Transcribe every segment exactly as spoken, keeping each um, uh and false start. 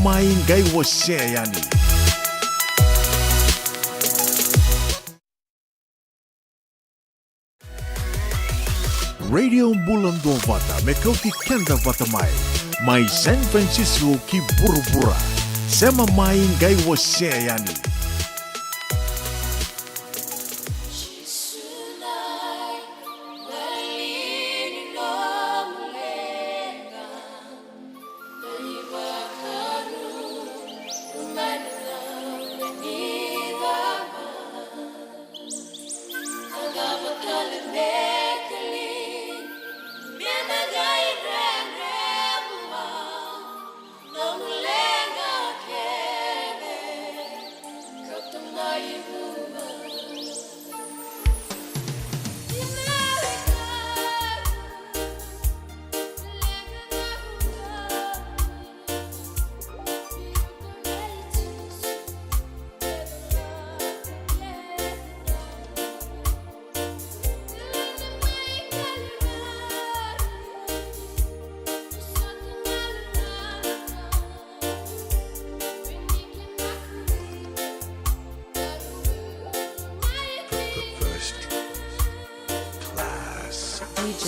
mai qai wasea yani. Radio Bula Duavata me kauti keda vata mai, mai San Francisco ki vuravura. Sema mai qai wasea yani. First class. D J.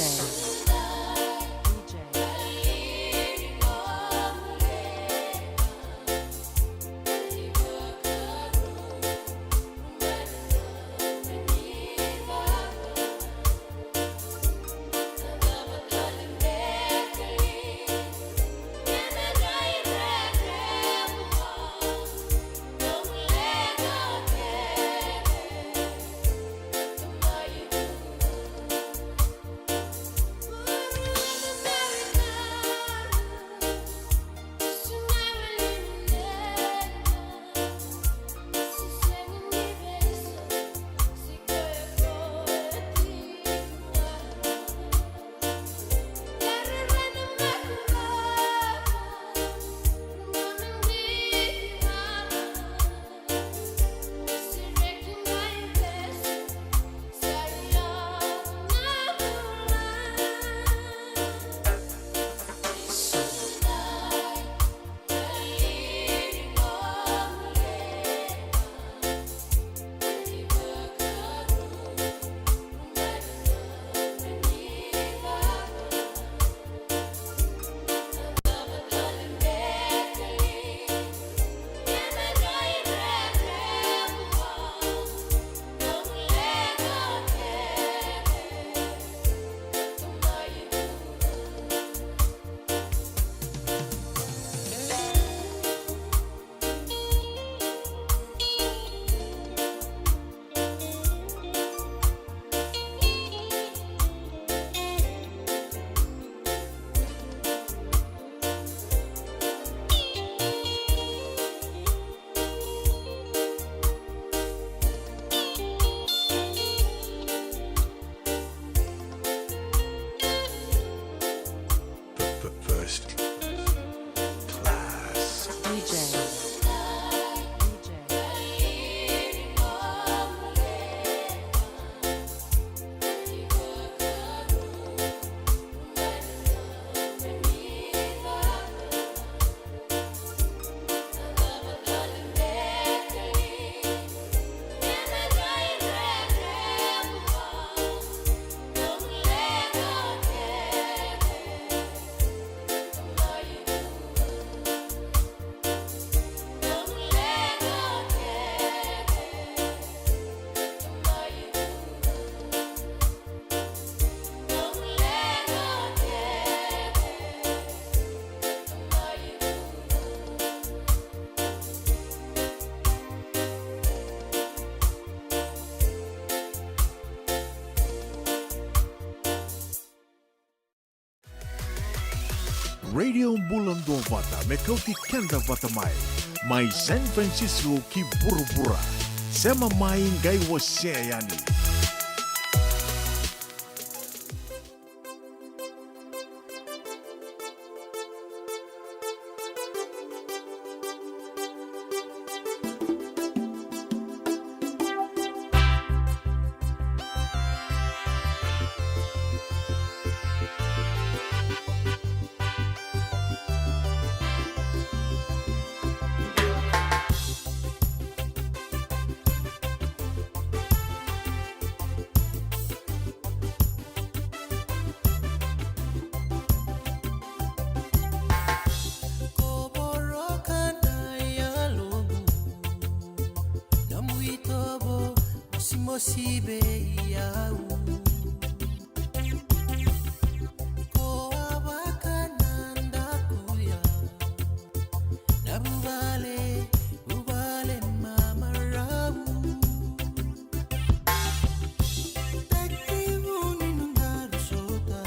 First class. D J. Radio Bula Duavata me kauti keda vata mai, mai San Francisco ki vuravura. Sema mai qai wasea yani. Sibei au. Ko a vakanadakuya na vuvale, vuvale mamarau. Taki vuni na daru sota.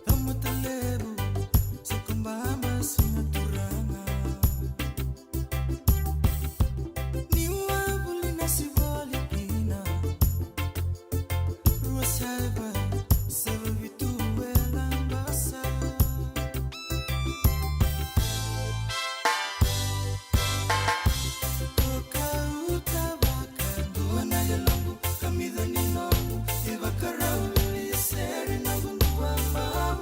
Tamata levu, sokobaba sina turaga. Ni wavuli na sivali kina. Rua saiva, saiva vitu e Labasa. Ko kauta vakadua na yaloqu, kamica ni noqu, ivakarau vili e sere noqu dua bau.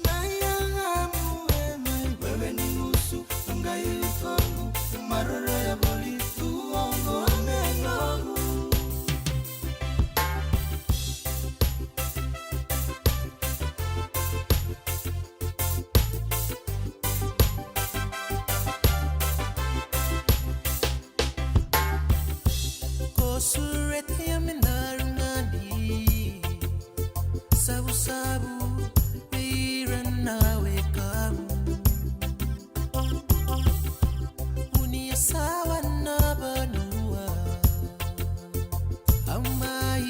Na yagamu e mai wewe ni gusu, qai utoqu, maroroya voli tu oqo me noqu. Ko sureti au me daru gani, savusavu vei ira na wekamu. Vuni a sawa na vanua, au mai,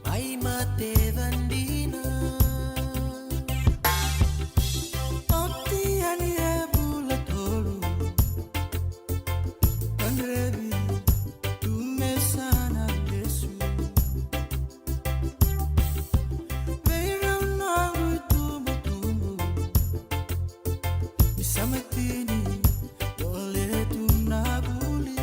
mai mate vadina. Oti yani e vula tolu, Kadrevi tu me sa na lesu. Vei rau noqu itubutubu, ni sa matini, dole tu na vuli.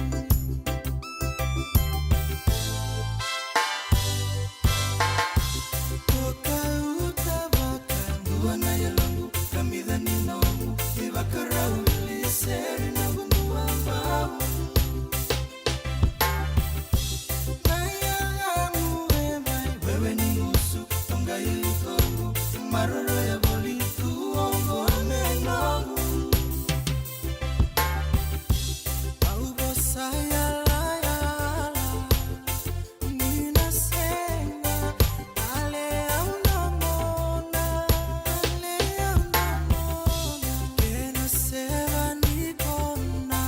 Ko kauta vakadua na yaloqu, kamica ni noqu, ivakarau vili e sere noqu dua bau. Na yagamu e mai wewe ni gusu, qai utoqu, maroroya voli tu oqo me noqu. Au vosa yalayala, ni na sega, a levu na mona, a levu na mona, kena seva ni kona,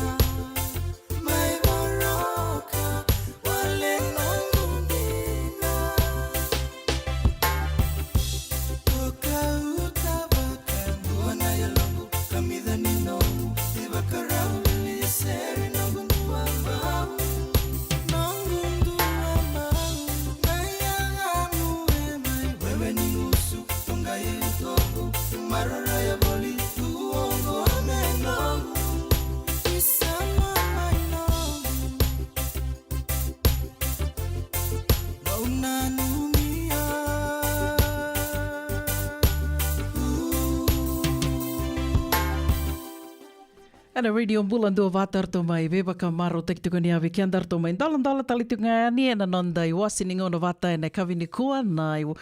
mai voroka, wale noqu dina. Ko kauta vakadua na yaloqu, kamica ni noqu, ivakarau vili e sere noqu dua bau. Noqu dua bau, na yagamu e mai wewe ni gusu, qai utoqu, maroroya voli tu oqo me noqu. Isa mai noqu. Au nanumi au. Ena Radio Bula Duavata eratou mai veivakamarautaki tiko ni yavi keda, eratou mai doladola tale tiko ga yani ena noda iwasi ni gauna vata ena yakavi nikua na iwa-,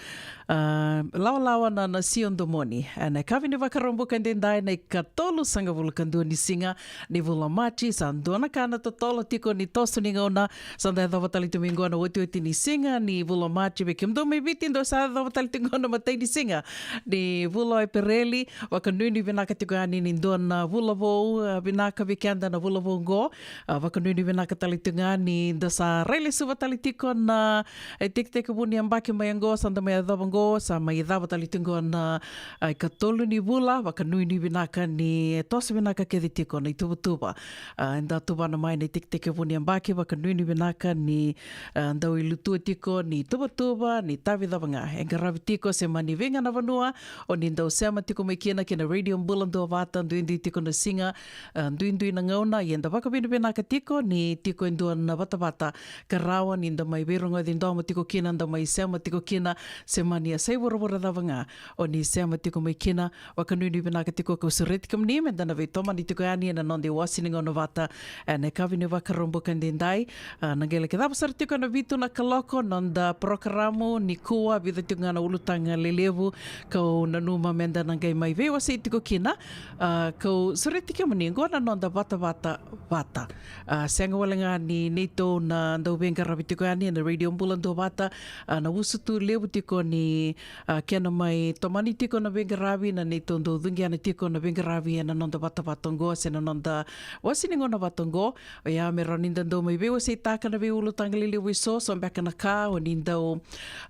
a, lawalawa na, na Sio Domoni. Ena yakavi ni Vakaraubuka edaidai na ikatolusagavulu ka dua ni siga ni vula Maji, sa dua na ka na totolo tiko ni toso ni gauna. Sa da yacova tale tu mai qo na otioti ni siga ni vula Maji. Vei kemudou mai Viti, dou sa yacova tale tu qo na imatai ni siga ni vula o Epereli. Vakanuinui vinaka tiko yani ni dua na vula vou, a, vinaka vei keda na vula vou qo. A, vakanuinui vinaka tale tu ga ni da sa rai lesuva tale tiko na, e, tekitekivu ni yabaki mai qo, sa da mai yacova qo, sa mai cava tale tu qo na, a, ikatolu ni vula. Vakanuinui vinaka ni toso vinaka kece tiko na ituvatuva. A, eda tuvana mai na itekitekivu ni yabaki, vakanuinui vinaka ni, a, dau ilutua tiko ni tuvatuva, ni tavi cava ga e qaravi tiko, se mani vei ga na vanua o ni dau sema tiko mai kina ki na Radio Bula Duavata, duidui tiko na siga, a, duidui na gauna, ia eda vakavinavinaka tiko ni tiko e dua na vatavata ka rawa ni da mai veirogoci domo tiko kina, da mai sema tiko kina, se mani a sa ivuravura cava ga o ni sema tiko mai kina. Vakanuinui vinaka tiko, kau sureti kemuni me da na veitomani tiko yani ena noda iwasi ni gauna vata ena yakavi ni Vakaraubuka edaidai. A, na qai laki cava sara tiko ena vitu na kaloko noda porokaramu nikua, vica tiko ga na ulutaga lelevu kau nanuma me da na qai mai veiwasei tiko kina. A, kau sureti kemuni Qo na noda vatavata vata. A, sega wale ga ni neitou na dau veiqaravi tiko yani ena Radio Bula Duavata, a, na usutu levu tiko ni, a, kena mai tomani tiko na veiqaravi, na neitou dau cuqena tiko na veiqaravi ena noda vatavata oqo se na noda wasi ni gauna vata oqo. Oya me rawa ni da dau mai veiwaseitaka na veiulutaga lelevu eso, so beka na ka o ni dau,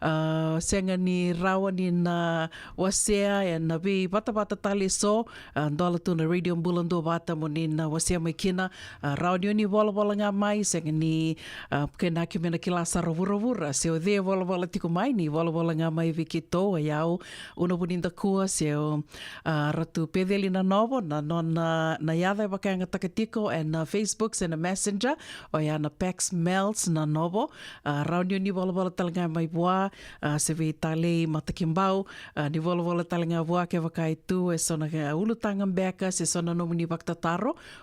a, sega ni rawa ni na wasea ena veivatavata tale eso, a, dola tu na Radio Bula Duavata mo ni na wasea mai kina. A, rawa ni o ni volavola ga mai, sega ni, a, kena ke me na kila sara vuravura se o cei e volavola tiko mai, ni volavola ga mai vei keitou, o yau Una Vunidakua se o, a, Ratu Peceli Nanovo, na nona, na yaca e vakayagataka tiko ena Facebook se na Messenger, oya na Pax Mels Nanovo. A, rawa ni o ni volavola tale ga mai vua, a, se vei Talei Matakibau, a, ni volavola tale ga vua kevaka e tu eso na, a, ulutaga beka se so na nomuni vakatataro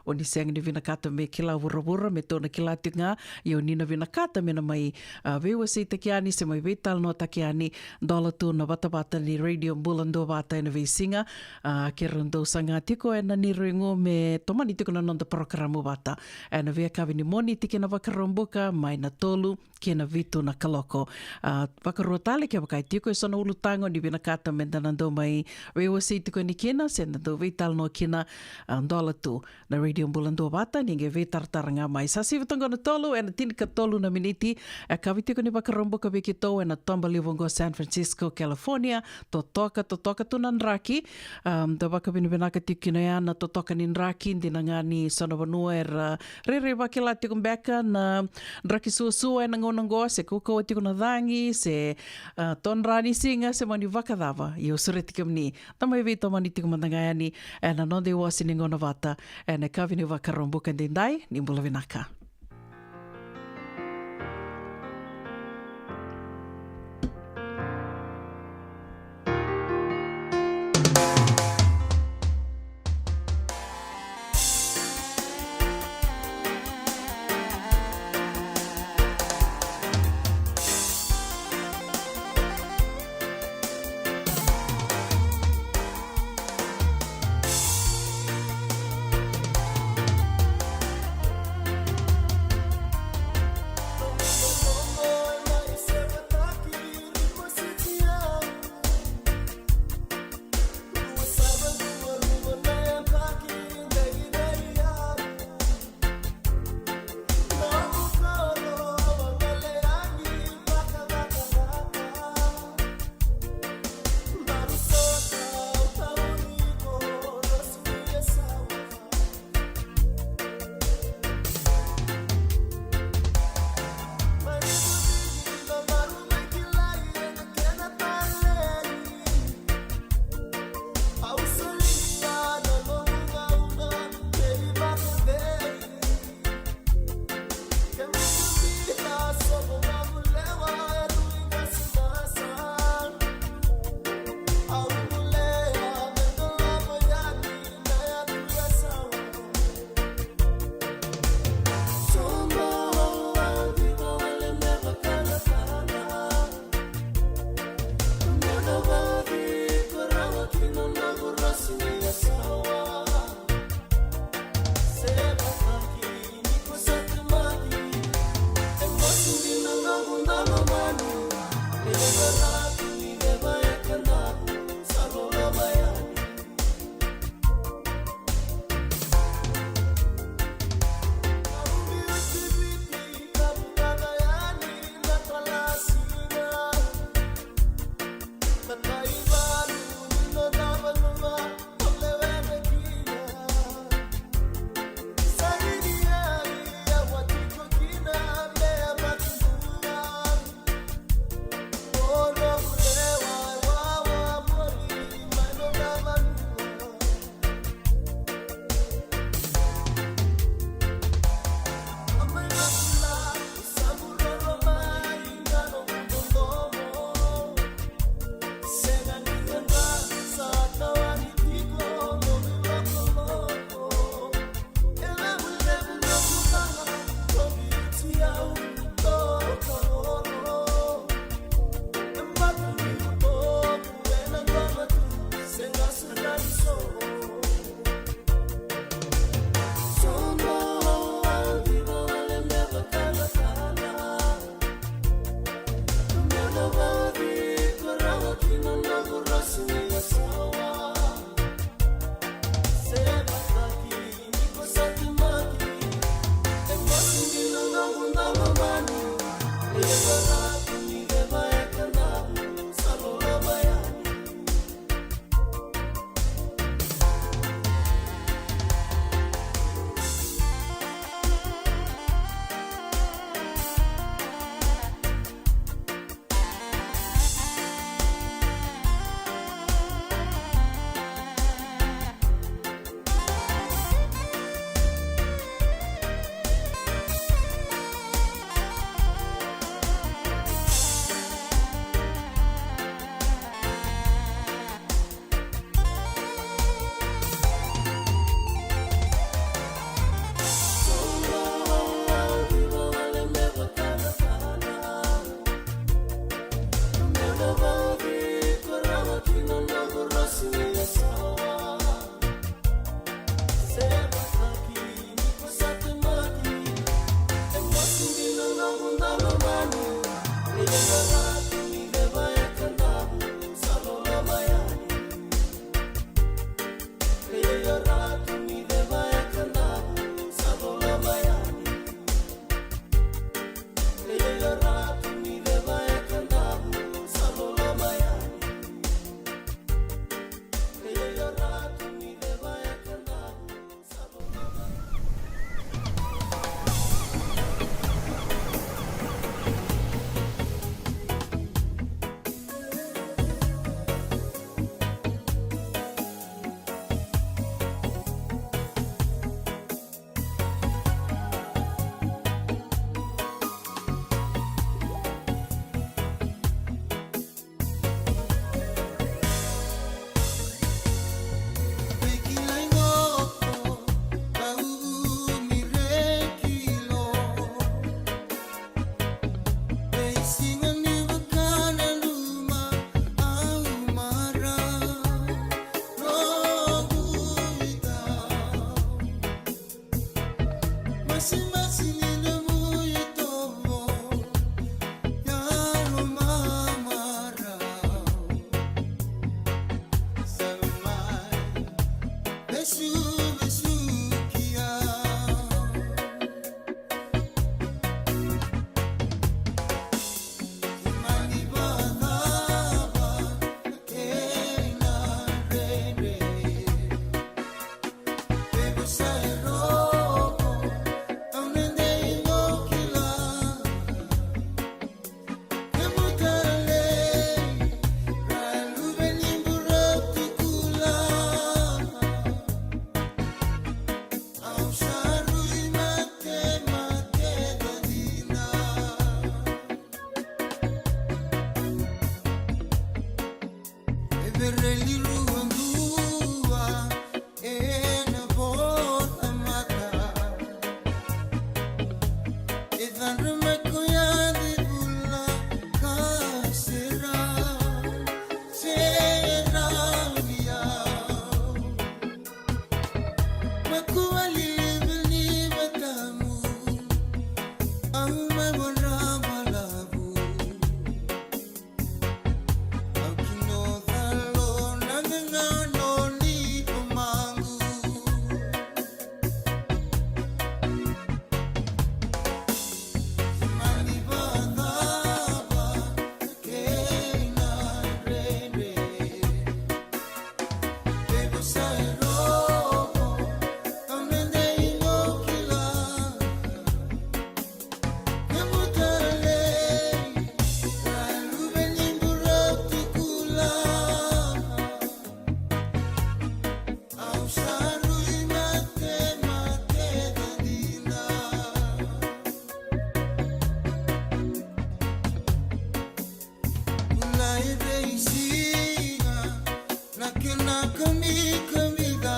o ni sega ni vinakata me kila vuravura, me tou na kila tiko ga, ia o ni na vinakata me na mai, a, veiwaseitaki yani se mai veitalanoataki yani, dola tu na vatavata ni Radio Bula Duavata ena veisiga, a, keirau dau saga tiko ena neirau igu me tomani tiko na noda parokaramu vata ena veiyakavi ni Moniti kei na Vakaraubuka mai na tolu kei na vitu na kaloko. A, vakarua tale kevaka e tiko eso na ulutaga o ni vinakata me da na dau mai veiwasei tiko yani kina se na dau veitalanoa kina, a, dola tu na Radio Bula Duavata, ni qai veitaratara ga mai. Sa sivi toka qo na tolu ena tinikatolu na miniti, e yakavi tiko ni Vakaraubuka vei keitou ena toba levu oqo San Francisco, California. Totoka, totoka tu na draki. Am, da vakavinavinaka tiko kina oya na totoka ni draki, dina ga ni so na vanua era rairai vakila tiko beka na draki suasua ena gauna oqo, se kaukauwa tiko na cagi, se, a, todra ni siga, se mani vakacava. Ia au sureti kemuni da mai veitomani tiko mada ga yani ena noda iwasi ni gauna vata ena yakavi ni Vakaraubuka edaidai. Ni bula vinaka. Masimasi ni nomu itovo, yalo mamarau. Save mai, vesuvesuki au. Mani vakacava na kena dredre. E vereli rua dua ena vola mata. E cadra mai koya de vula ka serau, serau ni au. Makua lilivi ni matamu, au mai vora balavu. Au kino calo na gagano ni pamagu. Mani vakacava na kena dredre. Lai veisiga na kena kamikamica.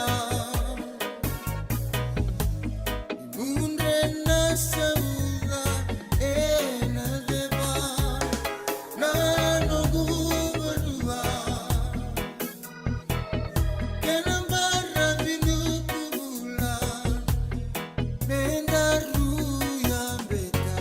Mudre na sauca ena ceva na noqu vanua. Kena baravi nuku vula me daru yabeta.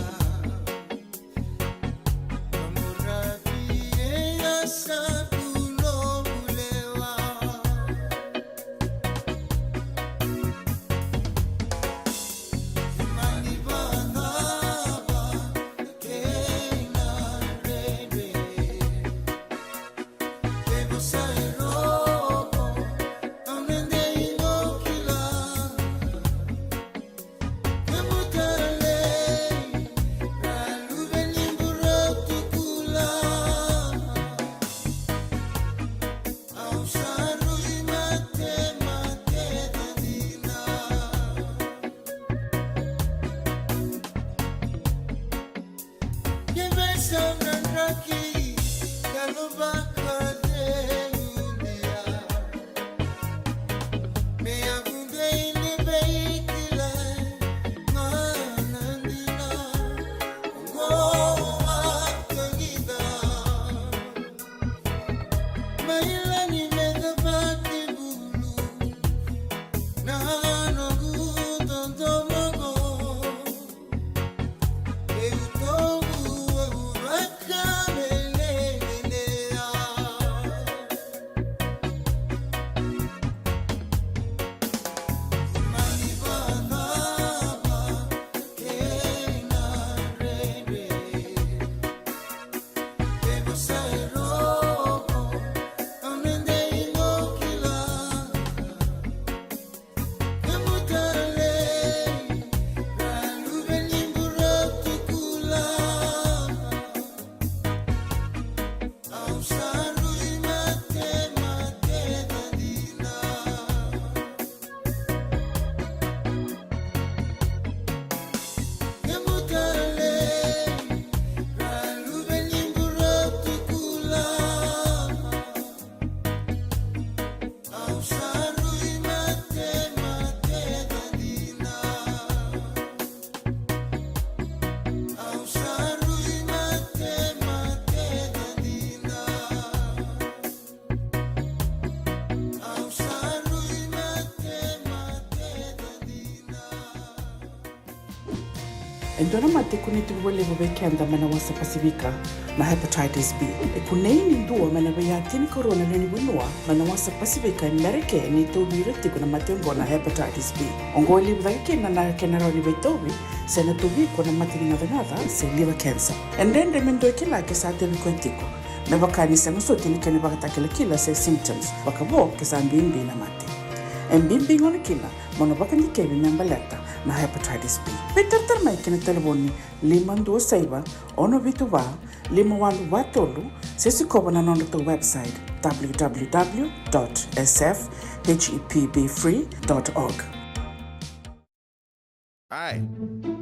E dua na mate e kunei tiko vakalevu vei keda mai na wasa Pasifika na hepatitis B. E kunei ni dua mai na veiya tinikarua na lewe ni vanua mai na wasa Pasifika e Merika e tauvi ira tiko na mate oqo na hepatitis B. Oqo e levu cake kina na kena rawa ni veitauvi se na tauvi iko na mate ni gacagaca se liver cancer. E dredre me dua e kila ke sa tauvi koya tiko. Me vaka ni sega soti na kena ivakatakilakila se symptoms, vakavo ke sa bibi na mate. E bibi gona kina mo na vakadikevi me baleta na hepatitis B. Veitaratara mai ki na talevoni lima dua saiva, ono vitu va, lima walu va tolu, se sikova na nodratou website, w w w dot s f h e p b free dot org. Ai,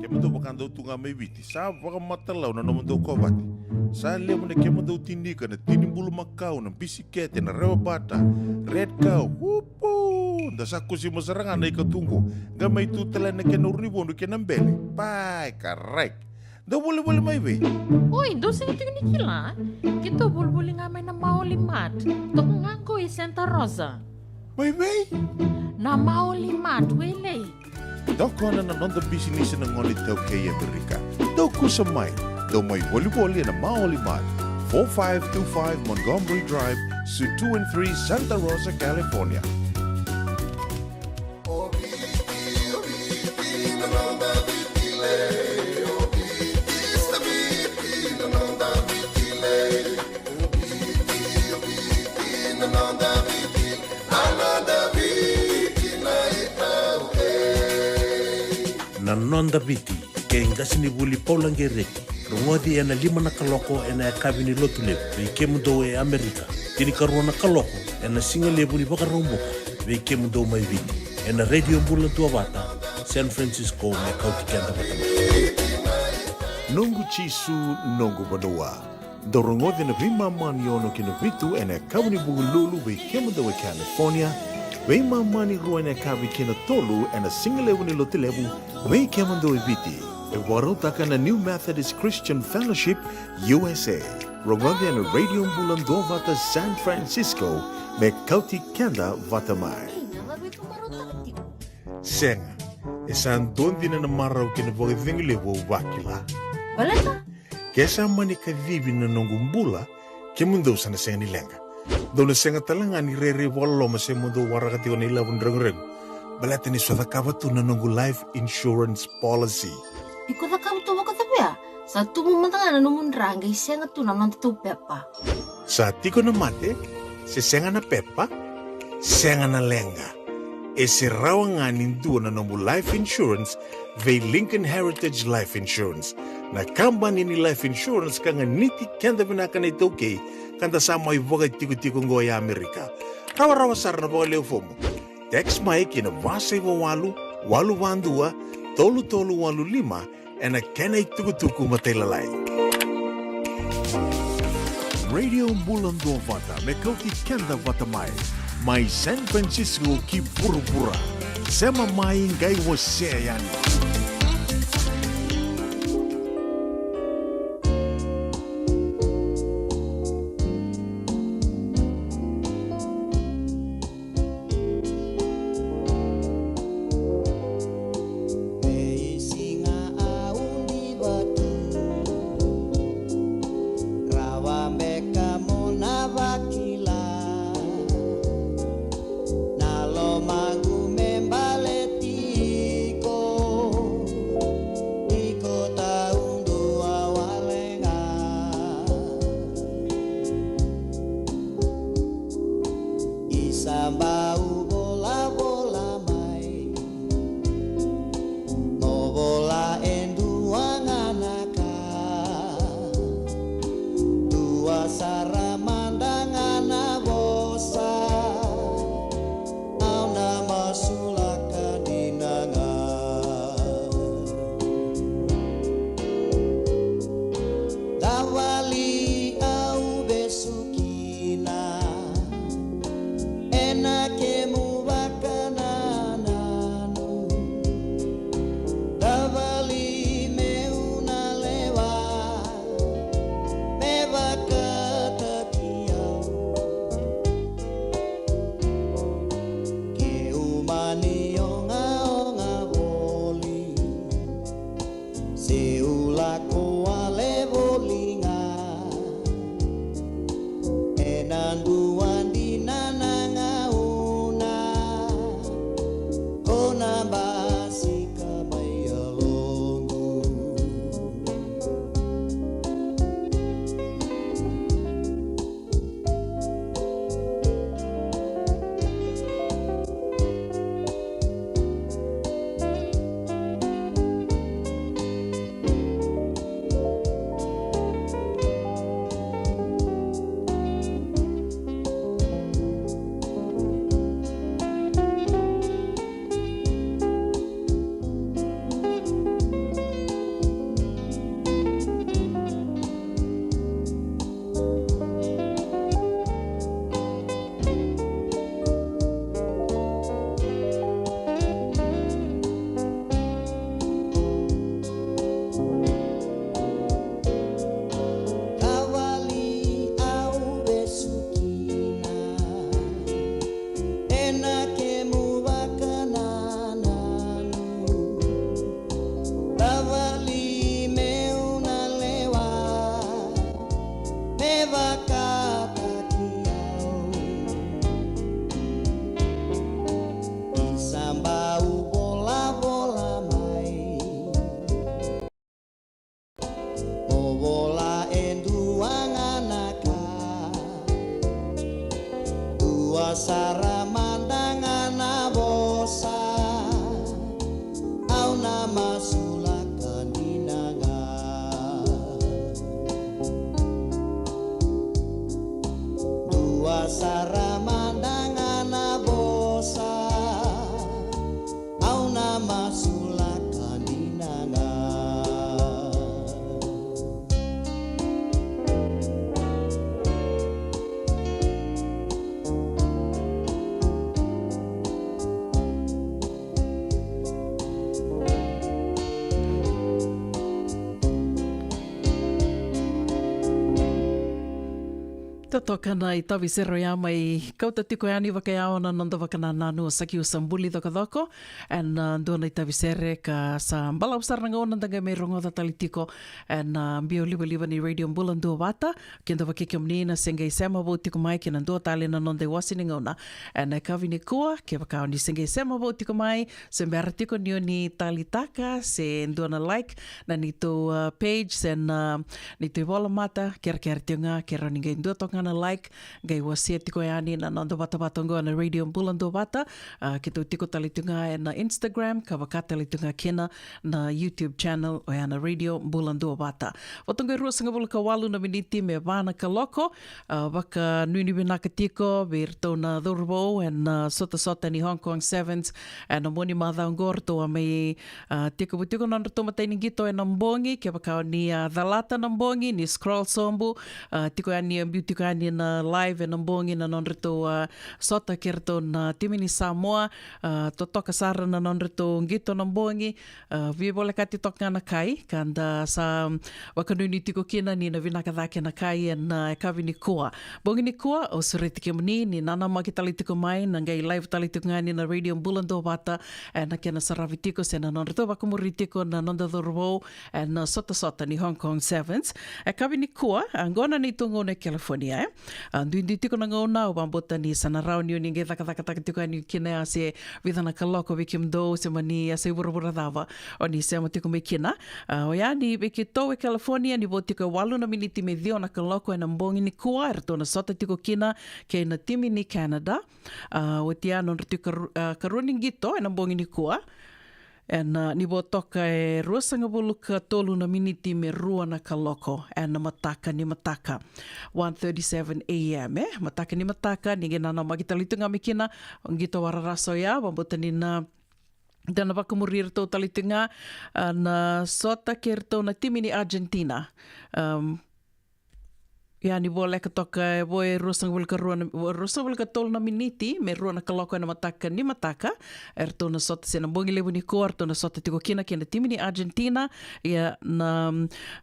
kemudou vakadau tu ga mai Viti, sa vakamatalau na nomudou kovate. Sa levu na kemudou tinika, na tini bulumakau, na bisikete, na rewa bata, red cow, upu! Da sa kusima sara ga na ika tu qo, qai mai tu tale na kena uru ni vodu kei na bele. Pai, karai. Dou volivoli mai vei? Oi, dou sega tiko ni kila? Keitou volivoli ga mai na Maoli Mart. Toka ga qo i Santa Rosa. Mai vei? Na Maoli Mart, Wailei. Tokona na noda bisinisi na gone iTaukei e Amerika. Dou kusa mai, dou mai volivoli ena Maoli Mart, four five two five Montgomery Drive, Suite two and three, Santa Rosa, California. Na Noda Viti, kei qasenivuli Paula Gereti, rogoci ena lima na kaloko ena yakavi ni Lotulevu vei kemudou e Amerika, tinikarua na kaloko ena sigalevu ni Vakaraubuka vei kemudou mai Viti, ena Radio Bula Duavata, San Francisco, me kauti keda vata mai. Noqu Jisu, noqu vanua. Dou rogoci na veimama ni ono ki na vitu ena yakavi ni Vukelulu vei kemudou e California, veimama ni rua ena yakavi ki na tolu ena sigalevu ni Lotulevu vei kemudou e Viti. E vakarautaka na New Methodist Christian Fellowship U S A. Rogoci ena Radio Bula Duavata San Francisco me kauti keda vata mai. Sega, e sa dua dina na marau kei na vakacegu levu au vakila. Baleta? Ke sa mani kacivi na noqu bula, kemudou sa na sega ni leqa. Dou na sega tale ga ni rairai vakaloloma se mo dou waraka tiko na ilavo ni reguregu. Baleta ni sa cakava tu na noqu life insurance policy. Iko cakava tu vakacavia? Sa tubu mada ga na nomu dra qai sega tu na nodatou pepa. Sa tiko na mate, se sega na pepa, sega na leqa. E se rawa ga ni dua na nomu life insurance vei Lincoln Heritage Life Insurance, na kabani ni life insurance ka ganiti keda vinaka na iTaukei, ka da sa mai vakaitikotiko oqo e Amerika. Rawarawa sara na vakalewe fomu. Text mai ki na va saiva walu, walu va dua, tolu tolu walu lima, ena kena itukutuku matailalai. Radio Bula Duavata me kauti keda vata mai, mai San Francisco ki vuravura. Sema mai qai wasea yani. Veisiga au diva tu, rawa beka mo na vakila. Na lomaqu me baleti iko, Toka na itavi sere oya mai kauta tiko yani vakayawa na noda vakanananu o Sakiu Sabuli Cokocoko. Ena dua na itavi sere ka sa balavu sara na gauna da qai mai rogoca tale tiko ena biau livaliva ni Radio Bula Duavata. Keda vaki kemuni na se qai sema vou tiko mai kei na dua tale na noda iwasi ni gauna ena yakavi nikua. Kevaka o ni se qai sema vou tiko mai, se bera tiko ni o ni talitaka se dua na like na neitou, uh, page se na neitou ivola mata, kerekere tiko ga ke rawa ni qai dua toka ga na like, qai wasea tiko yani na noda vatavata oqo na Radio Bula Duavata. Uh, keitou tiko tale tiko ga ena Instagram ka vaka tale tiko ga kina na YouTube channel oya na Radio Bula Duavata. Vata oqo e ruasagavulu ka walu na miniti me va na kaloko. Uh, vakanuinui vinaka tiko vei iratou na cauravou ena, uh, sotasota ni Hong Kong Sevens ena mua ni macawa oqo. Ratou a mai, uh, tekivu tiko na nodratou matai ni qito ena bogi. Kevaka o ni a calata na bogi, ni scroll sobu, uh, tiko yani, a biu tiko yani na live ena bogi na nodratou, uh, sota kei ratou na timi ni Samoa. Uh, totoka sara na nodratou qito na bogi. Uh, via volekati toka ga na kai ka da sa vakanuinui tiko kina ni na vinaka cake na kai ena, uh, yakavi nikua. Bogi nikua, au sureti kemuni ni nanamaki tale tiko mai na qai live tale tiko ga ni na Radio Bula Duavata ena kena saravi tiko se na nodratou vakamuri tiko na noda cauravou ena, uh, sotasota ni Hong Kong Sevens. Yakavi nikua, a, oqo na neitou gauna e California, e. A, duidui tiko na gauna, au vakabauta ni sa na rawa ni o ni qai cakacakataka tiko yani kina ya se vica na kaloko vei kemudou se mani yasa i vuravura cava o ni sema tiko mai kina. A, oya ni vei keitou e California ni vo tiko e walu na miniti me ciwa na kaloko ena bogi nikua, eratou na sota tiko kina kei na timi ni Canada. A, oti ya nodra tiko karu-, a, karua ni qito ena bogi nikua. Ena, a, ni vo toka e ruasagavulu ka tolu na miniti me rua na kaloko ena mataka ni mataka. One thirty-seven A M, e, mataka ni mataka, ni qai nanamaki tale tu ga mai kina, qito wararaso ya, vakabauta ni na, da na vakamuri iratou tale tu ga, a, na sota kei iratou na timi ni Argentina. Um, Ia ni voleka toka e vo e ruasagavulu ka rua na, ruasagavulu ka tolu na miniti me rua na kaloko ena mataka ni mataka. Eratou na sota se na bogi levu nikua, eratou na sota tiko kina kei na timi ni Argentina. Ia na,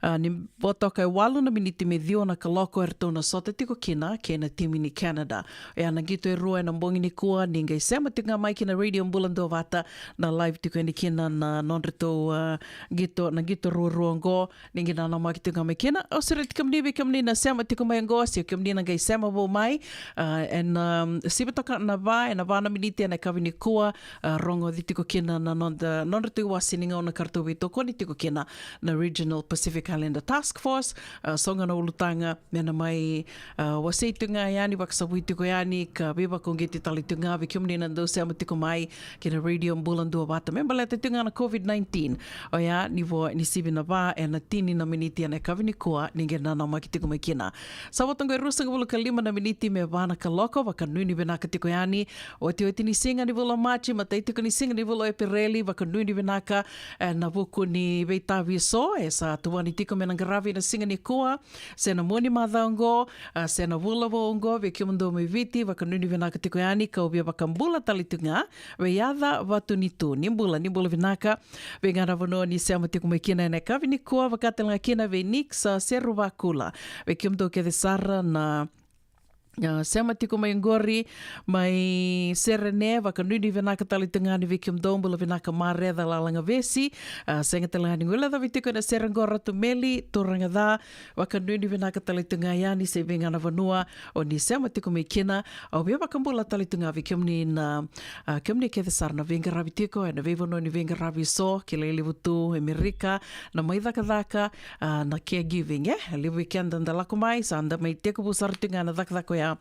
a, ni vo toka e walu na miniti me ciwa na kaloko, eratou na sota tiko kina kei na timi ni Canada. Ia na qito e rua ena bogi nikua, ni qai sema tiko ga mai kina Radio Bula Duavata, na live tiko yani kina na nodratou, a, qito, na qito ruarua oqo. Ni qai nanamaki tiko ga mai kina. Au sureti kemuni, vei kemuni na sema tiko mai oqo, se kemuni na qai sema vou mai, a, ena, um, sivi toka na va, ena va na miniti ena yakavi nikua, a, rogoci tiko kina na noda, nodratou iwase ni gauna ka ratou veitokoni tiko kina na Regional Pacific Islander Task Force. A, so ga na ulutaga me na mai, a, wasei tiko ga yani, vakasavui tiko yani, ka veivakauqeti tale tiko ga vei kemuni na dau sema tiko mai ki na Radio Bula Duavata me baleta tiko ga na COVID nineteen. Oya ni vo ni sivi na va ena tini na miniti ena yakavi nikua, ni qai nanamaki tiko mai kina. Sa vo toka e ruasagavulu ka lima na miniti me va na kaloko, vakanuinui vinaka tiko yani. Otioti ni siga ni vula o Maji, matai tiko ni siga ni vula o Epereli, vakanuinui vinaka ena vuku ni veitavi eso e sa tuvani tiko me na qaravi ena siga nikua se na mua ni macawa oqo, a, se na vula vou oqo. Vei kemudou mai Viti, vakanuinui vinaka tiko yani, kau via vakabula tale tu ga vei Yaca Vatunitu. Ni bula, ni bula vinaka. Vei ga na vanua ni sema tiko mai kina ena yakavi nikua, vaka tale ga kina vei Nix, a, Seruvakula. Vei kemudou kece sara na, a, sema tiko mai oqori mai Serene, vakanuinui vinaka tale tu ga yani vei kemudou. Bula vinaka Mareca Lalagavesi, a, sega tale ga ni guilecavi tiko ena sere oqo Ratu Meli, turaga ca, vakanuinui vinaka tale tu ga yani se vei ga na vanua o ni sema tiko mai kina. Au via vakabula tale tu ga vei kemuni na, a, kemuni kece sara na veiqaravi tiko ena veivanua ni veiqaravi eso, kilai levu tu Amerika, na mai cakacaka, a, na caregiving, e. Levu vei keda da lako mai, sa da mai tekivu sara tu ga na cakacaka oya,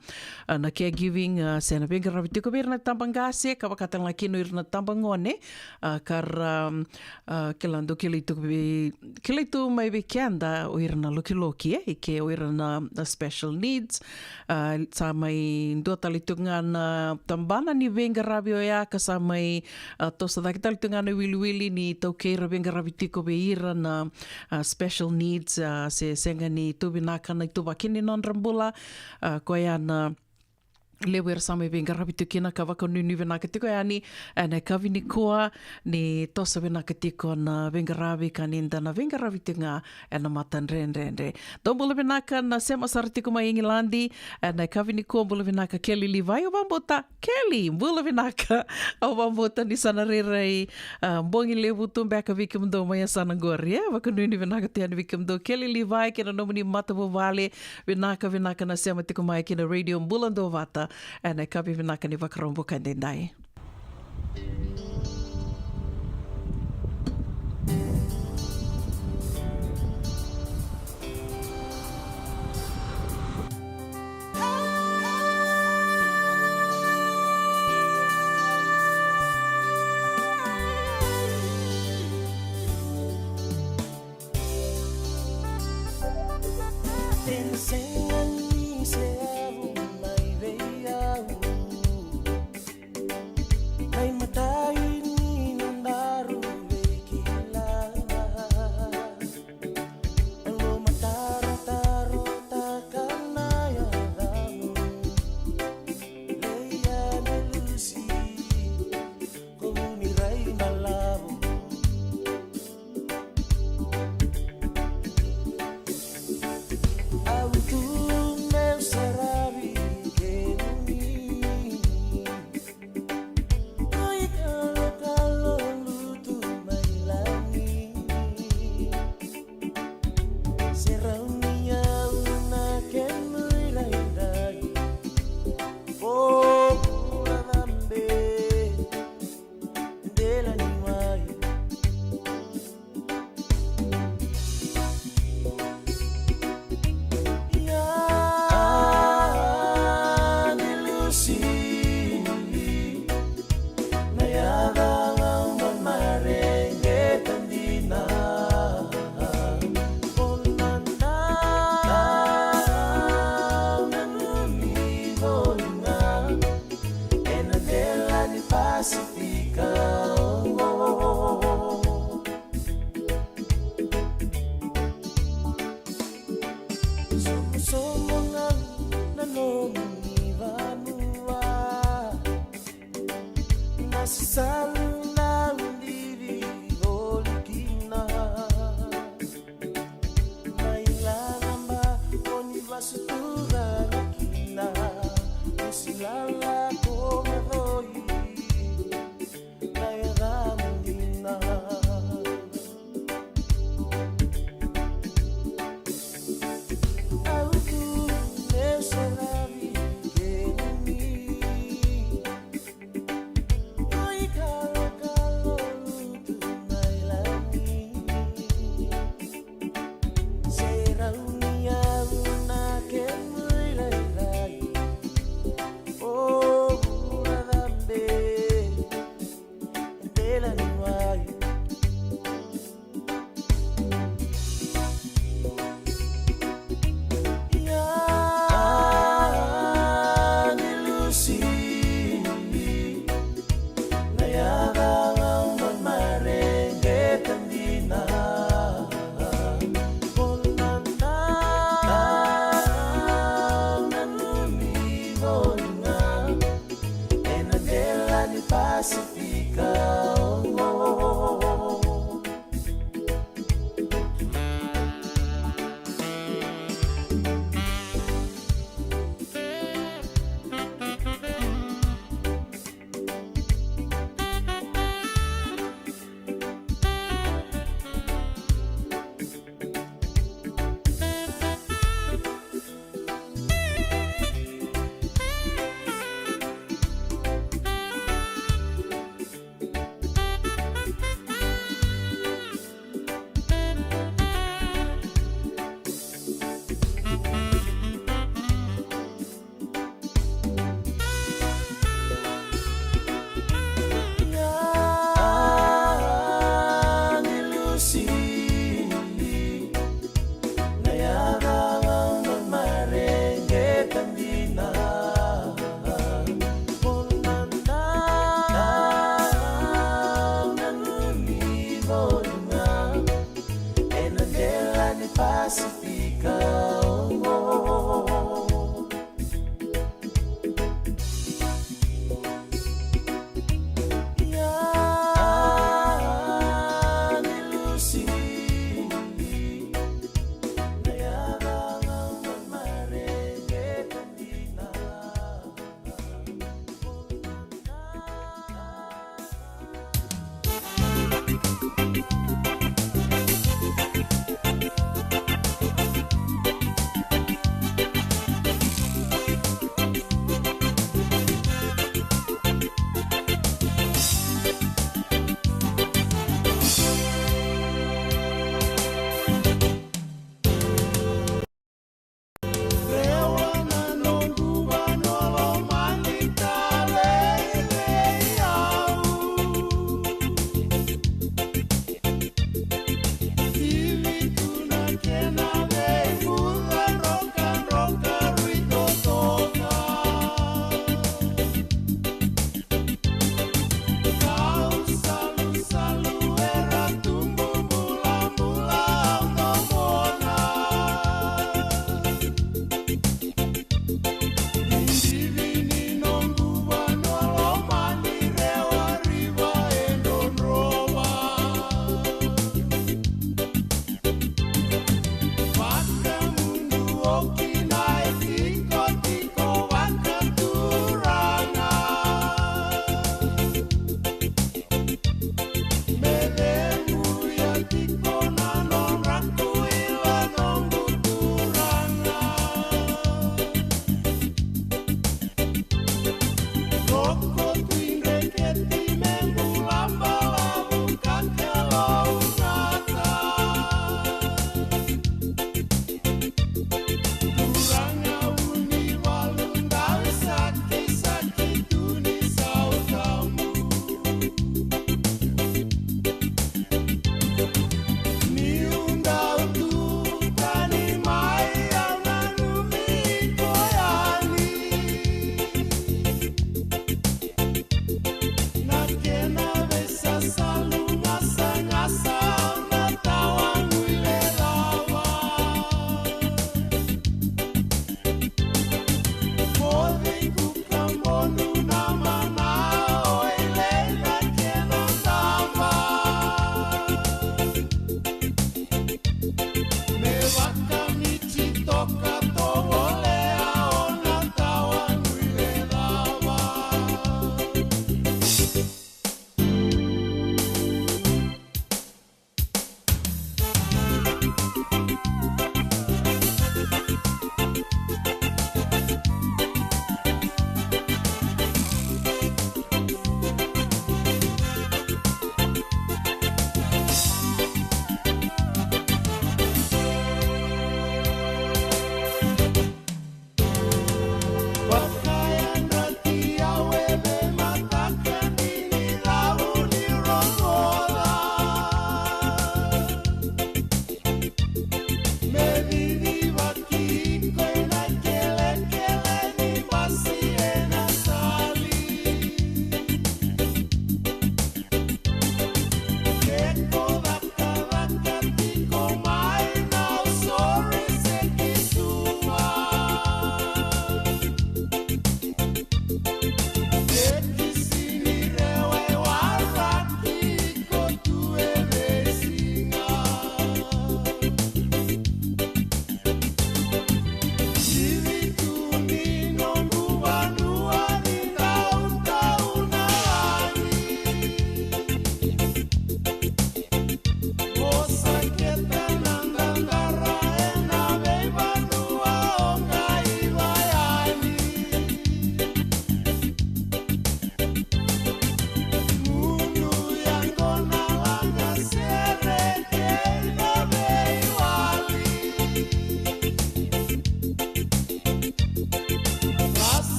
a, na caregiving, a, se na veiqaravi tiko vei ira na tabaqase, ka vaka tale ga kina o ira na tabagone, a, ka ra, a, kila dau kilai tu vei, kilai tu mai vei keda o ira na lokiloki, e, i ke o ira na, na special needs. A, sa mai dua tale tu ga na tabana ni veiqaravi oya ka sa mai, a, toso cake tale tu ga na iwiliwili ni taukei era veiqaravi tiko vei ira na, a, special needs, a, se sega ni tu vinaka na ituvaki ni nodra bula, a, koya na levu era sa mai veiqaravi tiko kina, ka vakanuinui vinaka tiko yani ena yakavi nikua, ni toso vinaka tiko na veiqaravi ka ni da na veiqaravi tiko ga ena matadredredre. Dou bula vinaka na sema sara tiko mai Igiladi ena yakavi nikua, bula vinaka Kelly Levi, au vakabauta Kelly, bula vinaka. Au vakabauta ni sa na rairai, ah, bogi levu tu beka vei kemudou mai yasana qori, e? Vakanuinui vinaka tu yani vei kemudou Kelly Levi kei na nomuni matavuvale. Vinaka, vinaka na sema tiko mai ki na Radio Bula Duavata ena yakavi vinaka ni Vakaraubuka edaidai.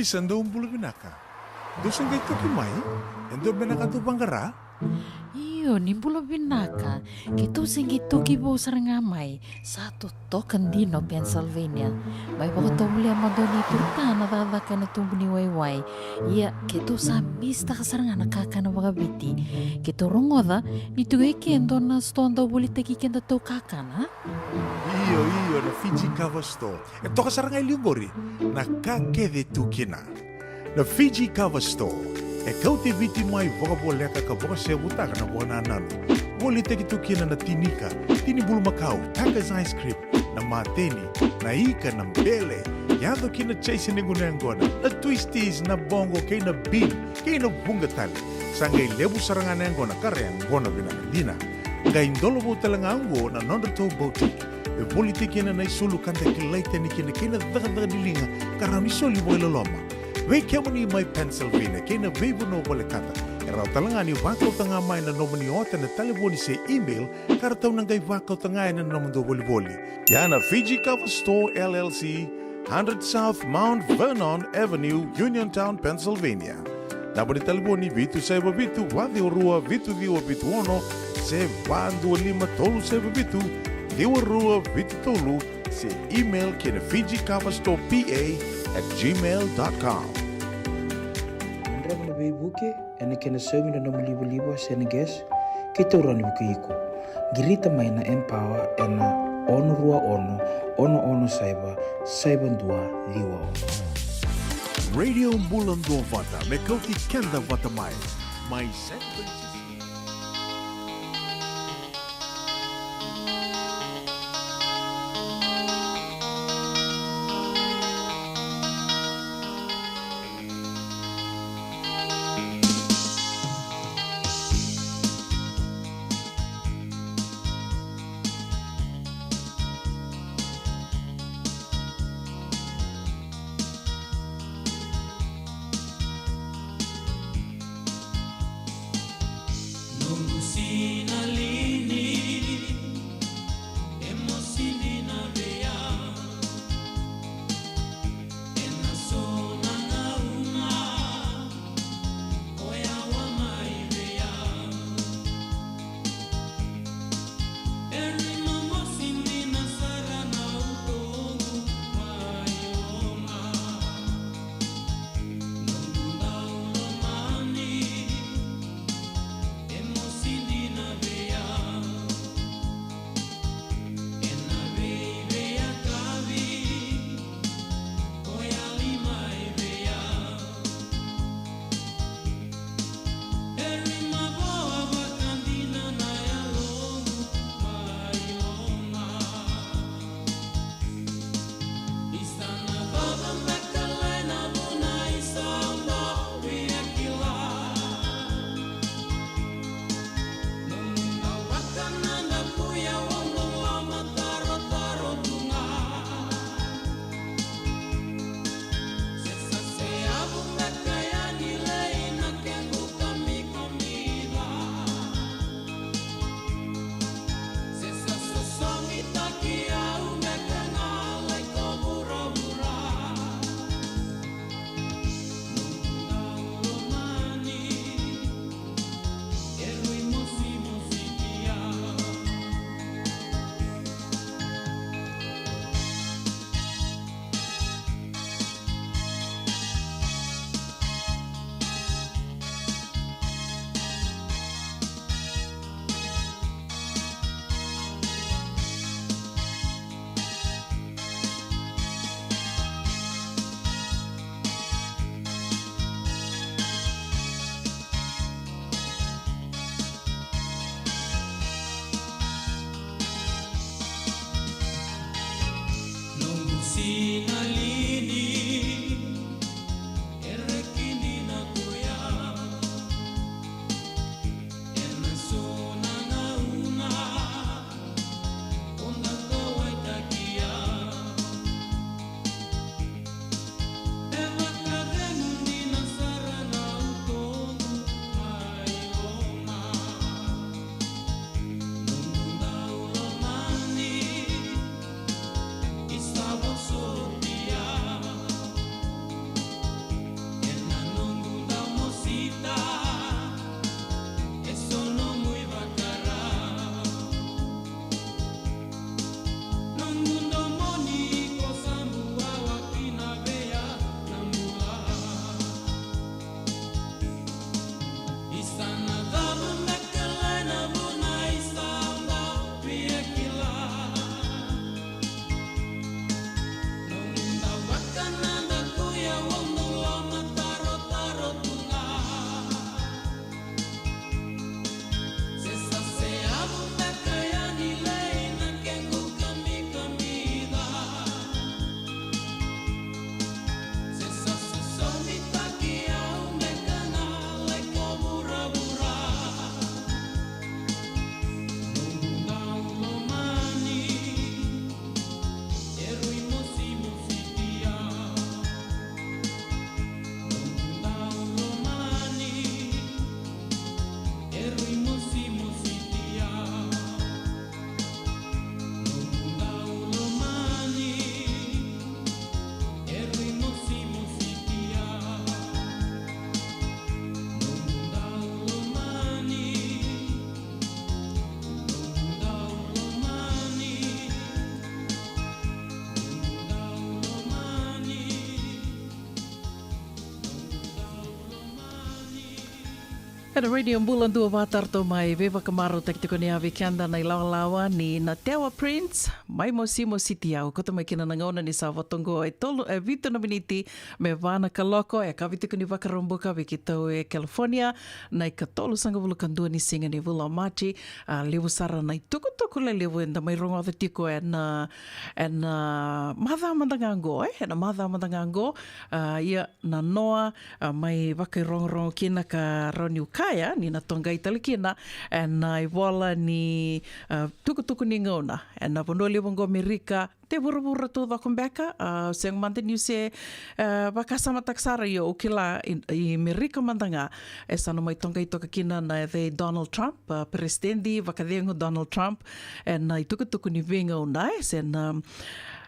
Isa, dou bula vinaka. Dou se qai toki mai? E dua beka na ka dou vaqara? Io, ni bula vinaka. Keitou se qai toki vou sara ga mai. Sa totoka dina o Pennsylvania. Mai vakatovolea mada o Nei Turta na cakacaka ena tubu ni waiwai. Ia, keitou sa misitaka sara ga na kakana vakaviti. Keitou rogoca ni tiko e ke e dua na sitoa dau volitaki kedatou kakana. Io, io, na Fiji Cover Store. E toka sara ga e liu qori na ka kece tu kina. Na Fiji Cover Store e kauti Viti mai vakavoleka ka vakasevutaka na vakanananu. Volitaki tu kina na tini ika, tini bulumakau, Tucker's ice cream, na mateni, na ika, na bele, yaco ki na chaise ni gunu yaqona, na twisties, na boqo kei na bean, kei na vuqa tale. Sa qai levu sara ga na yaqona ka ra yaqona vinaka dina. Qai dolovou tale ga oqo na nodratou boutique. E volitaki kina na isulu ka da kilai tani kina kei na cakacaka ni liga ka rawa ni soli vakailoloma. Vei kemuni mai Pennsylvania kei na veivanua volekata, e rawa tale ga ni vakauta ga mai na nomuni ota ena talevoni se email ka ratou na qai vakauta ga ena nomudou volivoli. Ia na Fiji Cover Store L L C, hundred South Mount Vernon Avenue, Uniontown, Pennsylvania. Naba ni talevoni vitu saiva vitu, va ciwa rua, vitu ciwa vitu ono, se va dua lima tolu saiva vitu, ciwa rua vitu tolu, se email ki na Fiji Cover Store P A at gmail dot com. Dreva na veivuke ena kena saumi na nomu livaliva se na gas, kei taura ni vukei iko. Qirita mai na Empower ena ono rua ono, ono ono saiva, saiva dua ciwa ono. Radio Bula Duavata, me kauti keda vata mai. Mai San Francisco. Ena Radio Bula Duavata ratou mai veivakamarautaki tiko ni a vei keda na ilawalawa ni Natewa Prince mai Mosimo City, au kauta mai kina na gauna ni sa voto oqo e tolu, e vitu na miniti me va na kaloko, e kavi tiko ni Vakaraubuka vei keitou e California, na ikatolusagavulu ka dua ni siga ni vula o Maji. A, levu sara na itukutuku lelevu eda mai rogoca tiko ena, ena macawa mada ga oqo, e, ena macawa mada ga oqo. A, ia na noa, a, mai vakairogorogo kina ka rawa niu kaya ni na toqai tale kina ena ivola ni, a, tukutuku ni gauna ena vanua levu oqo Amerika, e vuravura taucoko beka. A, sega mada niu se, a, vakasamataka sara, ia au kila i, i Amerika mada ga e sa na mai toqai toka kina na yacai Donald Trump, a, peresitedi vakacegu Donald Trump, ena itukutuku ni veigauna, e, se na,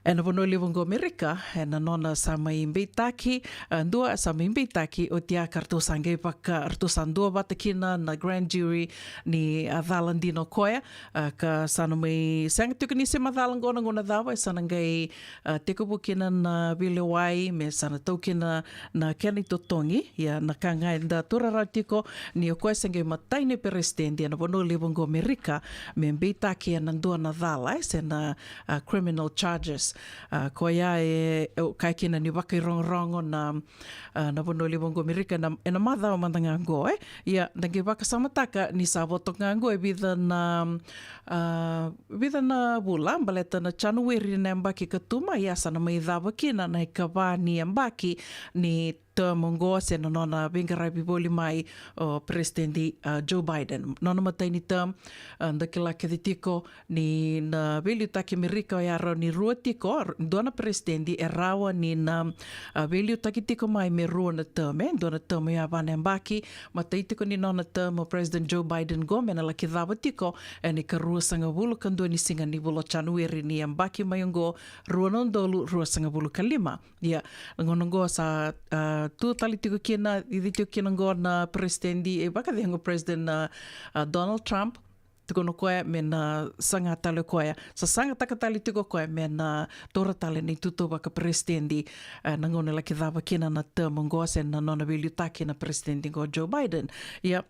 ena vanua levu oqo Amerika, ena nona sa mai beitaki, a, dua sa mai beitaki, oti a ka ratou sa qai vaka, ratou sa duavata kina na grand jury ni a cala dina o koya, a, ka sa na mai sega tiko ni se macala oqo na gauna cava e sa na qai, a, tekivu kina na veilewai me sa na tau kina na kena itotogi. Ia na ka ga eda taura rawa tiko ni o koya se qai matai ni peresitedi ena vanua levu oqo Amerika me beitaki ena dua na cala, e, se na, a, criminal charges. A, koya e, e kaya kina ni vakairogorogo na, a, na vanua levu oqo Amerika ena, ena macawa mada ga oqo, e. Ia da qai vakasamataka ni sa voto ga oqo e vica na, a, vica na vula baleta na Janueri na yabaki ka tu mai, ia sa na mai cava kina na ikava ni yabaki ni term oqo se na nona veiqaravi voli mai o peresitedi, a, Joe Biden. Nona matai ni term, a, da kila kece tiko ni na veiliutaki Amerika oya rawa ni rua tiko, r-, dua na peresitedi e rawa ni na, a, veiliutaki tiko mai me rua na term, e, dua na term oya va na yabaki. Matai tiko ni nona term o President Joe Biden oqo me na laki cava tiko ena ikaruasagavulu ka dua ni siga ni vula o Janueri ni yabaki mai oqo, rua na udolu ruasagavulu ka lima. Ia na gauna oqo sa, a, tu tale tiko kina, cici tiko kina oqo na peresitedi, e, vakacegu President, a, a, Donald Trump. Tukuna o koya me na saga tale o koya, sa sagataka tale tiko o koya me na taura tale na itutu vakaperesitedi, e, na gauna e laki cava kina na term oqo se na nona veiliutaki na peresitedi oqo Joe Biden. Ia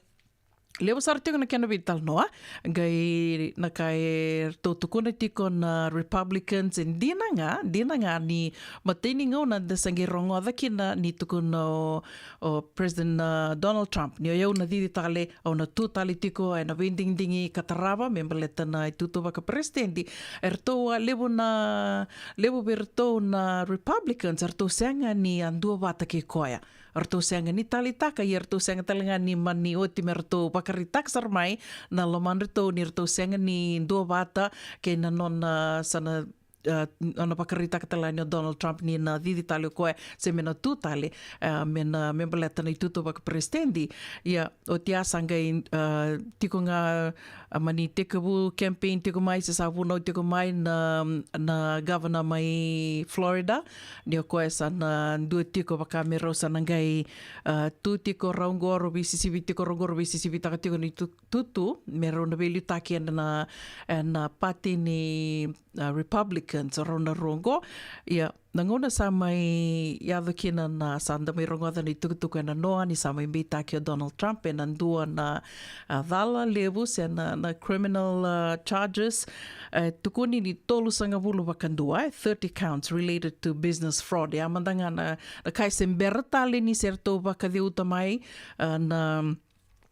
levu sara tiko na kena veitalanoa, qai na ka e ratou tukuna tiko na Republicans, e dina ga, dina ga ni matai ni gauna da sa qai rogoca kina ni tukuna o, o President, a, Donald Trump ni o yau na cici tale, au na tu tale tiko ena veidigidigi ka tarava me baleta na itutu vakaperesitedi. E ratou a levu na, levu vei ratou na Republicans e ratou sega ni a duavata kei koya. Ratou sega ni taleitaka, ia ratou sega tale ga ni mani oti me ratou vakaraitaka sara mai na lomadratou ni ratou sega ni duavata kei na nona sa na, a, nona vakaraitaka tale ga ni o Donald Trump ni na cici tale o koya se me na tu tale, a, me na, me baleta na itutu vakaperesitedi. Ia oti a sa qai, a, tiko ga, a, mani tekivu campaign tiko mai se sa vunau tiko mai na, na governor mai Florida, ni o koya sa na dua tiko vaka me rau sa na qai, a, tu tiko rau oqo, rau veisisivi tiko rau oqo, rau veisisivitaka tiko ni tu, tutu me rau na veiliutaki ena, ena party ni, a, Republicans, rau na rua oqo. Ia na gauna sa mai yaco kina na, sa da mai rogoca na itukutuku ena noa ni sa mai beitaki o Donald Trump ena dua na, a, cala levu se na, na criminal, a, charges. E tukuni ni tolusagavulu vakadua, e, thirty counts related to business fraud. Ia mada ga na, na ka e se bera tale ni se ratou vakaceuta mai, a, na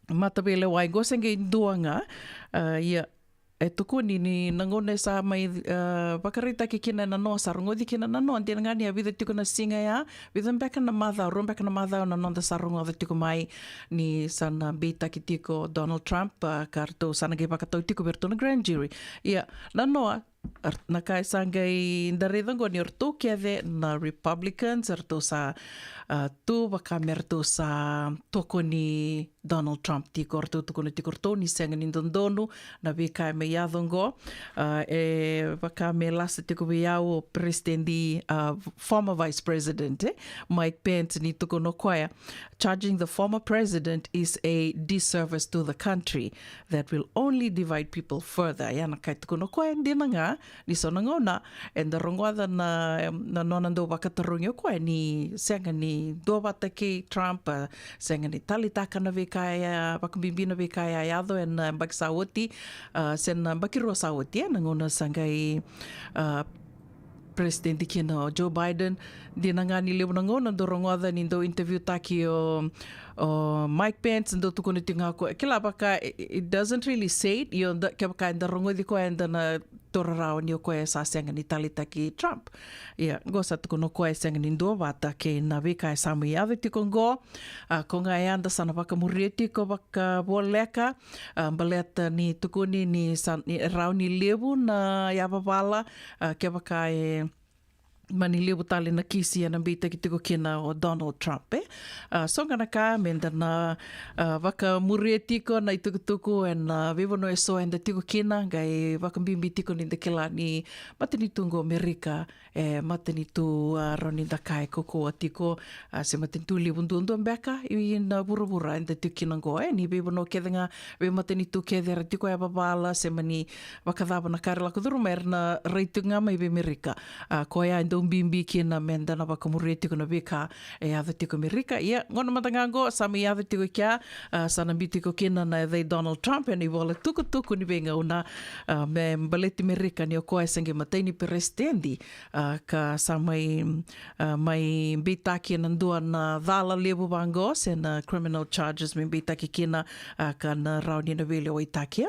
mataveilewai oqo se qai dua ga. A, ia e tukuni ni na gauna e sa mai, a, vakaraitaki kina ena noa, sa rogoci kina na noa, dina ga ni a vica tiko na siga ya, vica beka na macawa, rua beka na macawa na noda sa rogoca tiko mai ni sa na beitaki tiko Donald Trump, a, ka ratou sa na qai vakatau tiko vei ratou na grand jury. Ia na noa, ar-, na ka e sa qai da raica oqo ni o ratou kece na Republicans, ratou sa, a, tu vaka me ratou sa tokoni Donald Trump tiko, ratou tukuna tiko ratou ni sega ni dodonu na veika e mai yaco oqo. A, e vaka me lasa tiko vei au o President, a, former Vice President, e, Mike Pence, ni tukuna o koya, "Charging the former president is a disservice to the country that will only divide people further." Ia na ka e tukuna o koya, dina ga, Ni so na gauna eda rogoca na, na nona dau vakatarogi o koya ni sega ni duavata kei Trump, a, sega ni taleitaka na veika e a, vakabibi na veika e a yaco ena, a, yabaki sa oti, a, se na yabaki rua sa oti, e, na gauna sa qai, a, peresitedi kina o Joe Biden. Dina ga ni levu na gauna dau rogoca ni dau interview taki o, o Mike Pence, dau tukuna tiko ga ko, kila vaka, it, it doesn't really say it, io da, kevaka eda rogoci koya eda na taura rawa ni o koya sa sega ni taleitaki Trump. Ia, qo sa tukuna o koya e sega ni duavata kei na veika e sa mai yaco tiko qo. A, ko ga e a da sa na vakamuria tiko vakavoleka, a, baleta ni tukuni ni sa, ni rawa ni levu na yavavala, a, kevaka e mani levu tale na kisi ena beitaki tiko kina o Donald Trump, e. A, so ga na ka meda na, a, vakamuria tiko na itukutuku ena, a, veivanua eso eda tiko kina, qai vakabibi tiko ni da kila ni matanitu qo Amerika, e, matanitu, a, rawa ni da kaya e kaukauwa tiko, a, se matanitu levu duadua beka i na vuravura eda tiko kina qo, e, ni veivanua kece ga, veimatanitu kece era tiko e vavala, se mani vakacava na ka era lako curuma, era na rai tiko ga mai vei Amerika. A, koya e dau bibi kina meda na vakamuria tiko na veika e yaco tiko Amerika. Ia, gauna mada ga qo sa mai yaco tiko i kea, a, sa na biu tiko kina na yaca i Donald Trump ena ivola tukutuku ni veigauna, a, me baleti Amerika ni o koya e sa qai matai ni peresitedi, a, ka sa mai, a, mai beitaki ena dua na cala levu vaqo, se na criminal charges me beitaki kina, a, ka na rawa ni na veilewaitaki.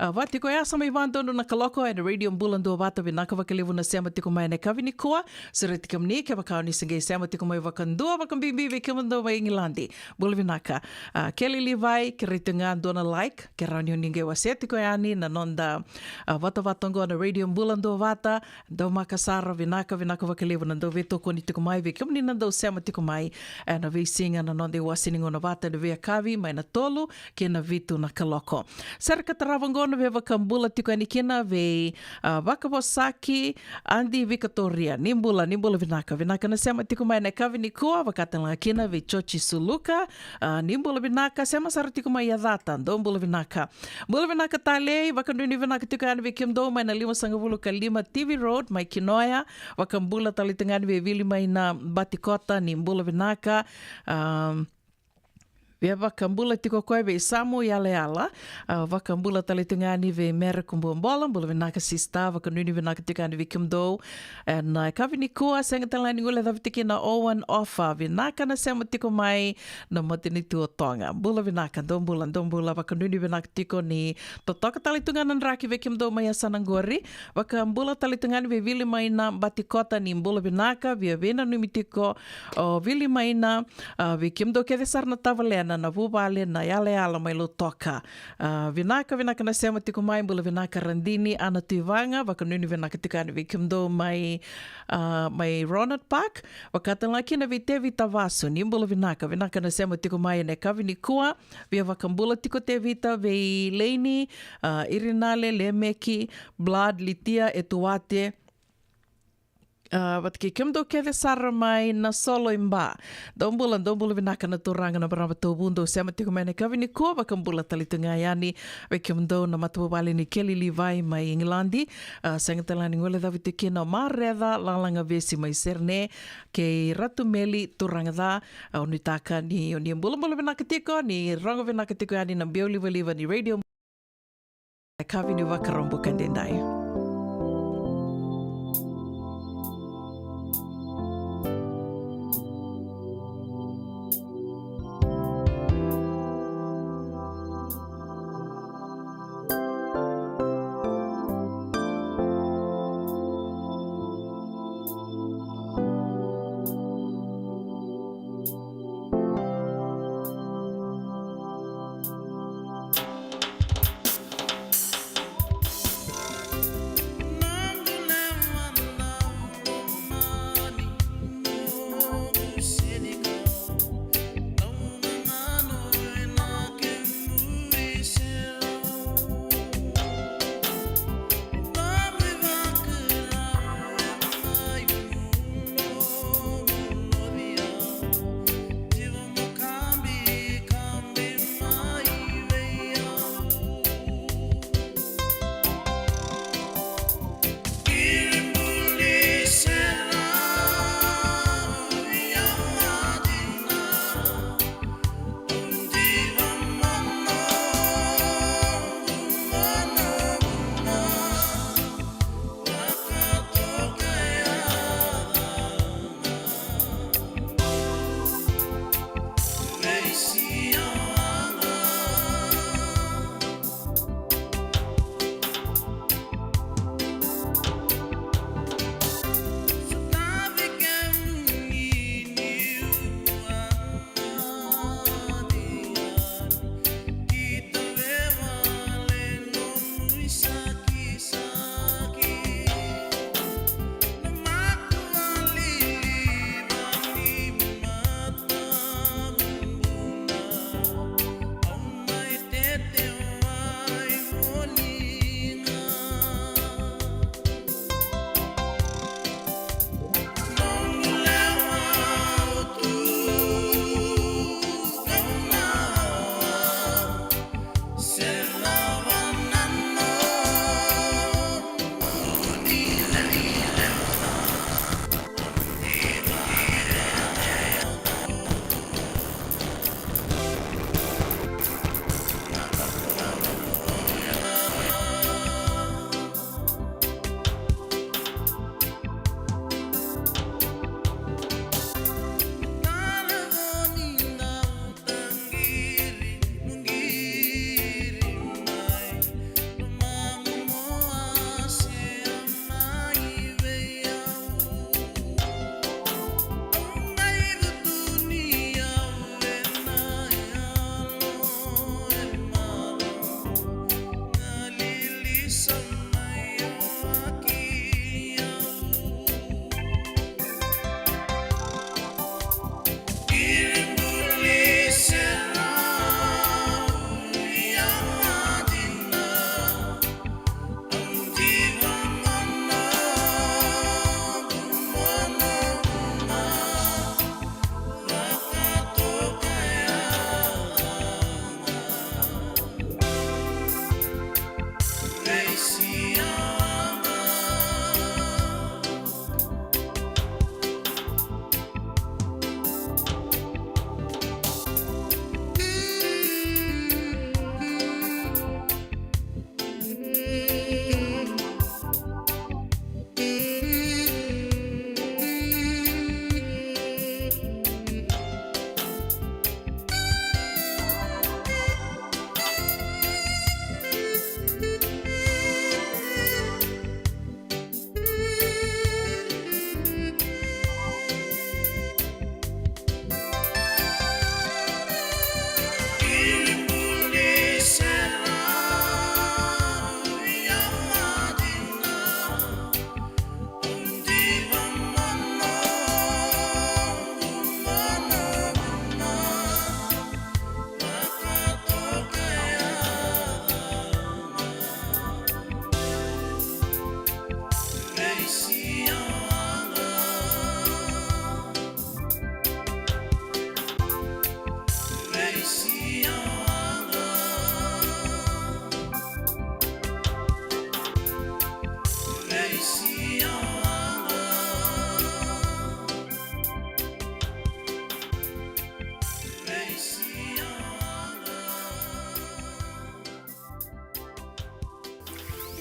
A, vati koya sa mai vadonu na kaloko ena Radio Bula Duavata, vinaka vakalevu na sema tiko mai ena yakavi nikua. Sureti kemuni kevaka o ni se qai sema tiko mai vakadua, vakabibi vei kemudou mai Igiladi. Bula vinaka. A, Kelly Levi, kerei tiko ga dua na like, ke rawa ni o ni qai wasea tiko yani na noda, a, vatavata oqo na Radio Bula Duavata. Daumaka sara, vinaka, vinaka vakalevu na dau veitokoni tiko mai, vei kemuni na dau sema tiko mai ena veisiga na noda iwase ni gauna vata ena veiyakavi mai na tolu kei na vitu na kaloko. Sere ka tarava oqo na veivakabula tiko yani kina vei, a, vakavosaki Adi Vikatoria. Ni bula, ni bula vinaka, vinaka na sema tiko mai ena yakavi nikua, vaka tale ga kina vei Joji Suluka. A, ni bula vinaka, sema sara tiko mai Yacata, dou bula vinaka. Bula vinaka talei, vakanuinui vinaka tiko yani vei kemudou mai na limasagavulu ka lima T V Road mai Kinoya. Vakabula tale tiko yani vei Vili mai na Batikota, ni bula vinaka. Am, via vakabula tiko koya vei Samu Yalayala. A, vakabula tale tiko yani vei Mere Kubuabola, bula vinaka sista, vakanuinui vinaka tiko yani vei kemudou. Ena yakavi nikua, sega tale ga ni guilecavi tiko kina Owen Ofa, vinaka na sema tiko mai na matanitu o Toga. Bula vinaka, dou bula, dou bula, vakanuinui vinaka tiko ni totoka tale tu ga na draki vei kemudou mai yasana qori. Vakabula tale tu ga yani vei Vili mai na Batikota, ni bula vinaka, via veinanumi tiko o Vili mai na, a, vei kemudou kece sara na tavalena, na vuvale, na yalayala mai Lautoka. A, vinaka, vinaka na sema tiko mai, bula vinaka Radini, Ana Tuivaga, vakanuinui vinaka tiko yani vei kemudou mai, a, mai Ronald Park, vaka tale ga kina vei Tevita Vasu, ni bula vinaka, vinaka na sema tiko mai ena yakavi nikua, via vakabula tiko Tevita vei Leini, a, Irinale, Lemeki, Blood, Litia, Etuate, a, vata kei kemudou kece sara mai Nasolo i Ba. Dou bula, dou bula vinaka na turaga na marama Tovu, dou sema tiko mai ena yakavi nikua, vakabula tale tu ga yani vei kemudou na matavuvale ni Kelly Levi mai Igiladi. A, sega tale ga ni guilecavi tiko kina o Mareca Lalagavesi mai Serene, kei Ratu Meli, turaga ca. A, au nuitaka ni o ni bulabula vinaka tiko, ni rogo vinaka tiko yani na biau livaliva ni Radio. Yakavi ni Vakaraubuka edaidai.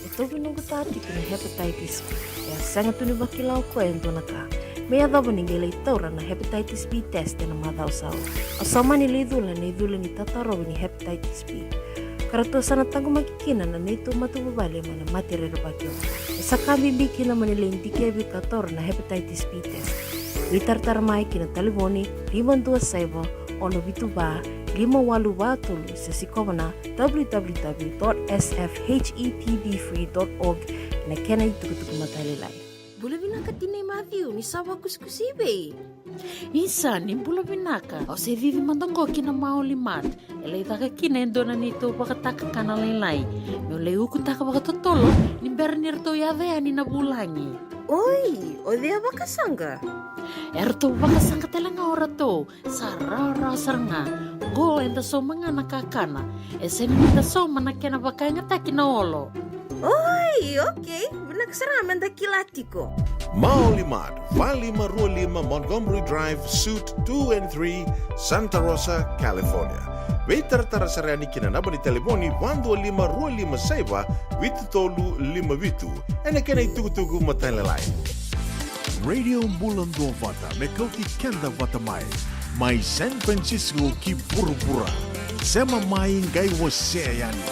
E tauvi noqu ta tiko na hepatitis B. E a sega tu ni vakila o koya e dua na ka me yacova ni qai lai taura na hepatitis B test ena macawa sa oti. Au sa mani lai cula ena icula ni tatarovi ni hepatitis B. Ka ratou sa na taqomaki kina na neitou matavuvale mai na mate rerevaki oqo. E sa ka bibi kina mo ni lai dikevi ka taura na hepatitis B test. Veitaratara mai ki na talevoni lima dua saiva ono vitu va lima walu va tolu se sikova na w w w dot s f h e p b free dot org ena kena itukutuku matailalai. Bula vinaka tinai Mathiu, ni sa vakusikusi i vei? Isa, ni bula vinaka. Au se cici mada qo ki na Maoli Mart. E lai caka kina e dua na neitou vakataka kana lailai. Meu lai ukutaka vakatotolo ni bera ni ratou yaco yani na vulagi. Oi, o cei a vakasaqa? E ratou vakasaqa tale ga o ratou. Sa rawarawa sara ga. Qo eda sauma ga na kakana. E sega ni da sauma na kena vakayagataki na olo. Oi, okei. Vinaka sara ga meda kila tiko. Maoli Mart, va lima rua lima Montgomery Drive, Suite two and three, Santa Rosa, California. Veitaratara sara yani ki na naba ni talevoni va dua lima rua lima saiva vitu tolu lima vitu. Ena kena itukutuku matailalai. Radio Bula Duavata, me kauti keda vata mai. Mai San Francisco ki vuravura. Sema mai qai wasea yani.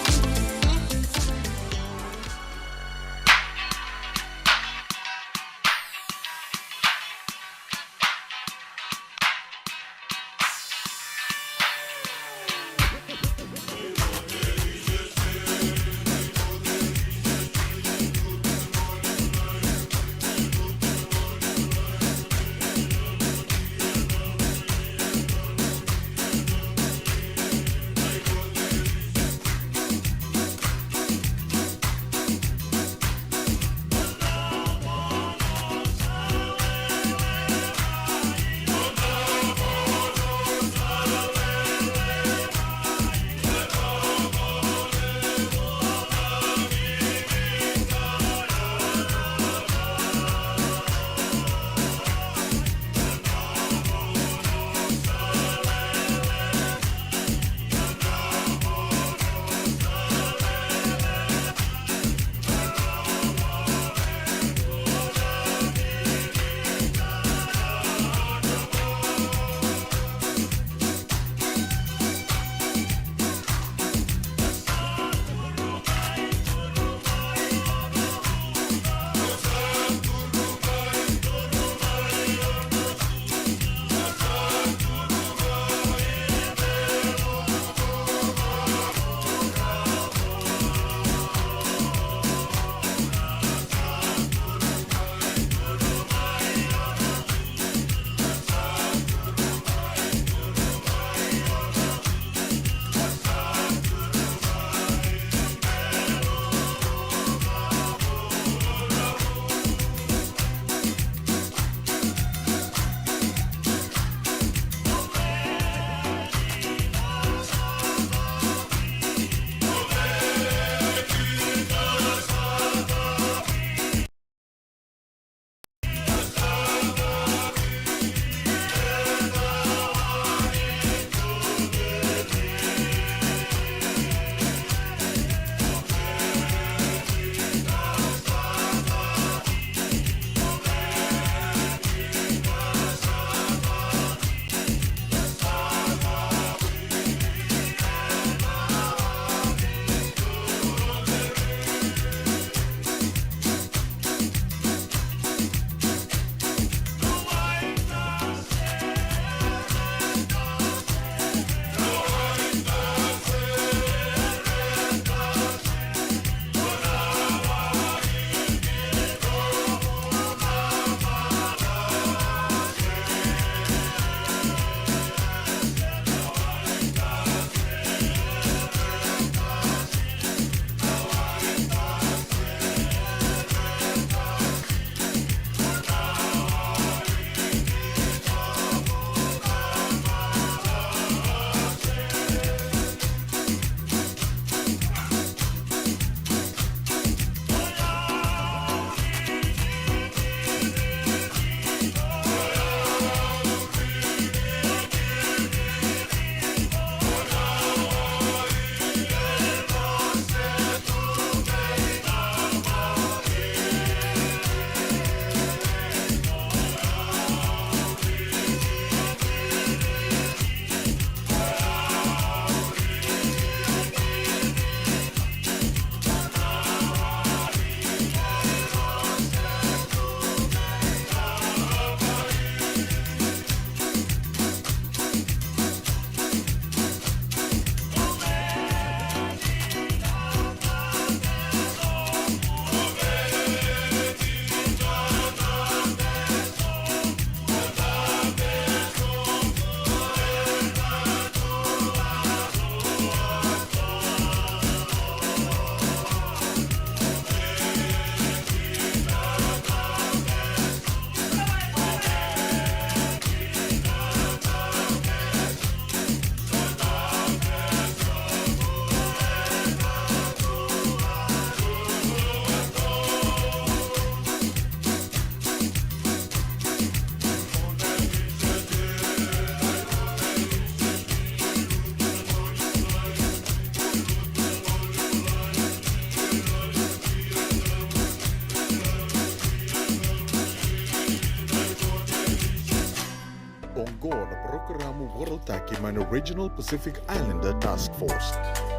Karamu Vorotaki mai na Regional Pacific Islander Task Force.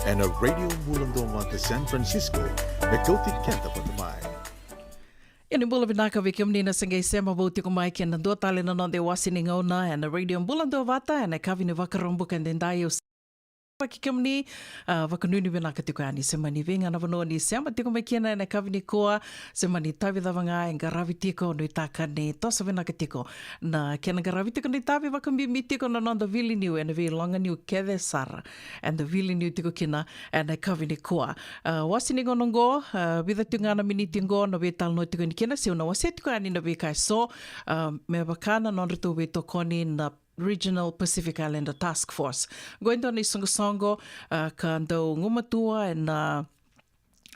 Ena Radio Bula Duavata San Francisco, me kauti keda vata mai. Ia ni bula vinaka vei kemuni na se qai sema vou tiko mai kei na dua tale na noda iwase ni gauna ena Radio Bula Duavata ena yakavi ni Vakaraubuka edaidai. Au vaki kemuni, a, vakanuinui vinaka tiko yani se mani vei ga na vanua ni sema tiko mai kina ena yakavi nikua, se mani tavi cava ga e qaravi tiko, nuitaka ni toso vinaka tiko na kena qaravi tiko na itavi, vakabibi tiko na noda vili niu ena veiloga niu kece sara eda vili niu tiko kina ena yakavi nikua. A, wase ni gauna oqo, a, vica tiko ga na miniti oqo na veitalanoa tiko yani kina, se au na wasea tiko yani na veika eso, a, me vaka na nodratou veitokoni na Regional Pacific Islander Task Force. Oqo e dua na isoqosoqo, a, ka dau gumatua ena,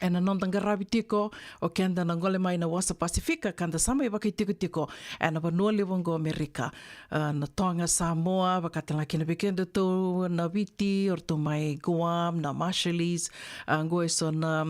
ena noda qaravi tiko o keda na gole mai na wasa Pasifika ka da sa mai vakaitikotiko ena vanua levu oqo Amerika. A, na Toga, Samoa, vaka tale ga kina vei kedatou na Viti, o ratou mai Guam, na Marshallese, a, oqo eso na,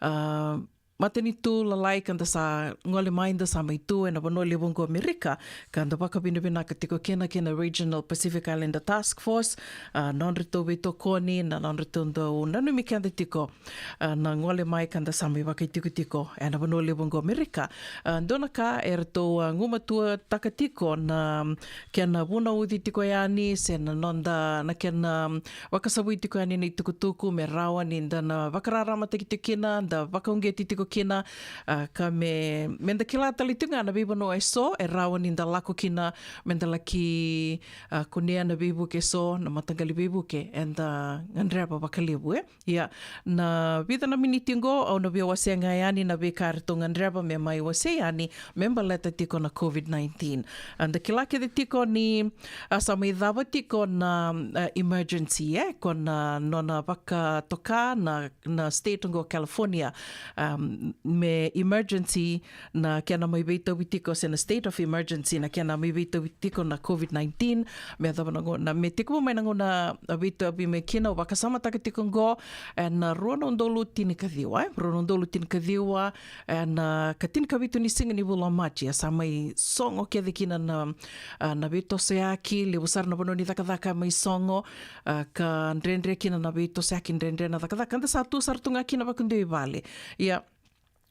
a, matanitu lalai ka da sa gole mai, da sa mai tu ena vanua levu oqo Amerika, ka da vakavinavinaka tiko kina kei na Regional Pacific Islander Task Force, a, nodratou veitokoni, na nodratou dau nanumi keda tiko, a, na gole mai ka da sa mai vakaitikotiko ena vanua levu oqo Amerika. A, dua na ka eratou, a, gumatuataka tiko na kena vunauci tiko yani, se na noda, na kena, um, vakasavui tiko yani na itukutuku me rawa ni da na vakararamataki tiko kina, da vakauqeti tiko kina, a, ka me, me da kila tale tiko ga na veivanua eso e rawa ni da lako kina, me da laki, a, kunea na veivuke eso, na mataqali veivuke eda gadreva vakalevu, e. Ia, na vica na miniti oqo, au na via wasea ga yani na veika eratou gadreva me mai wasei yani, me baleta tiko na COVID nineteen. A, da kila kece tiko ni, a, sa mai cava tiko na, a, emergency, e, ko na nona vakatoka na, na state oqo California, um, me emergency na kena mai veitauvi tiko, se na state of emergency na kena mai veitauvi tiko na COVID nineteen, me yacova na gauna, me tekivu mai na gauna a veitauvi mai kina, au vakasamataka tiko oqo, ena rua na udolu tinikaciwa, e, rua na udolu tinikaciwa, ena ikatinikavitu ni siga ni vula o Maji, a sa mai sogo kece kina na, a, na veitosoyaki, levu sara na vanua ni cakacaka mai sogo, a, ka dredre kina na veitosoyaki, dredre na cakacaka, da sa tu sara tu ga kina vakadua i vale. Ia,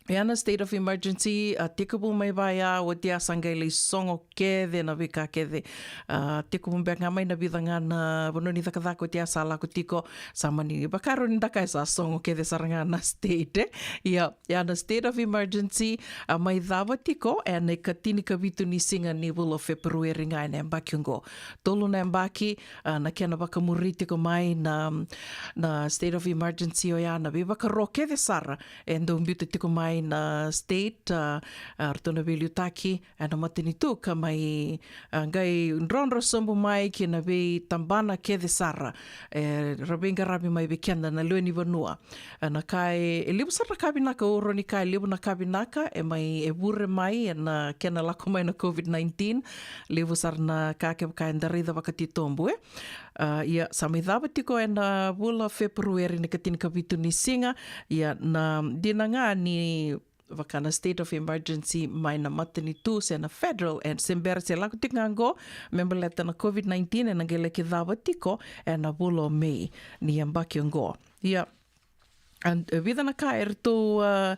ia na state of emergency, a, tekivu mai vaya, oti ya sa qai lai sogo kece na veika kece. A, tekivu beka ga mai na vica ga na vanua ni cakacaka oti ya sa lako tiko, sa mani vaka rawa ni da kaya sa sogo kece sara ga na state, e. Ia, ia na state of emergency, a, mai cava tiko ena ikatinikavitu ni siga ni vula o February ga ena yabaki oqo. Tolu na yabaki, a, na kena vakamuri tiko mai na, na state of emergency oya, na veivakaro kece sara e dau biuta tiko mai na state, a, a, ratou na veiliutaki ena matanitu ka mai, a, qai drodro sobu mai ki na veitabana kece sara, e, ra veiqaravi mai vei keda na lewe ni vanua. A, na ka e, e levu sara na ka vinaka, au rawa ni kaya e levu na ka vinaka e mai, e vure mai ena kena lako mai na COVID nineteen. Levu sara na ka kevaka eda raica vakatitobu, e. A, ia, sa mai cava tiko ena vula o February na ikatinikavitu ni siga, ia na dina ga ni vaka na state of emergency mai na matanitu se na federal, e se bera se lako tiko ga oqo me baleta na COVID nineteen, ena qai laki cava tiko ena vula o May ni yabaki oqo. Ia, a, e vica na ka eratou, a,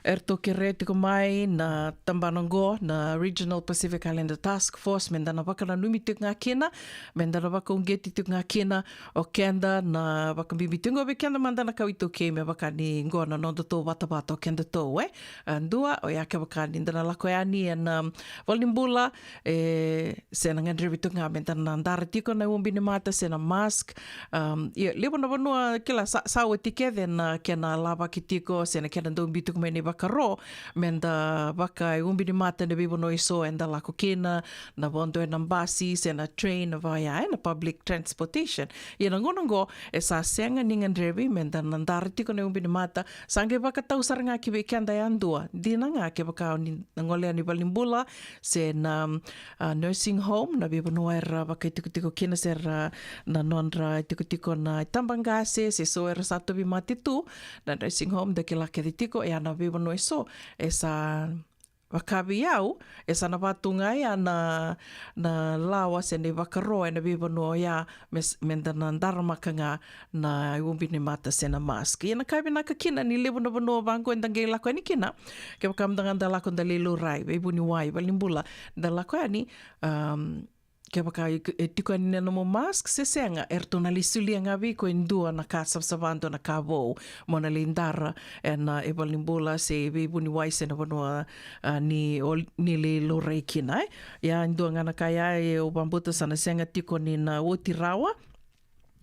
eratou kerea tiko mai na tabana oqo na Regional Pacific Islander Task Force, me da na vakananumi tiko ga kina, me da na vakauqeti tiko ga kina o keda, na vakabibi tiko ga vei keda mada na kawa iTaukei, me vaka ni oqo na nodatou vatavata o kedatou, e. A, dua, oya kevaka ni da na lako yani ena, um, valenibula, e, se na gadrevi tiko ga me da na dara tiko na ubi ni mata se na mask. Um, ia, levu na vanua kila sa, sa oti kece na kena lavaki tiko se na kena dau biu tiko mai na ivakaro me da vakaiubi ni mata ena veivanua eso eda lako kina, na vodo ena basi se na train, na vaya, ena public transportation. Ia na gauna oqo e sa sega ni gadrevi me da na dara tiko na ubi ni mata, sa qai vakatau sara ga ki vei keda yadua. Dina ga kevaka o ni na gole yani valenibula se na, a, nursing home, na veivanua era vakaitikotiko kina se ra na nodra itikotiko na itabaqase, se so era sa tauvimate tu, na nursing home da kila kece tiko, ia na veivanua eso e sa Vaka vei au, e sa na vaka tu ga ya na, na lawa se na ivakaro ena veivanua oya, me s-, meda na daramaka ga na ubi ni mata se na mask. Ia na ka vinaka kina ni levu na vanua vaqo eda qai lako yani kina, kevaka mada ga da lako da lai laurai, veivuniwai, valenibula, da lako yani, um, kevaka e, e tiko yani na nomu mask se sega, eratou na lai solia ga vei iko e dua na ka savasava, dua na ka vou, mo na lai dara ena, e valenibula se veivuniwai se na vanua, a, ni o, ni lai laurai kina, e. Ia, e dua ga na ka ya e au vakabauta sa na sega tiko ni na oti rawa.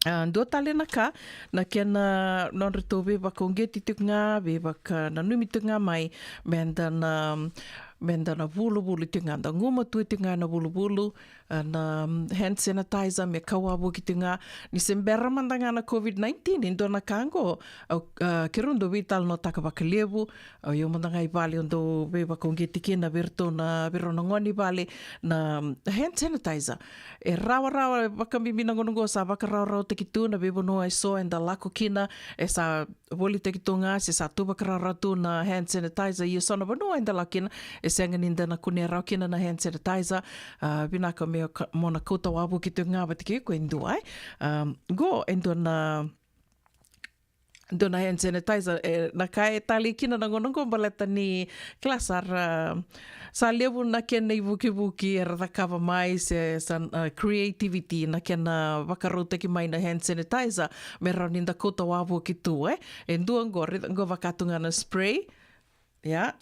A, dua tale na ka, na kena nodratou veivakauqeti tiko ga, veivakananumi tiko ga mai, meda na, meda na vuluvulu tiko ga, da gumatua tiko ga na vuluvulu, a, na, mm, hand sanitizer me kau wavoki tiko ga, ni se bera mada ga na COVID nineteen, e dua na ka qo, a, a, keirau dau veitalanoataka vakalevu, a, o yau mada ga i vale au dau veivakauqeti kina vei iratou na, vei rau na gone i vale na, mm, hand sanitizer. E rawarawa, vakabibi na gauna qo sa vakarawarawataki tu na veivanua eso eda lako kina, e sa volitaki tu ga se sa tu vakarawarawataki tu na hand sanitizer, ia so na vanua eda lako kina, e sega ni da na kunea rawa kina na hand sanitizer, a, vinaka me ka-, mo na kauta wavoki tu ga vata kei iko e dua, e. A, qo e dua na, dua na hand sanitizer, e, na ka e talei kina na gauna qo baleta ni kila sa ra, sa levu na kena ivukivuki era cakava mai se sa, a, creativity na kena vakarautaki mai na hand sanitizer, me rawa ni da kauta wavoki tu, e. E dua qo, raica qo vaka tu ga na spray. Ia,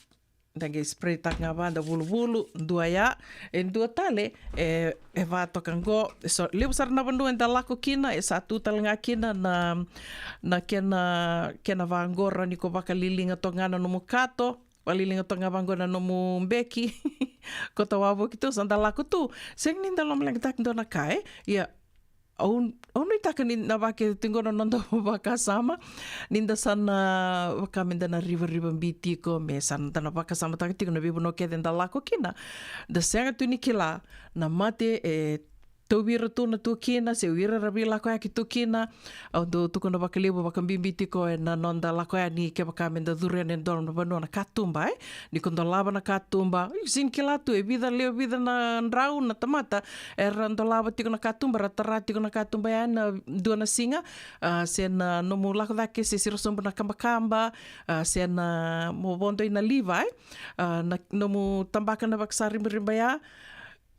da qai spray taka ga va, da vuluvulu, dua ya. E dua tale, e, e va toka qo, e so, levu sara na vanua eda lako kina, e sa tu tale ga kina na, na kena, kena vaqo, rawa ni ko vakaliliga toka ga na nomu kato, vakaliliga toka ga vaqo na nomu beki. Kauta wavoki tu, sa da lako tu. Sega ni da lomaleqataka e dua na ka, e. Ia, au, au nuitaka ni na vaka tiko qo na noda vakasama, ni da sa na vaka meda na rivarivabitiko, me sa da na vakasamataka tiko na veivanua kece da lako kina. Da sega tu ni kila na mate e tauvi ira tu na tu kina, se o ira era veilakoyaki tu kina. Au dau tukuna vakalevu, vakabibi tiko ena noda lako yani, kevaka meda curu yani e dua na vanua na katuba, e. Ni ko dolava na katuba, io, sega ni kila tu e vica, lewe vica na drau na tamata era dolava tiko na katuba, ra tara tiko na katuba ya ena dua na siga, a, se na nomu lako cake se siro sobu na kabakaba, a, se na mo vodo ina liva, e, a, na nomu tabaka na vakasaribariba ya,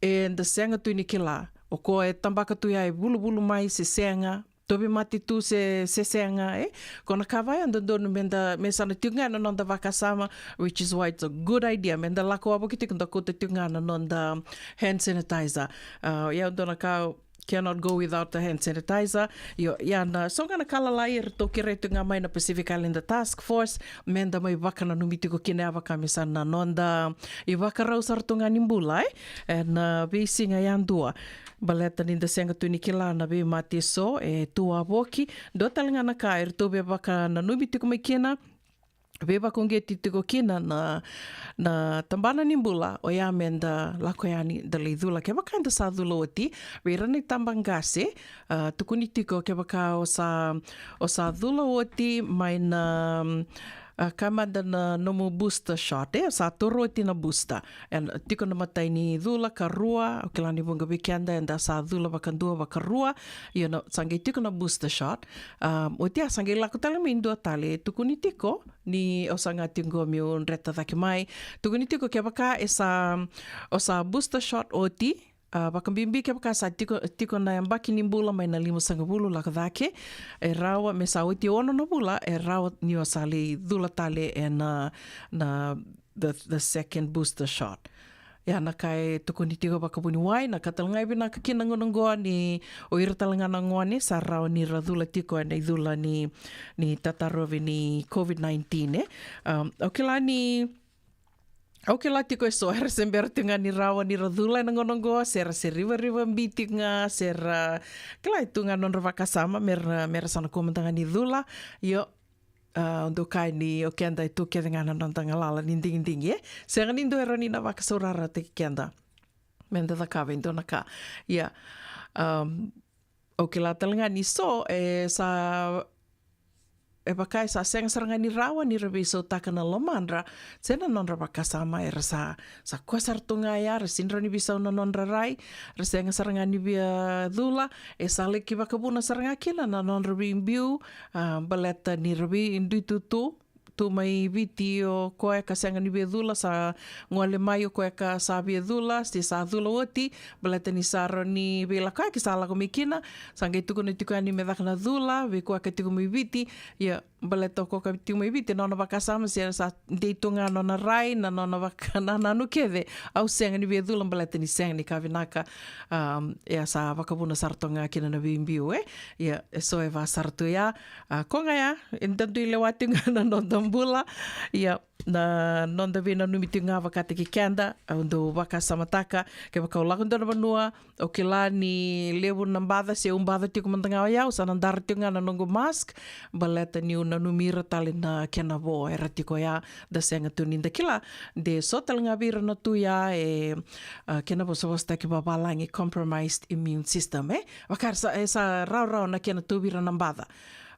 eda sega tu ni kila. O koya e tabaka tu ya e vuluvulu mai se sega, tauvimate tu se, se sega, e? Ko na ka vaya dodonu meda, me sa na tiko ga na noda vakasama, which is why it's a good idea meda lako wavoki tiko, da kauta tiko ga na noda hand sanitizer. A, ia dua na ka, cannot go without the hand sanitizer. Io, ia na so ga na ka lalai eratou kerea tiko ga mai na Pacific Islander Task Force, meda mai vakananumi tiko kina, ya vaka me sa na noda ivakarau sara tu ga ni bula, e? Ena veisiga yadua. Baleta ni da sega tu ni kila na veimate eso e tu wavoki. Dua tale ga na ka eratou veivakananumi tiko mai kina, veivakauqeti tiko kina na, na tabana ni bula, oya meda lako yani da lai cula. Kevaka eda sa cula oti, vei ira na itabaqase, a, tukuni tiko kevaka o sa, o sa cula oti mai na, a, ka mada na nomu booster shot, e, sa toro oti na booster. E, tiko na imatai ni cula, karua, au kila ni vuqa vei keda eda sa cula vakadua, vakarua, io na, sa qai tiko na booster shot. A, oti ya sa qai lako tale mai dua tale, tukuni tiko, ni au sa ga tiko qo meu dreta cake mai. Tukuni tiko kevaka e sa, o sa booster shot oti, a, vakabibi kevaka sa tiko, tiko na yabaki ni bula mai na limasagavulu lako cake, e rawa me sa oti e ono na vula, e rawa ni o sa lai cula tale ena, na, the, the second booster shot. Ia na ka e tukuni tiko vakavuniwai, na ka tale ga e vinaka kina na gauna qo ni o ira tale ga na gone sa rawa ni ra cula tiko ena icula ni, ni tatarovi ni COVID nineteen, e. Um, au kila ni Au kila tiko eso era se bera tiko ga ni rawa ni ra cula ena gauna oqo, se ra se rivarivabi tiko ga, se ra kila e tu ga na nodra vakasama me ra, me ra sa na kua mada ga ni cula. Io, a, au dau kaya ni o keda e tu kece ga na noda galala ni digidigi, e? Sega ni dua e rawa ni na vakasaurarataki keda me da cakava e dua na ka. Ia, um, au kila tale ga ni so e sa e vaka e sa sega sara ga ni rawa ni ra veisautaka na lomadra se na nodra vakasama. Era sa, sa koya sara tu ga ya, ra sega ni rawa ni veisau na nodra rai, ra sega sara ga ni via cula. E sa laki vakavuna sara ga kina na nodra veibiu, a, baleta ni ra veiduitutu tu mai Viti. O koya ka sega ni via cula sa gole mai, o koya ka sa via cula se sa cula oti, baleta ni sa rawa ni veilakoyaki sa lako mai kina. Sa qai tukuna tiko yani me caka na cula vei koya ka tiko mai Viti. Ia, baleta o koya ka tiko mai Viti, na nona vakasama se sa dei tu ga na nona rai, na nona vakanananu kece, au sega ni via cula baleta ni sega ni ka vinaka. Am, ia sa vakavuna sara tu ga kina na veibiu, e. Ia, e so e va sara tu ya. A, ko ga ya, e da dui lewa tu ga na noda bula. Ia, na noda veinanumi tu ga vakataki keda, au dau vakasamataka, kevaka au lako dua na vanua, au kila ni levu na baca se au baca tiko mada ga o yau, sa na dara tiko ga na noqu mask, baleta niu nanumi ira tale na kena vo era tiko ya, da sega tu ni da kila de so tale ga vei ira na tu ya e, a, kena vosavosataki vavalagi, compromised immune system, e? Vaka era sa, e sa rawarawa na kena tauvi ira na baca.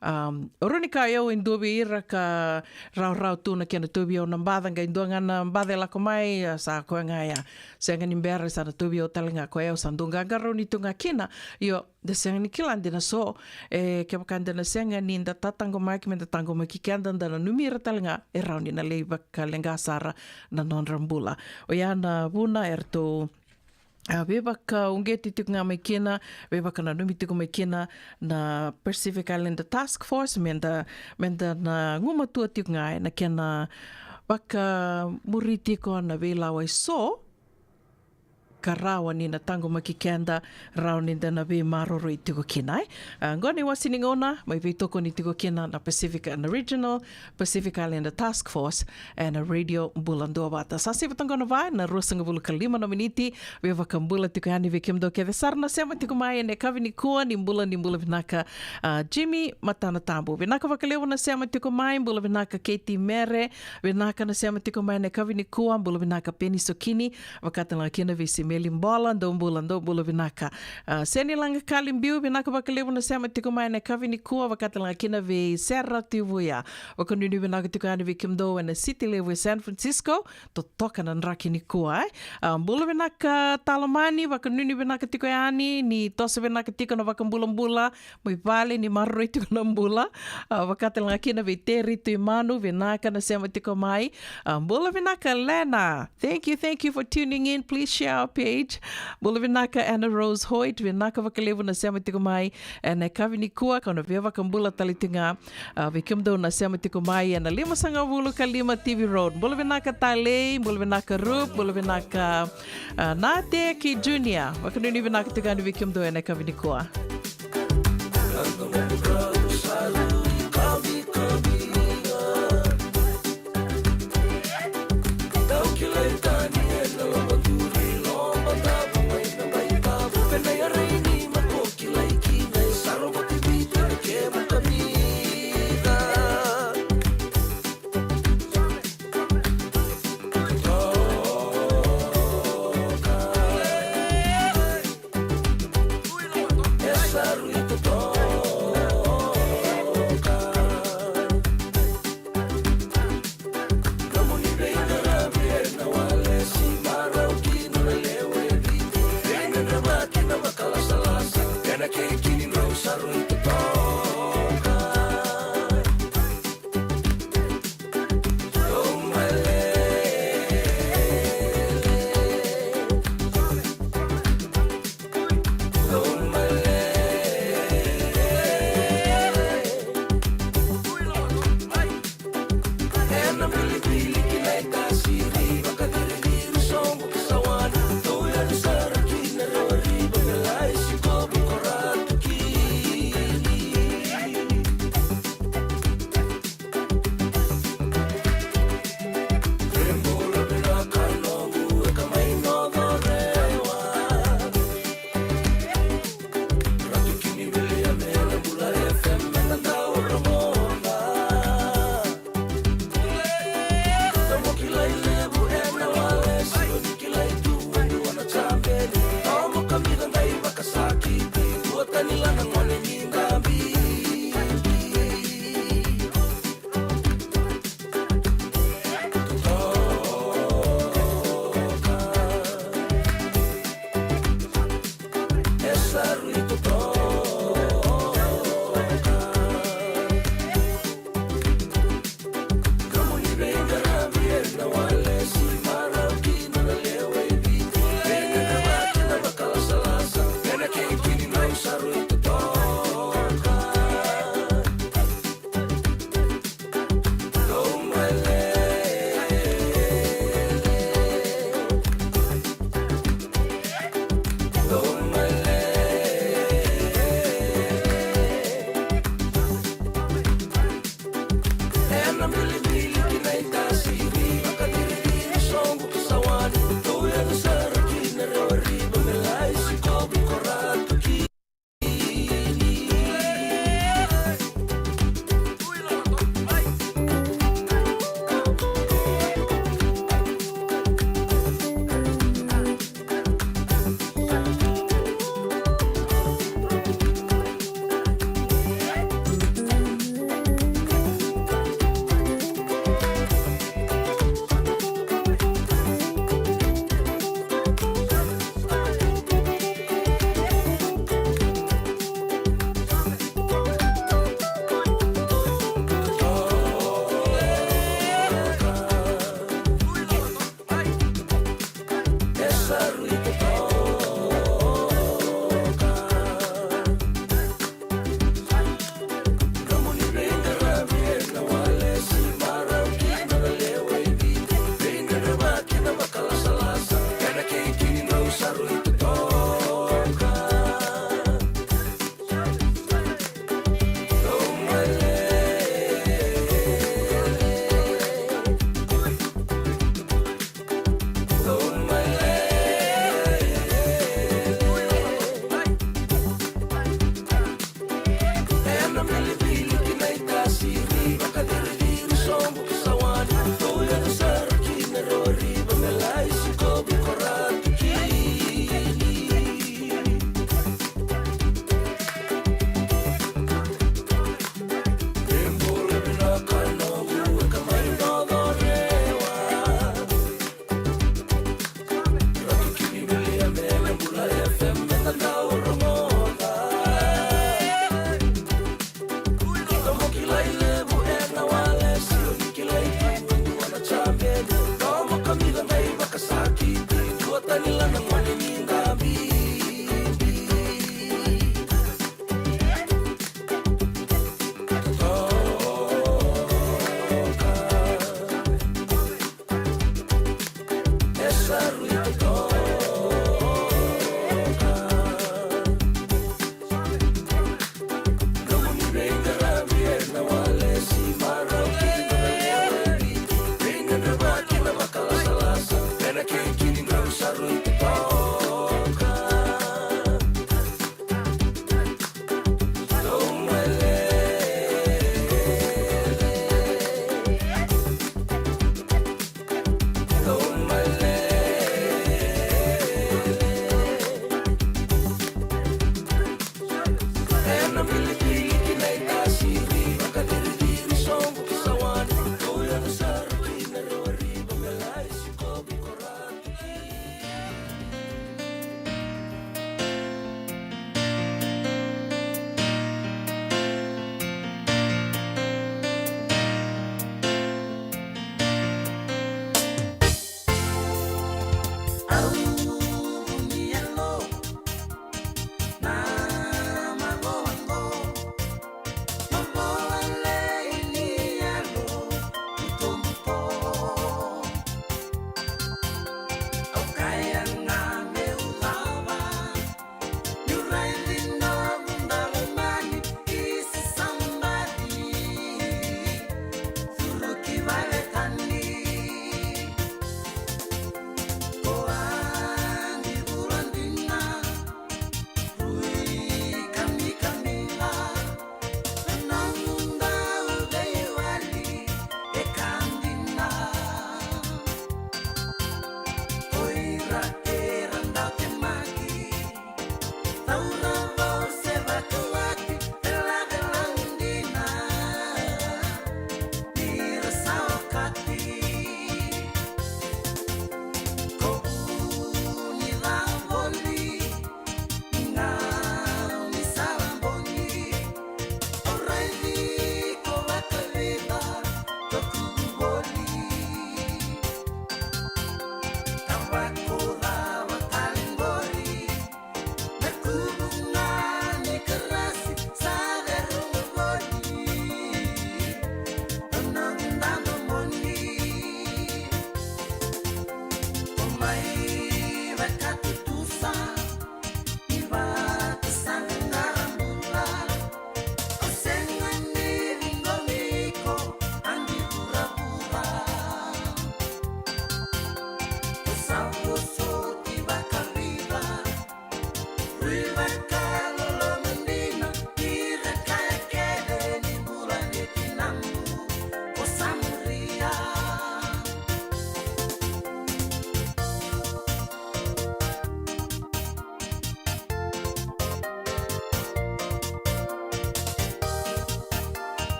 Um, o rawa ni kaya o yau e dua vei ira ka rawarawa tu na kena tauvi au na baca, qai dua ga na baca e lako mai, a, sa koya ga ya. Sega ni bera, sa na tauvi au tale ga koya, au sa dau qaqarauni tu ga kina. Io, da sega ni kila de na so, e, kevaka da na sega ni da tataqomaki, me da taqomaki keda, da nanumi ira tale ga, e rawa ni na lai vakaleqa sara na nodra bula. Oya na vuna eratou, a, veivakauqeti tiko ga mai kina, veivakananumi tiko mai kina na Pacific Islander Task Force, me da, me da na gumatua tiko ga ena kena vakamuri tiko na veilawa e so ka rawa ni na taqomaki keda, rawa ni da na veimaroroi tiko kina, e. A, qo na iwase ni gauna mai veitokoni tiko kina na Pacific, na Regional Pacific Islander Task Force, ena Radio Bula Duavata. Sa sivi toka qo na va na ruasagavulu ka lima na miniti. Veivakabula tiko yani vei kemudou kece sara na sema tiko mai ena yakavi nikua, ni bula, ni bula vinaka, a, Jimmy Matanatabu. Vinaka vakalevu na sema tiko mai, bula vinaka Katie Mere. Vinaka na sema tiko mai ena yakavi nikua, bula vinaka Peni Sokini. Vakatalega kina vei Simeli Bola, dou bula, dou bula vinaka. A, Seni Lagakali Biu, vinaka vakalevu na sema tiko mai ena yakavi nikua, vakatalega kina vei Sera Tivuya. Vakanuinui vinaka tiko yani vei kemudou ena siti levu e San Francisco, totoka na draki nikua, e. A, bula vinaka Talomani, vakanuinui vinaka tiko yani, ni toso vinaka tiko na vakabulabula mai vale, ni maroroi tiko na bula. A, vakatalega kina vei Teri Tuimanu, vinaka na sema tiko mai. A, bula vinaka Lena. Thank you, thank you for tuning in. Please share our page. Bula vinaka Anna Rose Hoyt, vinaka vakalevu na sema tiko mai ena yakavi nikua, kau na via vakabula tale tiko ga, a, vei kemudou na sema tiko mai ena limasagavulu ka lima T V Road. Bula vinaka Talei, bula vinaka Rup, bula vinaka, a, Nate kei Junior. Vakanuinui vinaka tiko yani vei kemudou ena yakavi nikua.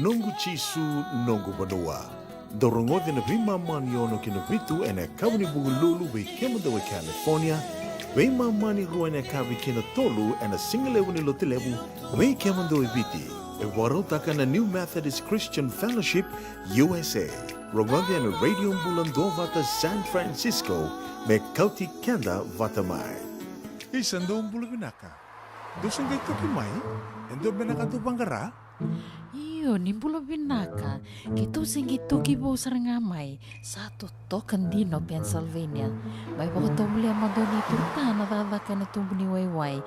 Noqu Jisu, noqu vanua. Dou rogoca na veimama ni ono ki na vitu ena yakavi ni Vukelulu vei kemudou e California, veimama ni rua ena yakavi ki na tolu ena sigalevu ni Lotulevu vei kemudou e Viti. E vakarautaka na New Methodist Christian Fellowship U S A. Rogoca ena Radio Bula Duavata San Francisco, me kauti keda vata mai. Isa, dou bula vinaka. Dou se qai toki mai? E dua beka na ka dou vaqara? Io, ni bula vinaka. Keitou se qai toki vou sara ga mai. Sa totoka dina o Pennsylvania. Mai vakatovolea mada o Nei Turta na cakacaka ena tubu ni waiwai.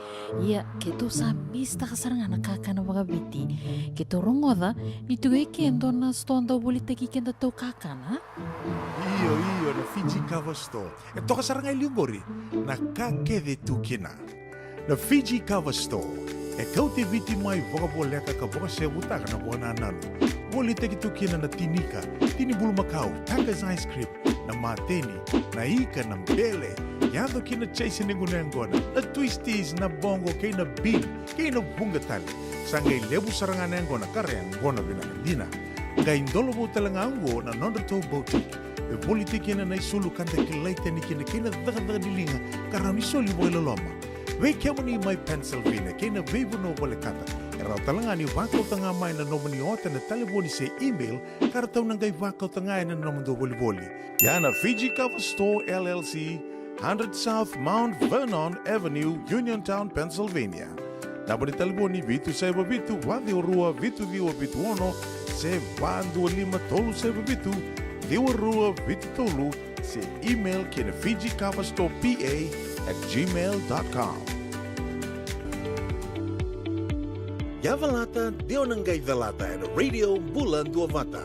Ia, keitou sa misitaka sara ga na kakana vakaviti. Keitou rogoca ni tiko e ke e dua na sitoa dau volitaki kedatou kakana. Io, io, na Fiji Kava Store. E toka sara ga e liu qori na ka kece e tu kina. Na Fiji Kava Store e kauti Viti mai vakavoleka ka vakasevutaka na vakanananu. Volitaki tu kina na tinika, tini bulumakau, Taka's ice cream, na mateni, na ika, na bele, yaco ki na chase ni gunu yaqona, na twisties, na boqo kei na bean, kei na vuqa tale. Sa qai levu sara ga na yaqona ka ra yaqona vinaka dina. Qai dolovou tale ga oqo na nodratou boutique. E volitaki kina na isulu ka da kilai tani kina kei na cakacaka ni liga ka rawa ni soli vakailoloma. Vei kemuni mai Pennsylvania kei na veivanua volekata, e rawa tale ga ni vakauta ga mai na nomuni ota na talevoni se email ka ratou na qai vakauta ga ena nomudou volivoli. Ia na Fiji Kava Store L L C, hundred South Mount Vernon Avenue, Uniontown, Pennsylvania. Naba ni talevoni vitu saiva vitu, va ciwa rua, vitu ciwa vitu ono, se va dua lima tolu saiva vitu, ciwa rua vitu tolu, se email ki na Fiji Kava Store P A at gmail dot com. Ia calata, de o na qai calata ena Radio Bula Duavata.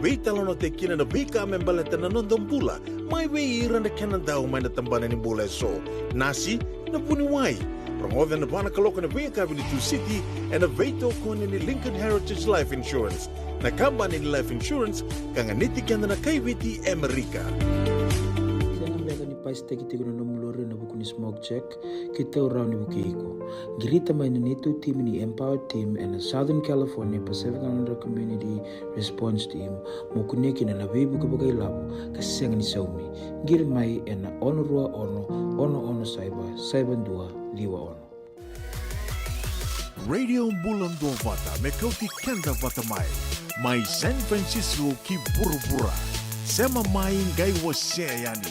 Veitalanoataki kina na veika me baleta na noda bula, mai vei ira na kena dau mai na tabana ni bula eso. Nasi, na vuniwai. Rogoca ena va na kaloko ena veiyakavi ni Tusiti, ena veitokoni ni Lincoln Heritage Life Insurance, na kabani ni life insurance ka ganiti keda na kai Viti e Amerika. Sega beka ni pasitaki tiko na nomu lori ena vuku ni smoke check? Keitou rawa ni vukei iko. Qirita mai na neitou timi ni Empower Team ena Southern California Pacific Islander Community Response Team, mo kunea kina na veivuke vakailavo ka sega ni saumi. Qiri mai ena ono rua ono, ono ono saiva, saiva dua, ciwa ono. Radio Bula Duavata me kauti keda vata mai, mai San Francisco ki vuravura. Sema mai, qai wasea yani.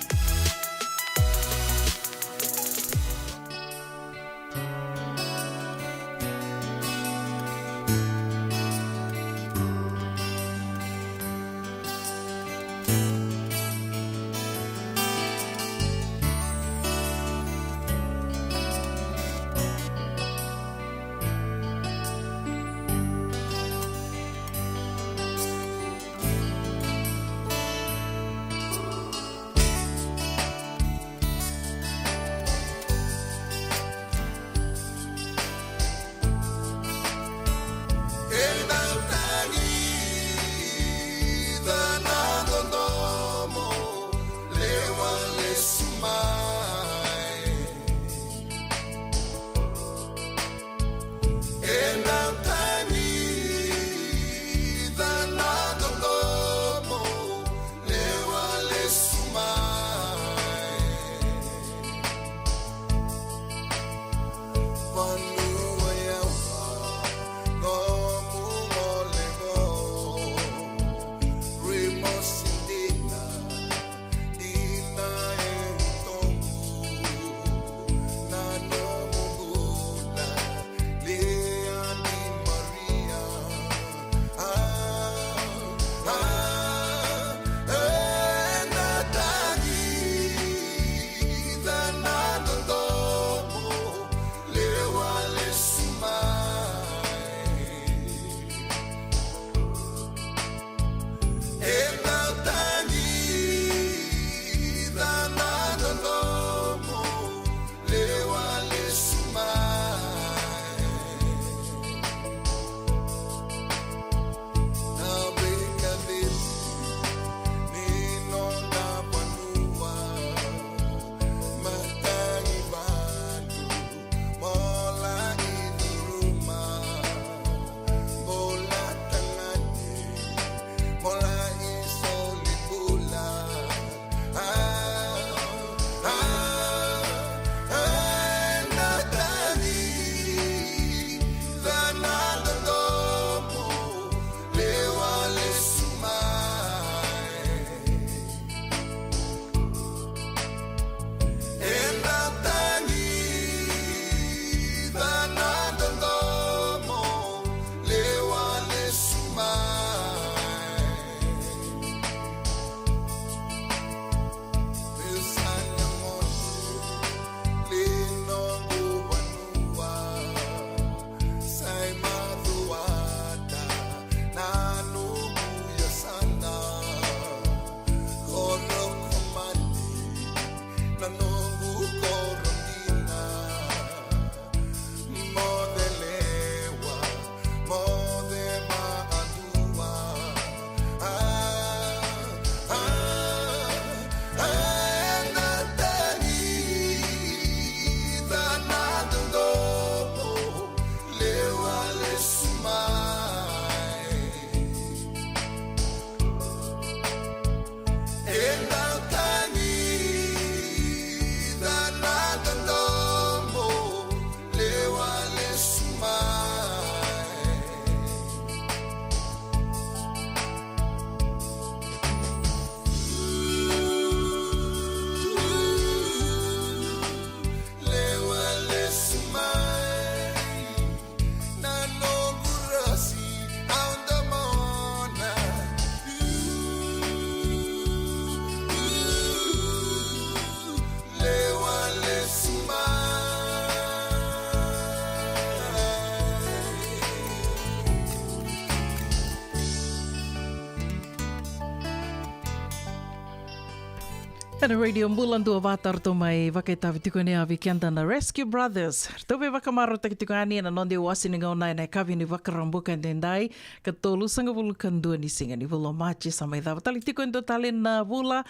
Ena Radio Bula Duavata ratou mai vakaitavi tiko yani vei keda na Rescue Brothers. Ratou veivakamarautaki tiko yani ena noda iwase ni gauna ena yakavi ni Vakaraubuka edaidai, ka tolusagavulu ka dua ni siga ni vula o Maji. Sa mai cava tale tiko e dua tale na vula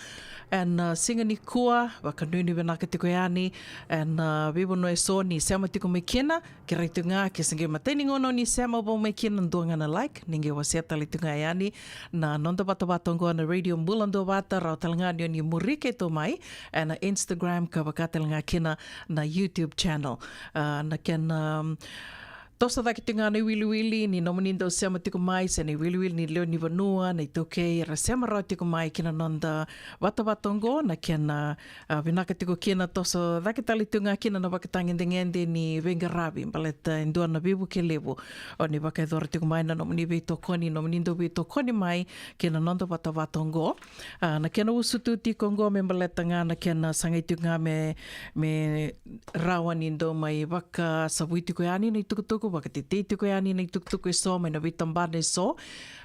ena, uh, siga nikua. Vakanuinui vinaka tiko yani ena, uh, veivanua eso ni sema tiko mai kina. Kerei tu ga ke se qai matai ni gauna o ni sema vou mai kina, dua ga na like, ni qai wasea tale tu ga yani na noda vatavata oqo na Radio Bula Duavata, rawa tale ga ni o ni muri keitou mai ena Instagram ka vaka tale ga kina na YouTube channel. Ah, na kena, um, toso cake tiko ga na iwiliwili ni nomuni dau sema tiko mai, se na iwiliwili ni lewe ni vanua, na iTaukei era sema rawa tiko mai kina noda vatavata oqo, na kena, ah, vinaka tiko kina toso cake tale tu ga kina na vakatagedegede ni veiqaravi baleta e dua na veivuke levu o ni vakayacora tiko mai na nomuni veitokoni, nomuni dau veitokoni mai kina noda vatavata oqo. Ah, na kena usutu tiko oqo me baleta ga na kena sagai tiko ga me, me rawa ni dau mai vakasavui tiko yani na itukutuku, vakatetei tiko yani na itukutuku eso mai na veitabana eso.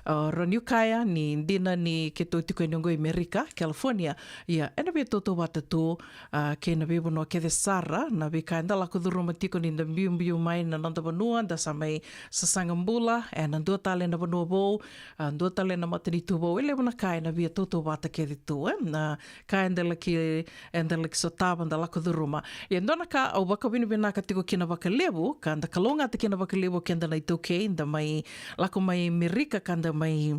Ah, rawa niu kaya ni dina ni keitou tiko yani oqo i Merika, California, ia ena veitautauvata tu, ah, kei na veivanua kece sara, na veika eda lako curuma tiko ni da biubiu mai na noda vanua, da sa mai sasaga bula ena dua tale na vanua vou, ah, dua tale na matanitu vou. E levu na ka ena veitautauvata kece tu, e na ka eda laki, eda laki sotava, da lako curuma. Ia dua na ka au vakavinavinaka tiko kina vakalevu, ka da kalougata kina vakalevu o keda na iTaukei da mai lako mai Merika ka da mai,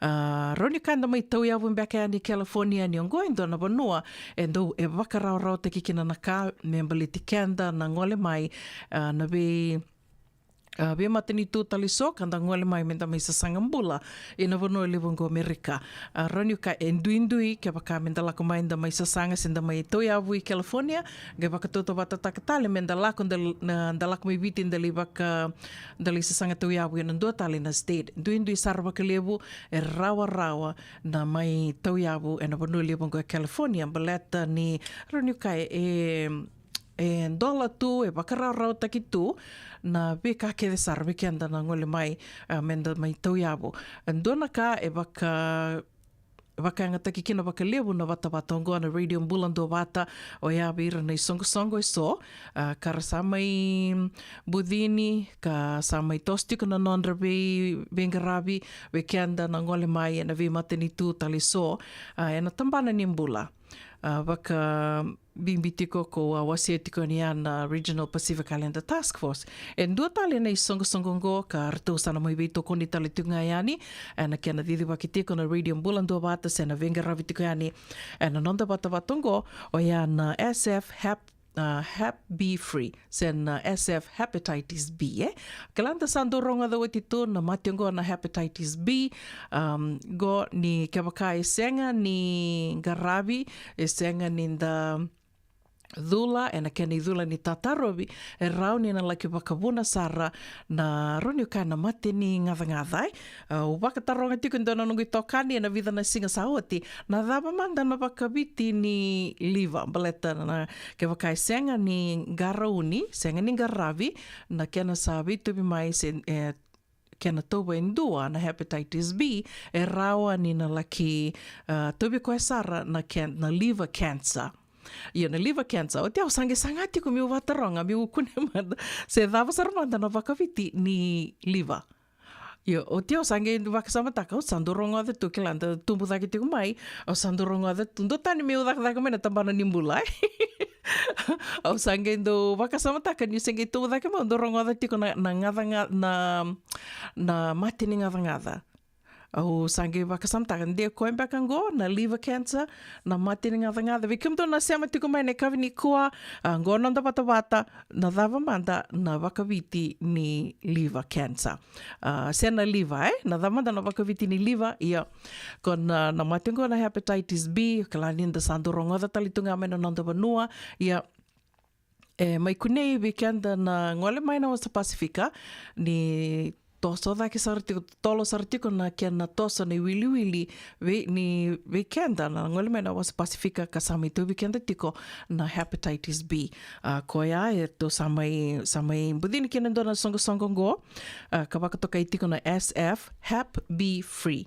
ah, rawa ni ka da mai tauyavu beka yani California, ni oqo e dua na vanua e dau, e vakarawarawataki kina na ka me baleti keda na gole mai, ah, na vei, ah, veimatanitu tale eso ka da gole mai me da mai sasaga bula ina vanua levu oqo Merika. Ah, rawa niu kaya e duidui kevaka me da lako mai da mai sasaga se da mai tauyavu i California, qai vakatautauvatataka tale me da lako da, na, da lako mai Viti da lai vaka, da lai sasaga tauyavu ena dua tale na state. Duidui sara vakalevu, e rawarawa na mai tauyavu ena vanua levu oqo e California baleta ni rawa niu kaya e, e dola tu, e vakarawarawataki tu na veika kece sara vei keda na gole mai, ah, me da mai tauyavu. E dua na ka e vaka, vakayagataki kina vakalevu na vatavata oqo na Radio Bula Duavata, oya vei ira na isoqosoqo eso, ah, ka ra sa mai bucini ka sa mai toso tiko na nodra vei, veiqaravi vei keda na gole mai ena veimatanitu tale eso, ah, ena tabana ni bula. Ah, vaka bibi tiko ko a wasea tiko ni a na Regional Pacific Islander Task Force. E dua tale na isoqosoqo oqo ka ratou sa na mai veitokoni tale tiko ga yani ena kena cicivaki tiko na Radio Bula Duavata se na veiqaravi tiko yani ena noda vatavata oqo, oya na S F Hep, ah, Hep B Free se na S F Hepatitis B, e. Kila da sa dau rogoca oti tu na mate oqo na Hepatitis B, um, qo ni kevaka e sega ni qaravi, e sega ni da cula ena kena icula ni tatarovi, e rawa ni na laki vakavuna sara na rawa niu kaya na mate ni gacagaca, e. Au vakataroga tiko e dua na noqu itokani ena vica na siga sa oti, na cava mada na vakaviti ni liva, baleta na kevaka e sega ni qarauni, sega ni qaravi, na kena sa veituvi mai se, e, kena tauva e dua na Hepatitis B, e rawa ni na laki, ah, tauvi koya sara na can-, na liver cancer. Io, na liver cancer. Oti au sa qai saga tiko meu vataroga, meu kunea mada se cava sara mada na vakaviti ni liver. Io, oti au sa qai vakasamataka, au sa dau rogoca tu, kila da tubu cake tiko mai, au sa dau rogoca tu, dua tani meu cakacaka mai na tabana ni bula, e. Au sa qai dau vakasamataka niu se qai tubu cake mai, au dau rogoca tiko na, na gacagaca, na, na mate ni gacagaca. Au sa qai vakasamataka de koya beka qo na liver cancer, na mate ni gacagaca. Vei kemudou na sema tiko mai na yakavi nikua, ah, qo noda vatavata, na cava mada na vakaviti ni liver cancer. Ah, se na liver, e? Na cava mada na vakaviti ni liver, ia. Ko na, na mate qo na Hepatitis B, kila ni da sa dau rogoca tale tu ga mai na noda vanua, ia. E mai kunei vei keda na gole mai na wasa Pasifika, ni toso cake sara tiko, totolo sara tiko na kena toso na iwiliwili vei, ni vei keda na gole mai na wasa Pasifika ka sa mai tauvi keda tiko na Hepatitis B. Ah, koya e tou sa mai, sa mai bucini kina e dua na soqosoqo qo, ah, ka vakatokai tiko na S F Hep B Free.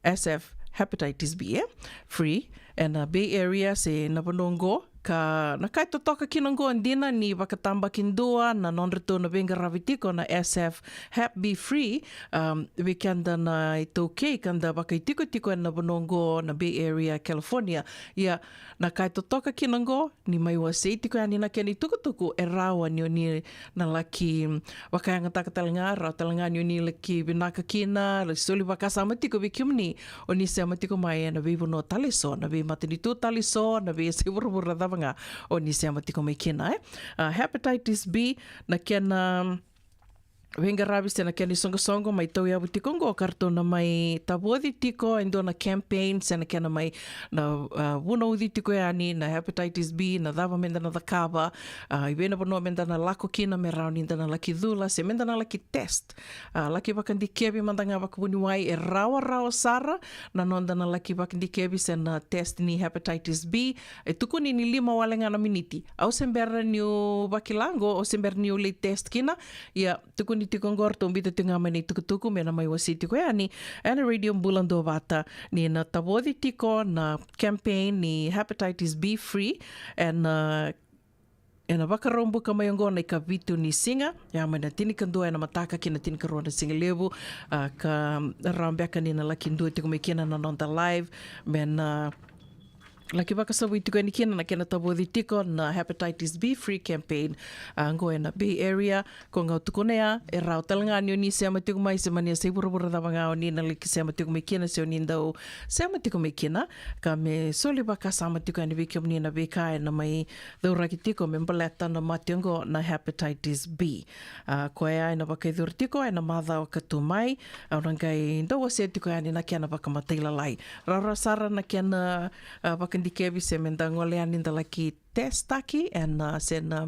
S F hepatitis B, e? Free, ena Bay Area se na vanua oqo. Ka na ka e totoka kina oqo dina ni vakatabakidua na nodratou na veiqaravi tiko na S F Hep B Free, um, vei keda na iTaukei ka da vakaitikotiko ena vanua oqo na Bay Area, California. Ia, na ka e totoka kina oqo, ni mai wasei tiko yani na kena itukutuku, e rawa ni o ni na laki vakayagataka tale ga, rawa tale ga ni o ni laki vinaka kina, laki soli vakasama tiko vei kemuni, o ni sema tiko mai ena veivanua tale so, na veimatanitu tale so, na veiyasai vuravura cava ga, o ni sema tiko mai kina, e? A, hepatitis B, na kena veiqaravi se na kena isoqosoqo mai tauyavu tiko oqo ka ratou na mai tavoci tiko e dua na campaign se na kena mai na, a, vunauci tiko yani na hepatitis B, na cava meda na cakava, a, i vei na vanua meda na lako kina me rawa ni da na laki cula se meda na laki test. A, laki vakadikevi mada ga vakavuniwai, e rawarawa sara na noda na laki vakadikevi se na test ni hepatitis B. E tukuni ni lima wale ga na miniti. Au se bera niu vakila oqo, au se bera niu lai test kina. Ia, tukuni tiko oqo ratou biuta tiko ga mai na itukutuku me na mai wasei tiko yani ena Radio Bula Duavata ni na tavoci tiko na campaign ni hepatitis B free ena, ena Vakaraubuka mai oqo na ikavitu ni siga, ia mai na tinikadua ena mataka ki na tinikarua na siga levu, a, ka rawa beka ni na laki dua tiko mai kina na noda live me na laki vakasavui tiko yani kina na kena tavoci tiko na hepatitis B free campaign, a, oqo ena Bay Area. Ko ga au tukuna ya, e rawa tale ga ni o ni sema tiko mai se mani yasai vuravura cava ga o ni na laki sema tiko mai kina se o ni dau sema tiko mai kina, ka me soli vakasama tiko yani vei kemuni na veika ena mai cauraki tiko me baleta na mate oqo na hepatitis B. A, koya ena vakayacori tiko ena macawa ka tu mai, au na qai dau wasea tiko yani na kena vakamatailalai. Rawarawa sara na kena, a, vakadikevi se meda gole yani da laki testaki ena, se na,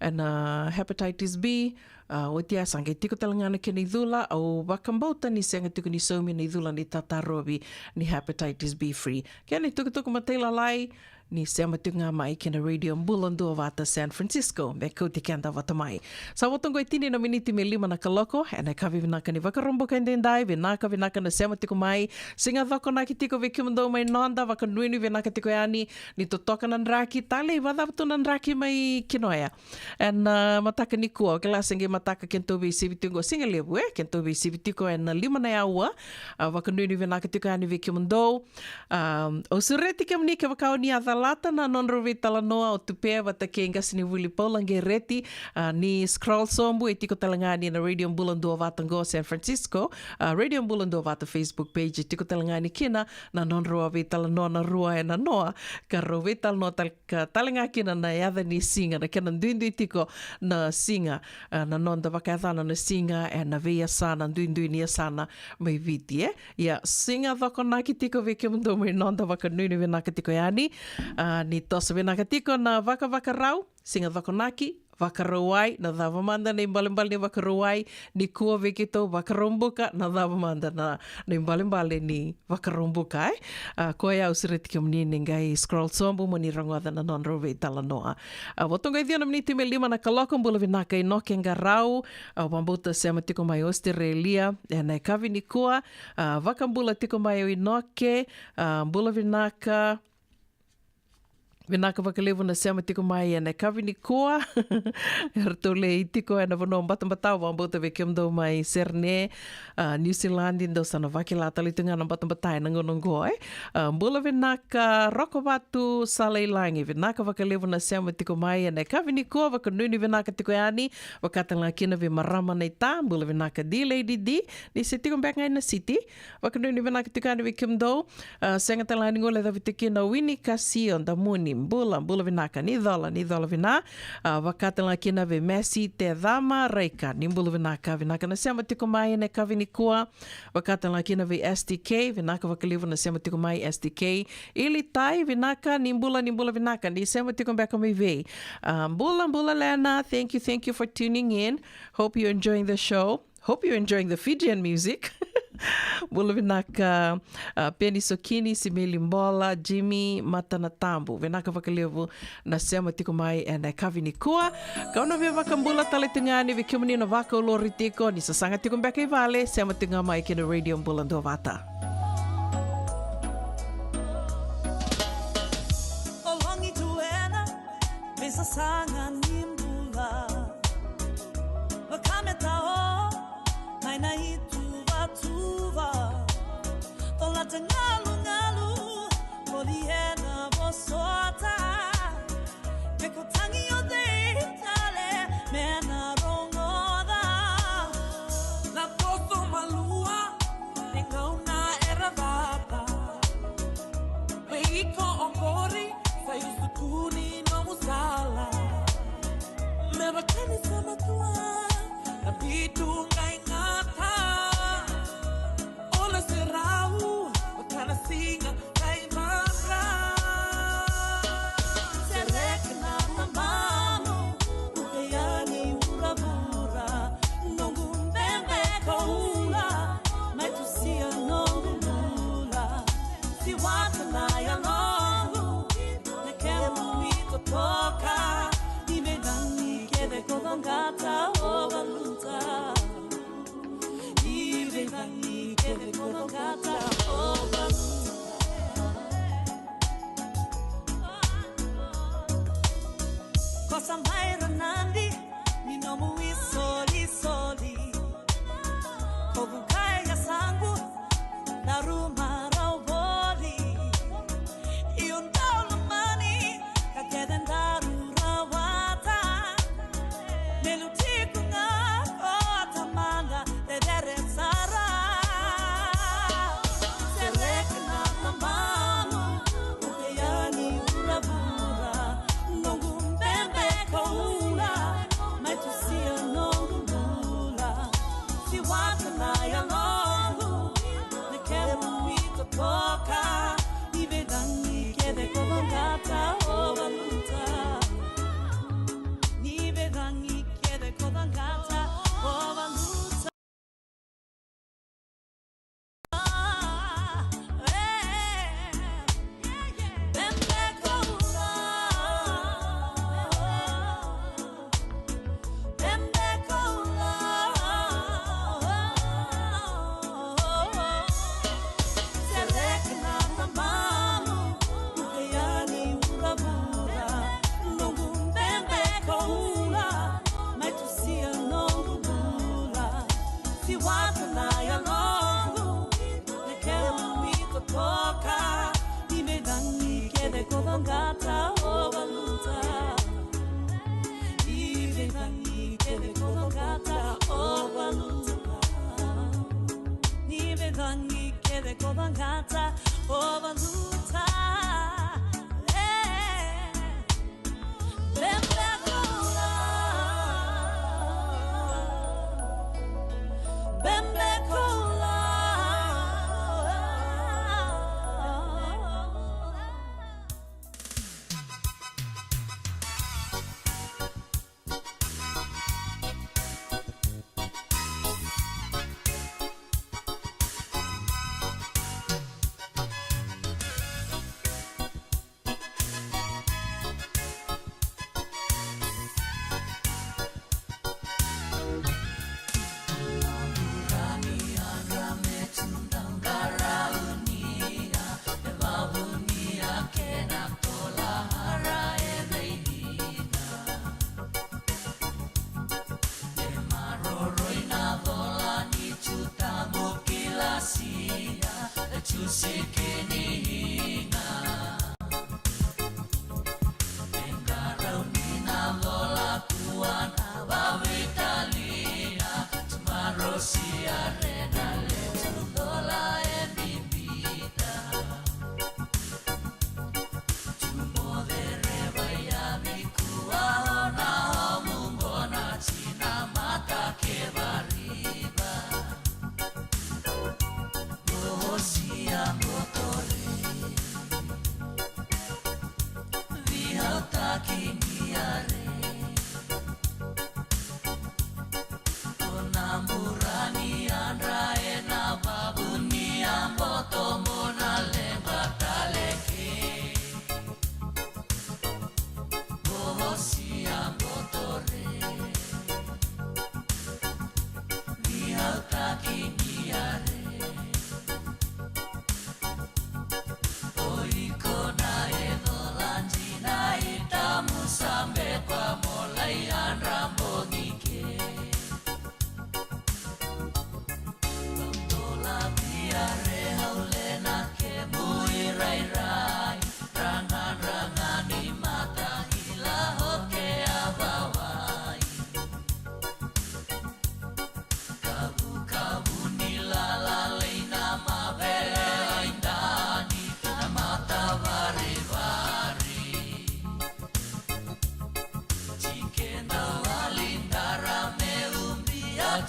ena hepatitis B. A, oti ya sa qai tiko tale ga na kena icula, au vakabauta ni sega tiko ni saumi na icula ni tatarovi ni hepatitis B free. Kena itukutuku matailalai, ni sema tiko ga mai kina Radio Bula Duavata San Francisco me kauti keda vata mai. Sa voto oqo e tini na miniti me lima na kaloko ena yakavi vinaka ni Vakaraubuka edaidai. Vinaka, vinaka na sema tiko mai. Siga Cokonaki tiko vei kemudou mai noda, vakanuinui vinaka tiko yani. Ni totoka na draki, talei, vakacava tu na draki mai kina oya ena, a, mataka nikua? Au kila se qai mataka kedatou veisivi tiko oqo, siga levu, e, kedatou veisivi tiko ena lima na aua. A, vakanuinui vinaka tiko yani vei kemudou. A, au sureti kemuni kevaka o ni a calata na nodrau veitalanoa, o Tupe vata kei qasenivuli Paula Qereti, a, ni scroll sobu, e tiko tale ga yani na Radio Bula Duavata oqo San Francisco, a, Radio Bula Duavata Facebook page, e tiko tale ga yani kina na nodrau a veitalanoa na rua ena noa, ka rau veitalanoa tale ka tale ga kina na yaca ni siga, na kena duidui tiko na siga, a, na noda vakayacana na siga ena veiyasana, duidui ni yasana mai Viti, e. Ia, Siga Cokonaki tiko vei kemudou mai noda, vakanuinui vinaka tiko yani. A, ni toso vinaka tiko na vakavakarau, Siga Cokonaki, Vakarauwai, na cava mada na ibalebale ni Vakarauwai, nikua vei keitou Vakaraubuka, na cava mada na, na ibalebale ni Vakaraubuka, e? A, koya au sureti kemuni ni qai scroll sobu mo ni rogoca na nodrau veitalanoa. A, voto oqo e ciwa na miniti me lima na kaloko. Bula vinaka Inoke Qarau, a, vakabauta sema tiko mai Australia ena yakavi nikua. A, vakabula tiko mai o Inoke, a, bula vinaka. Vinaka vakalevu na sema tiko mai ena yakavi nikua. Eratou lei tiko ena vanua batabata, au vakabauta vei kemudou mai Sydney, a, New Zealand, dou sa na vakila tale tu ga na batabata ena gauna oqo, e. A, bula vinaka Rokovatu Salailagi, vinaka vakalevu na sema tiko mai ena yakavi nikua, vakanuinui vinaka tiko yani. Vaka tale ga kina vei marama naita, bula vinaka D Lady D, ni se tiko beka ga ena city. Vakanuinui vinaka tiko yani vei kemudou. A, sega tale ga ni guilecavi tiko kina o Wini Kasio Damuni, bula, bula vinaka. Ni cola, ni cola vina. A, vaka tale ga kina vei Messi Tecama Raika, ni bula vinaka, vinaka na sema tiko mai ena yakavi nikua. Vaka tale ga kina vei S T K, vinaka vakalevu na sema tiko mai S T K. Ilitai, vinaka, ni bula, ni bula vinaka, ni sema tiko beka mai vei. A, bula, bula Lena, thank you, thank you for tuning in. Hope you're enjoying the show. Hope you're enjoying the Fijian music. Bula vinaka, a, Peni Sokini, Simeli Bola, Jimmy Matanatabu. Vinaka vakalevu na sema tiko mai ena yakavi nikua. Kau na via vakabula tale tu ga yani vei kemuni na vakaulori tiko, ni sasaga tiko beka i vale, sema tiko ga mai kina Radio Bula Duavata. Ena ituvatuva, colata galugalu, voli ena vosota. Me ko tagi o cei tale me na rogoca. Na toso malua ni gauna era cata. Vei iko oqori sa iusutu ni nomu sala. Me vaka ni sa matua na bidu qai gata. O na serau vaka na siga qai vaka. Sereka na tamanu, uke yani vuravura. Noqu bebe koula, mai tusia noqu bula. Siwata na yaloqu, na kemu itotoka. Ni veicagi kece ko vaqata o valuta. Ni veicagi kece ko vaqata o valuta. Ko sa mai ra nadi ni nomu isolisoli. Ko vukai yasaqu, daru marau voli. Io dau lomani, ka kece daru rawata. Me luti iko ga o tamada, cecere sara. Sereka na tamanu, uke yani vuravura. Noqu bebe koula, mai tusia noqu bula. Siwata na yaloqu, na kemu itotoka. Ni veicagi kece ko vaqata o valuta. Ni veicagi kece ko vaqata o valuta. Tusia noqu bula, siwata na yaloqu, na kemu itotoka. Ni veicagi kece ko vaqata o valuta. Ni veicagi kece ko vaqata o valuta. Ni veicagi kece ko vaqata o valuta. E.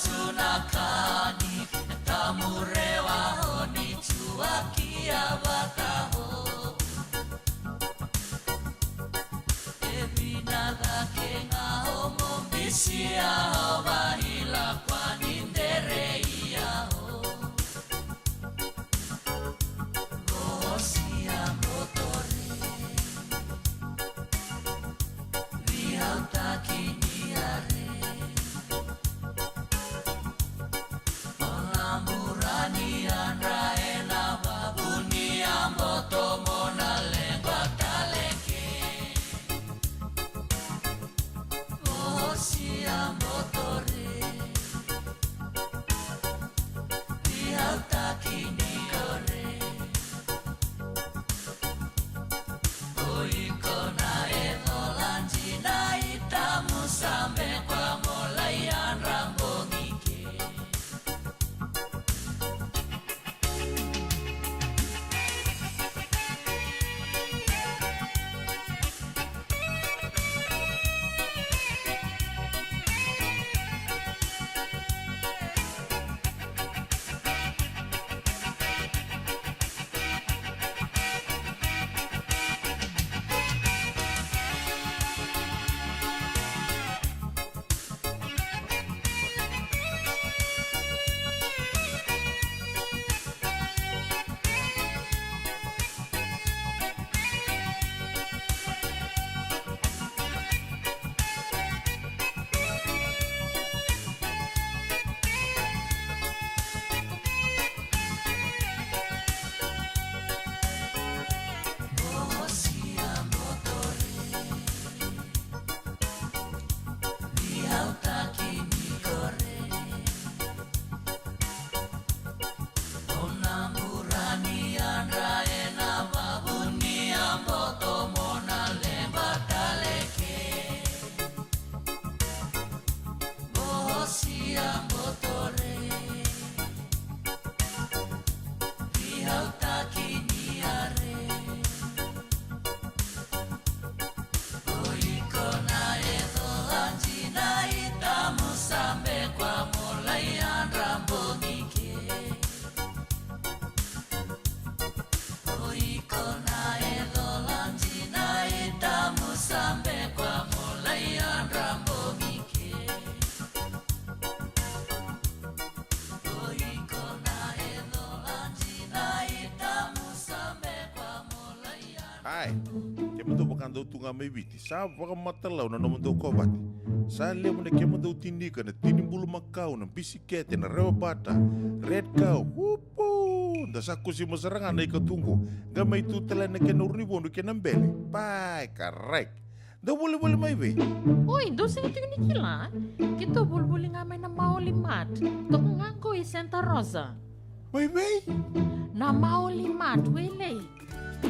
Tuna kani tamurewa honi tua kia vata ho. E vina cake ga ho mo bisi a ho vahila kwani dere ia ho. Vosia motore. Vihautaki ni are. Ona burani andra ena vavuni a boto mona lengua taleke. Vosia motore. Vihautaki ni ore. O iko na e cola dina i tamu sabe kwa mola i andra bogi ke. Vosia motore. Vihautaki ni are. O iko na e cola dina i tamu sabe kwa mola i andra bogi ke. O iko na e cola dina i tamu sabe kwa mola i andra bogi ke. O iko na e cola dina i tamu sabe kwa mola i andra. Ai, kemudou vakadau tu ga mai Viti, sa vakamatalau na nomudou kovate. Sa levu na kemudou tinika na tini bulumakau, na bisikete, na rewa bata, red cow, upu! Da sa kusima sara ga na ikatuqu. Qai mai tu tale na kena urunivodu kei na bele. Pai, karai. Dou volivoli mai vei? Oi, dou sega tiko ni kila. Keitou volivoli ga mai na Maoli Mart. Toka ga qo i Santa Rosa. Mai vei? Na Maoli Mart, Wailei.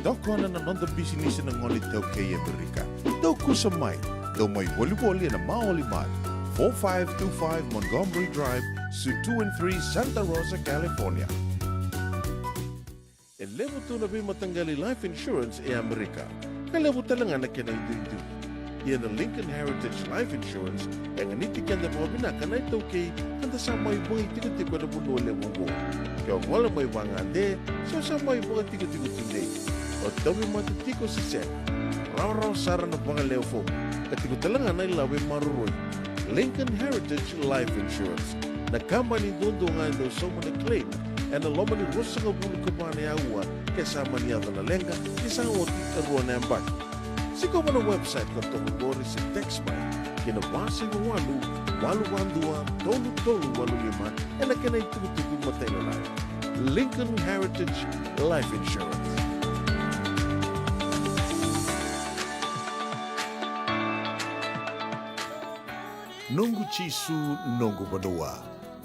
Tokona na noda bisinisi na gone iTaukei e Amerika. Dou kusa mai. Dou mai volivoli ena Maoli Mart, four five two five Montgomery Drive, Suite two and three, Santa Rosa, California. E levu tu na veimataqali life insurance e Amerika. Ka levu tale ga na kena iduidui. Ia na Lincoln Heritage Life Insurance e ganiti keda vakavinaka na iTaukei, ka da sa mai vakaitikotiko ena vanua levu oqo. Ke o gole mai vagade, se o sa mai vakatikotiko tudei, o tauvimate tiko se sega, rawarawa sara na vakalewe fomu, ka tiko tale ga na ilavo e maroroi. Lincoln Heritage Life Insurance, na kabani duadua ga e dau sauma na claim ena loma ni ruasagavulu ka va na aua ke sa mani yaco na leqa, ke sa oti e rua na yabaki. Sikova na website ka toka qori se text mai ki na va saiva walu, walu va dua, tolu tolu walu lima ena kena itukutuku matailalai. Lincoln Heritage Life Insurance. Noqu Jisu, noqu vanua.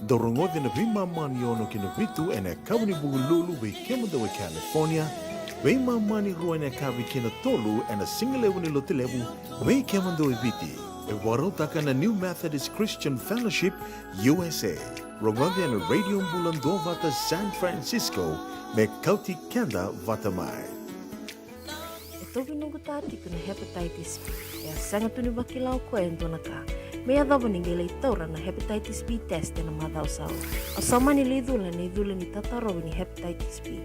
Dou rogoci na veimama ni ono ki na vitu ena yakavi ni Vukelulu vei kemudou e California, veimama ni rua ena yakavi ki na tolu ena sigalevu ni Lotulevu vei kemudou e Viti. E vakarautaka na New Methodist Christian Fellowship U S A. Rogoci ena Radio Bula Duavata San Francisco me kauti keda vata mai. E tauvi noqu ta tiko na hepatitis B. E a sega tu ni vakila o koya e dua na ka. me yacova ni qai lai taura na hepatitis B test ena macawa sa oti. O sa mani lai cula ena icula ni tatarovi ni hepatitis B.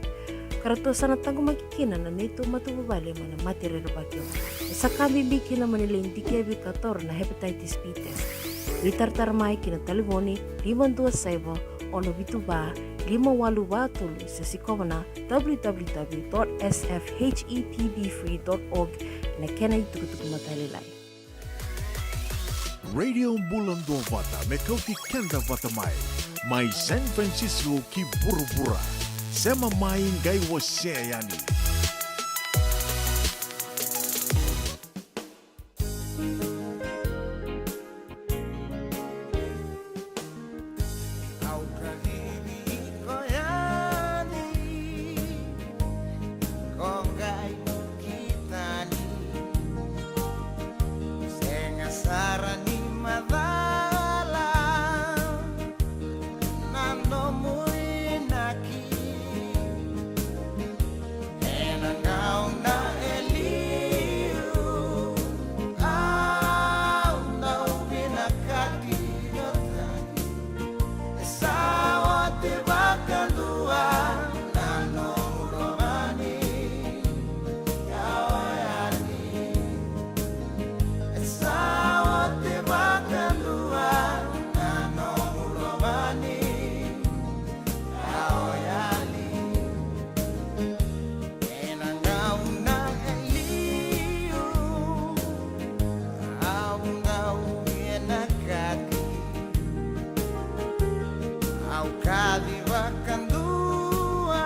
Ka ratou sa na taqomaki kina na neitou matavuvale mai na mate rerevaki oqo. E sa ka bibi kina mo ni lai dikevi ka taura na hepatitis B test. Veitaratara mai ki na talevoni lima dua saiva, ono vitu va, lima walu va tolu, se sikova na w w w dot s f h e p b free dot org ena kena itukutuku matailalai. Radio Bula Duavata me kauti keda vata mai, mai San Francisco ki vuravura. Sema mai qai wasea yani. Au kacivi iko yani, ko qai vuki tani. Sega sara ni macala na nomu inaki. Ena gauna e liu au dau vinakati o cagi. E sa oti vakadua na nomu lomani. Ka o yani. E sa oti vakadua na nomu lomani. Ka o yani. Ena gauna e liu au dau vinakati. Au kaci vakadua,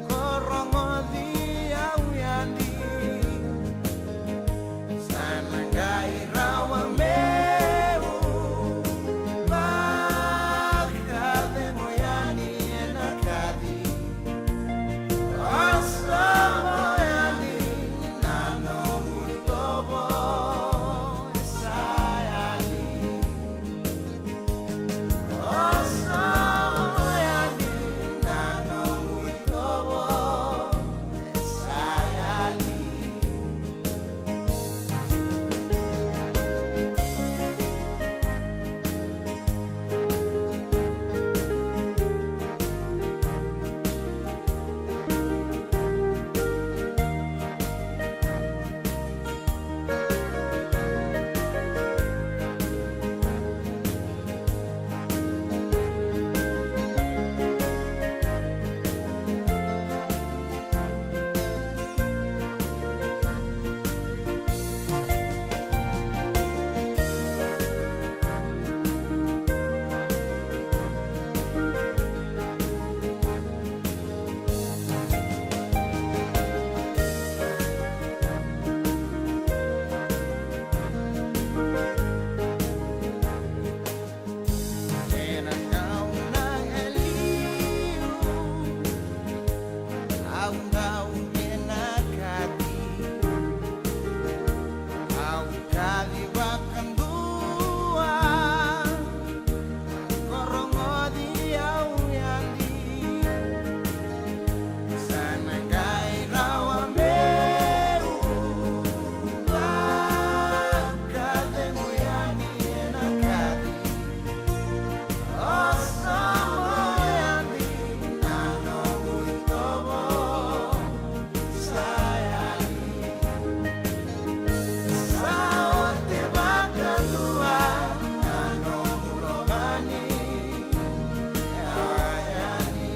ko rogoci au yani. Sa na qai rawa meu vakacegu yani ena kaci. O sobo yani na nomu itovo e sa yali. O sobo yani na nomu itovo e sa yali. Ena gauna e liu au dau vinakati. Au kaci vakadua, ko rogoci au yani. Sa na qai rawa meu vakacegu yani ena kaci. O sobo yani na nomu itovo sa yali. Sa oti vakadua na nomu lomani. Sa yali.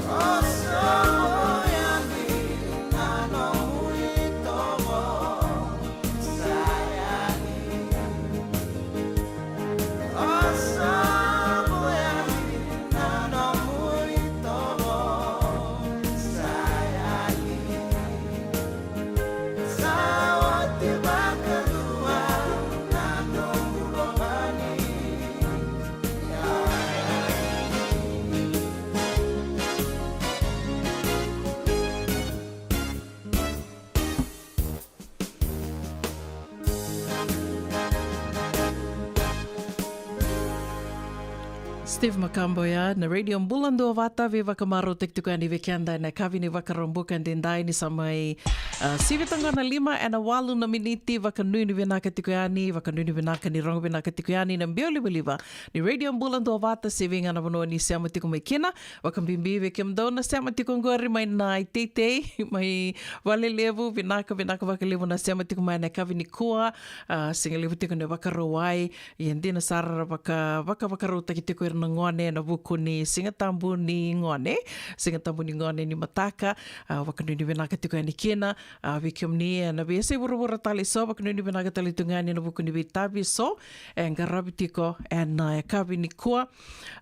O sobo yani na nomu itovo sa yali. O sobo yani na nomu itovo sa yali. Sa oti vakadua na nomu lomani. Steve Makabo ya na Radio Bula Duavata, veivakamarautaki tiko yani vei keda ena yakavi ni Vakaraubuka edaidai ni sa mai A, sivi toka na lima ena walu na miniti, vakanuinui vinaka tiko yani, vakanuinui vinaka ni rogo vinaka tiko yani na biau livaliva ni Radio Bula Duavata, se vei ga na vanua ni sema tiko mai kina. Vakabibi vei kemudou na sema tiko qori mai na iteitei, mai Valelevu, vinaka, vinaka vakalevu na sema tiko mai na yakavi nikua. A, siga levu tiko na vakarau ai, ia dina sara ra vaka, vakavakarautaki tiko ira na gone ena vuku ni Siga Tabu ni Gone, Siga Tabu ni Gone ni mataka. A, vakanuinui vinaka tiko yani kina. A, vei kemuni ena veiyasai vuravura tale eso, vakanuinui vinaka tale tu ga yani ena vuku ni veitavi eso e qaravi tiko ena yakavi nikua.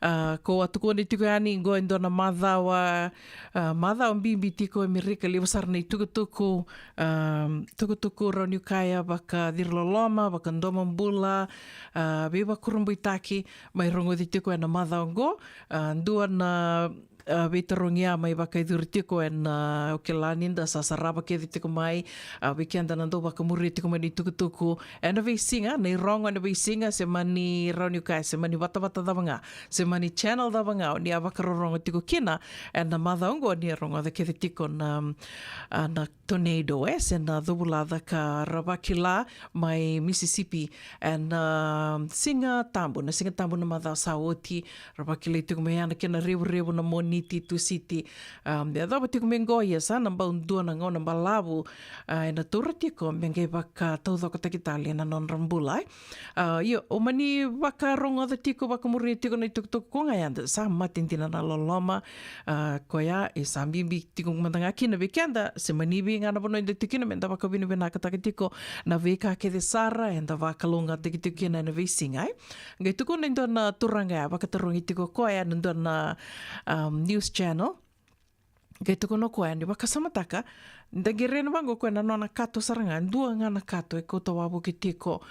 A, ko a tukuni tiko yani qo e dua na macawa, a, macawa bibi tiko e Amerika, levu sara na itukutuku, a, tukutuku rawa niu kaya vakaciriloloma, vakadomobula, a, veivakurabuitaki mai rogoci tiko ena macawa qo. A, dua na, a, veitarogi a mai vakayacori tiko ena, a, au kila ni da sa sarava kece tiko mai, a, vei keda na dau vakamuria tiko mai na itukutuku ena veisiga, na irogo ena veisiga, se mani rawa niu kaya, se mani vatavata cava ga, se mani channel cava ga o ni a vakarorogo tiko kina ena macawa qo, ni a rogoca kece tiko na, a, na tornado, e, se na covulaca ka ra vakila mai Mississippi ena, a, Siga Tabu, na Siga Tabu na macawa sa oti. Ra vakilai tiko mai ya na kena revurevu na Moniti, Tusiti. A, yacova tiko mai qo, ia sa na bau dua na gauna balavu, a, ena taura tiko me qai vakataucokotaki tale na nodra bula, e. A, io, o mani vakarogoca tiko, vakamuria tiko na itukutuku ko ga ya, da sa mate dina na loloma. A, koya e sa bibi tiko mada ga kina vei keda, se mani vei ga na vanua eda tiko kina, meda vakavinavinakataka tiko na veika kece sara eda vakalougatataki tiko kina ena veisiga, e. Qai tukuna e dua na turaga ya, vakatarogi tiko koya ena dua na, um, news channel. Qai tukuna o koya ni vakasamataka, da qai raica vaqo o koya na nona kato sara ga, dua ga na kato e kauta wavoki tiko.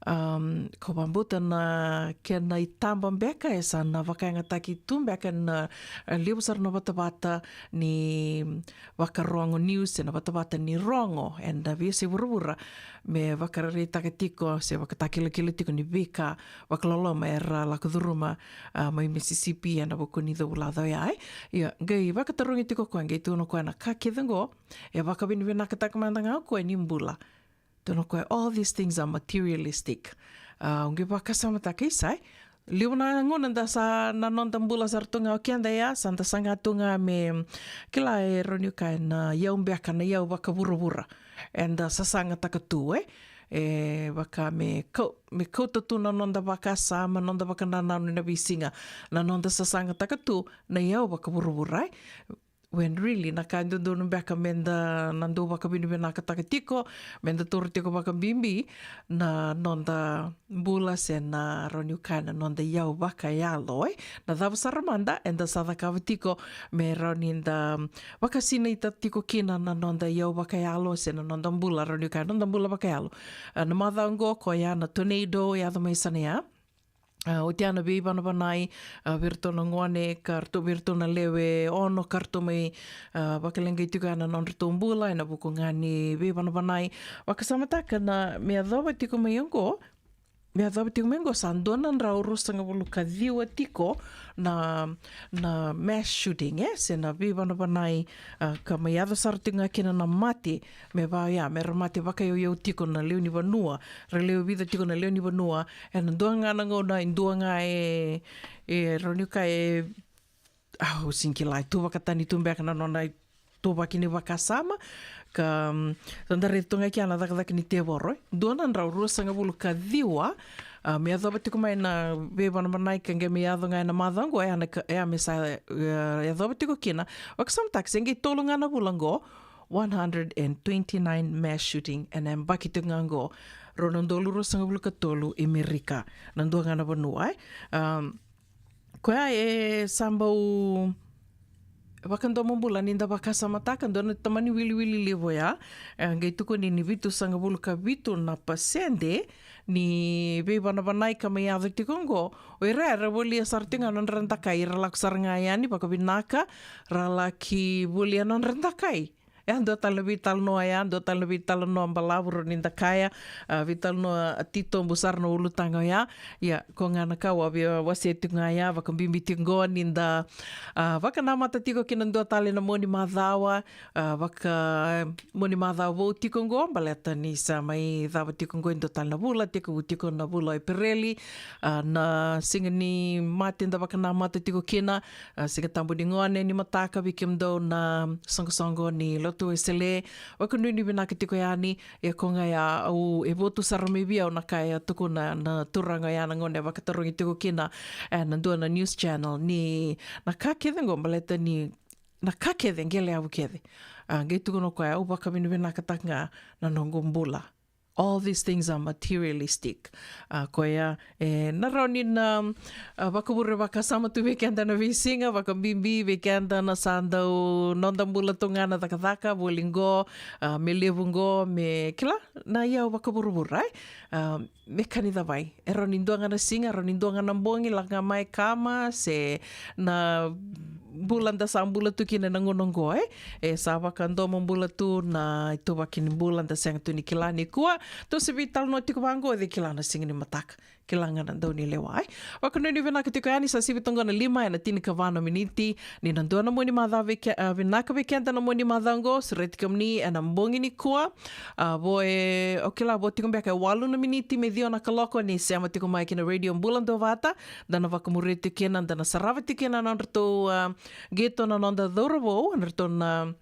Um, ko vabauta na kena itaba beka e sa na vakayagataki tu beka ena, e, levu sara na vatavata ni vakarogo news, ena vatavata ni rogo ena veiyasai vuravura, me vakaraitaka tiko se vakatakilakila tiko ni veika vakaloloma era lako curuma, a, mai Mississippi ena vuku ni covulaca oya, e. Ia, qai vakatarogi tiko koya, qai tukuna koya na ka kece qo e vakavinavinakataka mada ga o koya ni bula. Tukuna o koya, all these things are materialistic. A, au qai vakasamataka, isa, e. Levu na gauna da sa, na noda bula sara tu ga o keda ya, sa da saga tu ga me, kila, e rawa niu kaya na iyau beka, na iyau vakavuravura eda sasagataka tu, e. E vaka me kau, me kauta tu na noda vakasama, noda vakanananu ena veisiga, na noda sasagataka tu na iyau vakavuravura, e. When really na ka e dodonu beka meda na dau vakavinavinakataka tiko, meda taura tiko vakabibi na noda bula, se na rawa niu kaya na noda iyau vakayalo, e. Na cava sara mada eda sa cakava tiko me rawa nida vakasinaita tiko kina na noda iyau vakayalo, se na noda bula, rawa niu kaya noda bula vakayalo. A, na macawa qo koya na tornado e yaco mai Sanaia. A, oti ya na veivanavanai, a, vei iratou na gone, ka ratou, vei iratou na lewe ono ka ratou mai, a, vakaleqai tiko ya na nodratou bula ena vuku ga ni veivanavanai. Vakasamataka na me yacova tiko mai oqo, me yacova tiko mai oqo sa dua na drau ruasagavulu ka ciwa tiko na, na mass shooting, e, se na veivanavanai, a, ka mai yaco sara tiko ga kina na mate, me vaka ya, me ra mate vakayauyau tiko na lewe ni vanua, ra lewe vica tiko na lewe ni vanua, ena dua ga na gauna, e dua ga e, e rawa niu kaya e, au sega ni kila, e tu vakatani tu beka na nona ituvaki ni vakasama, ka, mm, sa da raica tu ga kina na cakacaka ni tevoro, e. Dua na drau ruasagavulu ka ciwa, a, me yacova tiko mai na veivanavanai ka qai me yaco ga ena macawa qo, e, a na ka, e, a me sa, e, yacova tiko kina. Vakasamataka, se qai tolu ga na vula qo, one hundred and twenty-nine mass shooting ena yabaki tiko ga qo, rua na udolu ruasagavulu ka tolu e Merika, na dua ga na vanua, e. Um, koya e sa bau vakadomobula nida vakasamataka, dua na tamani wiliwili levu oya, e, qai tukuni ni vitusagavulu ka vitu na pasede ni veivanavanai ka mai yaco tiko qo, o ira era volia sara tiko ga na nodra dakai, era lako sara ga yani vakavinaka, ra laki volia na nodra dakai. E dua tale na veitalanoa ya, dua tale na veitalanoa balavu rawa ni da kaya, a, veitalanoa titobu sara na ulutaga oya. Ia, ko ga na ka au a via wasea tiko ga ya, vakabibi tiko qo ni da, a, vakanamata tiko kina dua tale na mua ni macawa, a, vaka mua ni macawa vou tiko qo, baleta ni sa mai cava tiko qo e dua tale na vula, tekivu tiko na vula o Epereli, a, na siga ni mate da vakanamata tiko kina, a, Siga Tabu ni gone ni mataka vei kemudou na soqosoqo ni Lotu Wesele, vakanuinui vinaka tiko yani, e ko ga ya au, e votu sara mai vei au na ka e tukuna na turaga ya na gauna e vakatarogi tiko kina, e, na dua na news channel ni na ka kece qo baleta ni na ka kece qele yavu kece. A, qai tukuna o koya, au vakavinavinakataka ga na noqu bula. All these things are materialistic. A, koya, e, na rawa ni na, a, vakavure vakasama tu vei keda na veisiga, vakabibi vei keda na sa dau noda bula tu ga na cakacaka, voli qo, a, me levu qo, me kila, na iyau vakavuravura, e? A, me ka ni cava? E rawa ni dua ga na siga, e rawa ni dua ga na bogi, lako ga mai kama, se na bula da sa bula tu kina na gauna oqo, e? E sa vakadomo bula tu na ituvaki ni bula da sega tu ni kila nikua. Tou se veitalanoa tiko vaqo, e kila na siga ni mataka. Kila ga na dau ni lewa, e? Vakanuinui vinaka tiko yani, sa sivi toqo na lima ena tinikava na miniti. Ni na dua na mua ni macawa vei ke-, a, vinaka vei keda na mua ni macawa oqo, sureti kemuni ena bogi nikua. A, vo e, o kila, vo tiko beka e walu na miniti me ciwa na kaloko ni sema tiko mai kina Radio Bula Duavata. Da na vakamuria tiko kina, da na sarava tiko kina na nodratou, a, qito na noda cauravou, na nodratou na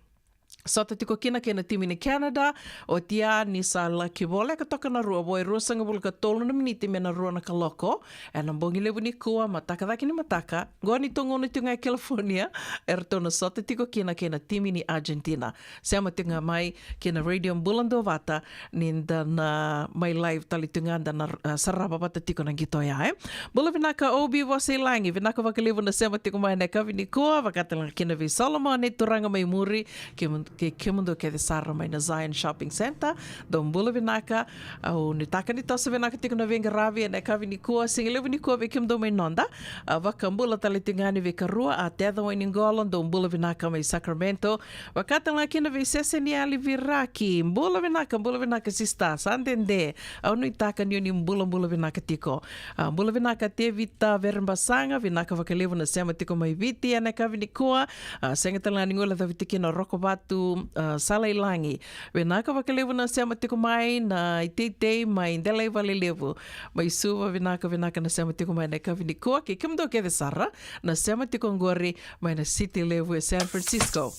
sota tiko kina kei na timi ni Canada. Oti ya ni sa laki voleka toka na rua, vo e ruasagavulu ka tolu na miniti me na rua na kaloko ena bogi levu nikua, mataka cake ni mataka, qo ni togona tiko ga e California, eratou na sota tiko kina kei na timi ni Argentina. Sema tiko ga mai kina Radio Bula Duavata, ni da na mai live tale tiko ga, da na, a, sarava vata tiko na qito ya, e? Bula vinaka Obi Vosailagi, vinaka vakalevu na sema tiko mai ena yakavi nikua, vaka tale ga kina vei Solomone, turaga mai muri, kei, kei kemudou kece sara mai na Zion Shopping Centre, dou bula vinaka. Au nuitaka ni toso vinaka tiko na veiqaravi ena yakavi nikua, siga levu nikua vei kemudou mai noda. A, vakabula tale tiko ga ni veikarua, a Teca Wainiqolo, dou bula vinaka mai Sacramento. Vaka tale ga kina vei Sese ni Ali Viraki, bula vinaka, bula vinaka sista, sa dede. Au nuitaka ni o ni bulabula vinaka tiko. A, bula vinaka Tevita Verebasaga, vinaka vakalevu na sema tiko mai Viti ena yakavi nikua. A, sega tale ga ni guilecavi tiko kina Rokovatu, a, Salailagi. Vinaka vakalevu na sema tiko mai na iteitei mai Delaivalelevu. Mai Suva, vinaka, vinaka na sema tiko mai na yakavi nikua. Kei kemudou kece sara na sema tiko oqori mai na city levu e San Francisco.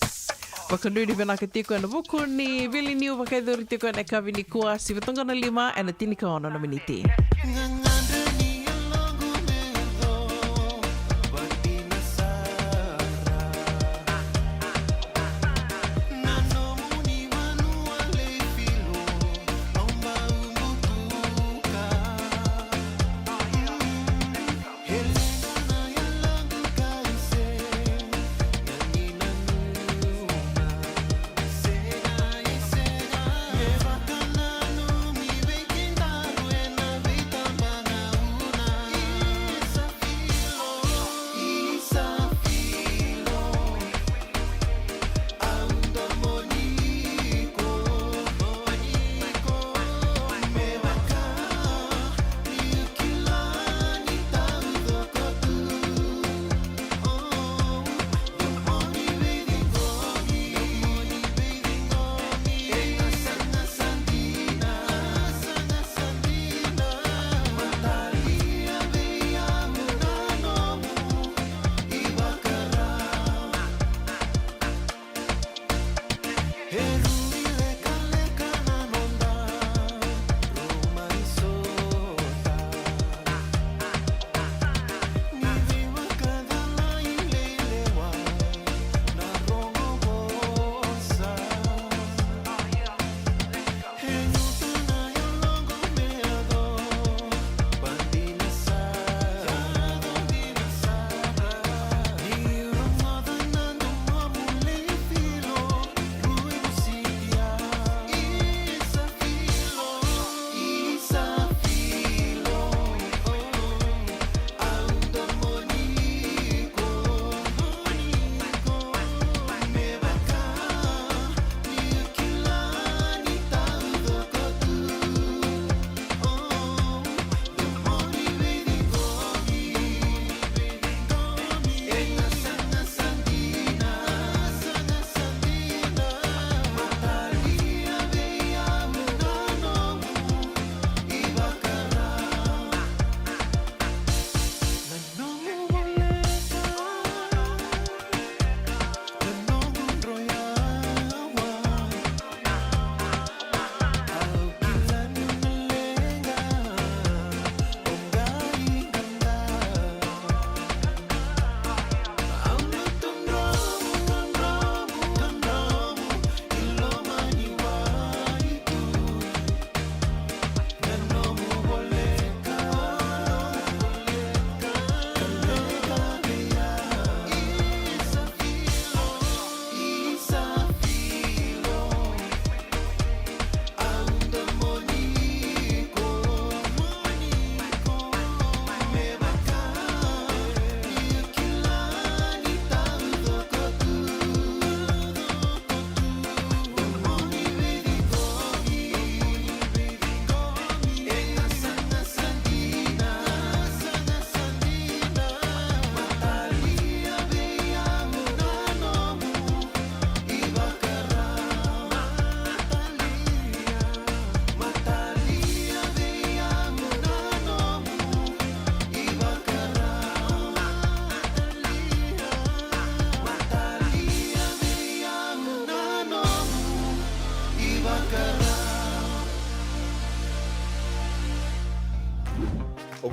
Vakanuinui vinaka tiko ena vuku ni veiliu ni vakayacori tiko ena yakavi nikua, sivi toqo na lima ena tinikaono na miniti.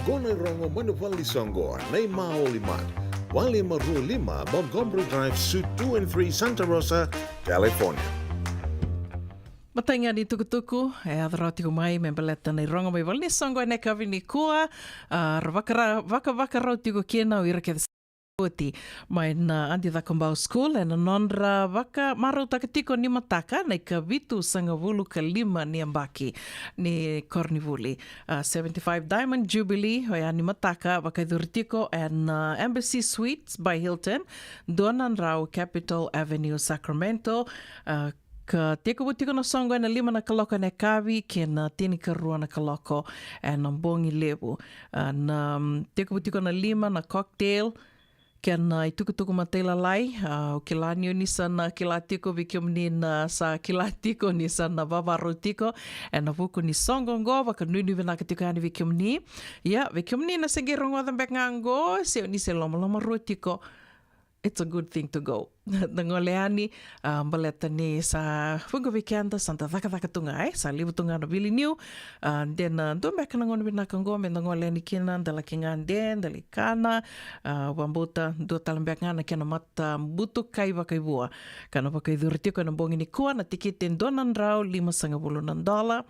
Ko na irogo mai na vale ni soqo, na iMaoli Mart, walu lima rua lima Montgomery Drive, Suite two and three, Santa Rosa, California. Matai ga ni tukutuku e yaco rawa tiko mai me baleta na irogo mai vale ni soqo ena yakavi nikua. A, ra vakara-, vakavakarau tiko kina o ira kece oti mai na Adi Cakobau School ena nodra vakamarautaka tiko ni mataka na ikavitusagavulu ka lima ni yabaki ni koronivuli. A, seventy-five Diamond Jubilee, oya ni mataka vakayacori tiko ena Embassy Suites by Hilton, dua na drau, Capitol Avenue, Sacramento. A, ka tekivu tiko na soqo ena lima na kaloko ena yakavi kei na tinikarua na kaloko ena bogi levu. A, na, mm, tekivu tiko na lima na cocktail kei na itukutuku matailalai. A, au kila ni o ni sa na kila tiko, vei kemuni na sa kila tiko ni sa na vavarau tiko ena vuku ni soqo oqo, vakanuinui vinaka tiko yani vei kemuni. Ia, vei kemuni na se qai rogoca beka ga oqo, se o ni se lomalomarua tiko, it's a good thing to go. Na gole yani, a, baleta ni sa vuqa vei keda sa da cakacaka tu ga, e, sa levu tu ga na vili niu. A, de na dua beka na gauna vinaka oqo me da gole yani kina, da laki gade, da laki kana. A, vakabauta dua tale beka ga na kena matabutukai vakaivua ka na vakayacori tiko ena bogi nikua. Na tikite e dua na drau limasagavulu na dola.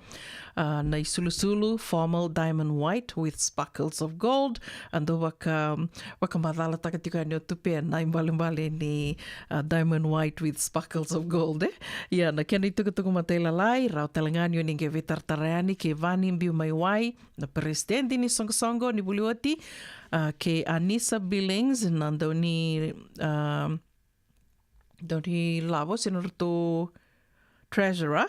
A, na isulusulu, formal diamond white with sparkles of gold. A, dau vaka, vakamacalataka tiko yani o Tupe na ibalebale ni, a, diamond white with sparkles of gold, e. Ia, na kena itukutuku matailalai, rawa tale ga ni o ni qai veitaratara yani kei Vani Biumaiwai, na peresitedi ni soqosoqo ni vuli oti, a, kei Anisa Billings, na dauni, a, daunilavo se nodratou treasurer,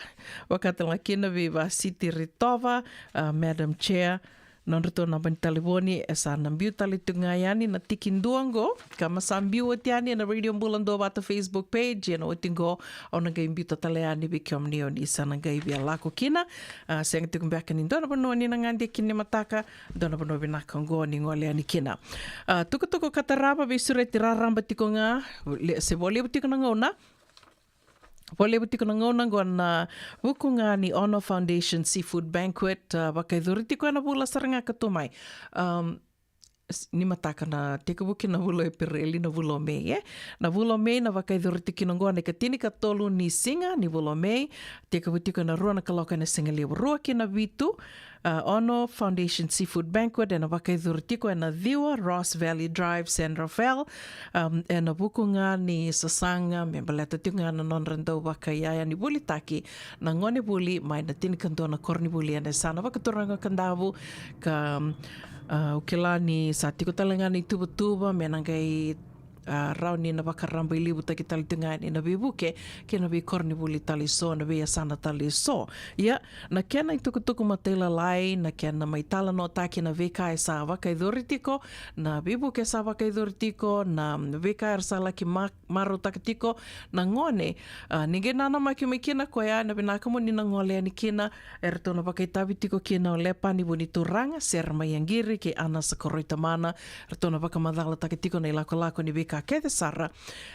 vaka tale ga kina vei Vasiti Ritova, a, Madam Chair, nodratou naba ni talevoni. E sa na biu tale tu ga yani na tikidua oqo, ka ma sa biu oti yani ena Radio Bula Duavata Facebook page, ena oti oqo au na qai biuta tale yani vei kemuni o ni sa na qai via lako kina. A, sega tiko beka ni dua na vanua ni na gade kina ni mataka, dua na vanua vinaka oqo ni gole yani kina. A, tukutuku ka tarava, veisureti raraba tiko ga, le-, se vo levu tiko na gauna. Vo levu tiko na gauna oqo na vuku ga ni Ono Foundation Seafood Banquet, a, vakayacori tiko ena vula sara ga ka tu mai. Am, s-, ni mataka na tekivu kina na vula o Epereli, na vula o Me, e? Na vula o Me na vakayacori tiko kina oqo na ikatinikatolu ni siga ni vula o Me, tekivu tiko ena rua na kaloko ena sigalevu, rua ki na vitu. A, Ono Foundation Seafood Banquet ena vakayacori tiko ena ciwa Ross Valley Drive, San Rafael. Am, ena vuku ga ni sasaga me baleta tiko ga na nodra dau vakaiyaya ni volitaki na gone vuli mai na tinikadua na koronivuli ena yasana vakaturaga o Kadavu. Ka, am, a, au kila ni sa tiko tale ga na ituvatuva me na qai, a, rawa ni na vakarabailevutaki tale tu ga yani na veivuke kei na veikoronivuli tale eso, na veiyasana tale eso. Ia, na kena itukutuku matailalai, na kena mai talanoataki na veika e sa vakayacori tiko, na veivuke e sa vakayacori tiko, na veika era sa laki ma-, marautaka tiko na gone. A, ni qai nanamaki mai kina koya, na vinaka mo ni na gole yani kina, eratou na vakaitavi tiko kina o Lepani Vunituraga, Sera Maiaqiri kei Anasa Koroitamana. Eratou na vakamacalataka tiko na ilakolako ni veika kece sara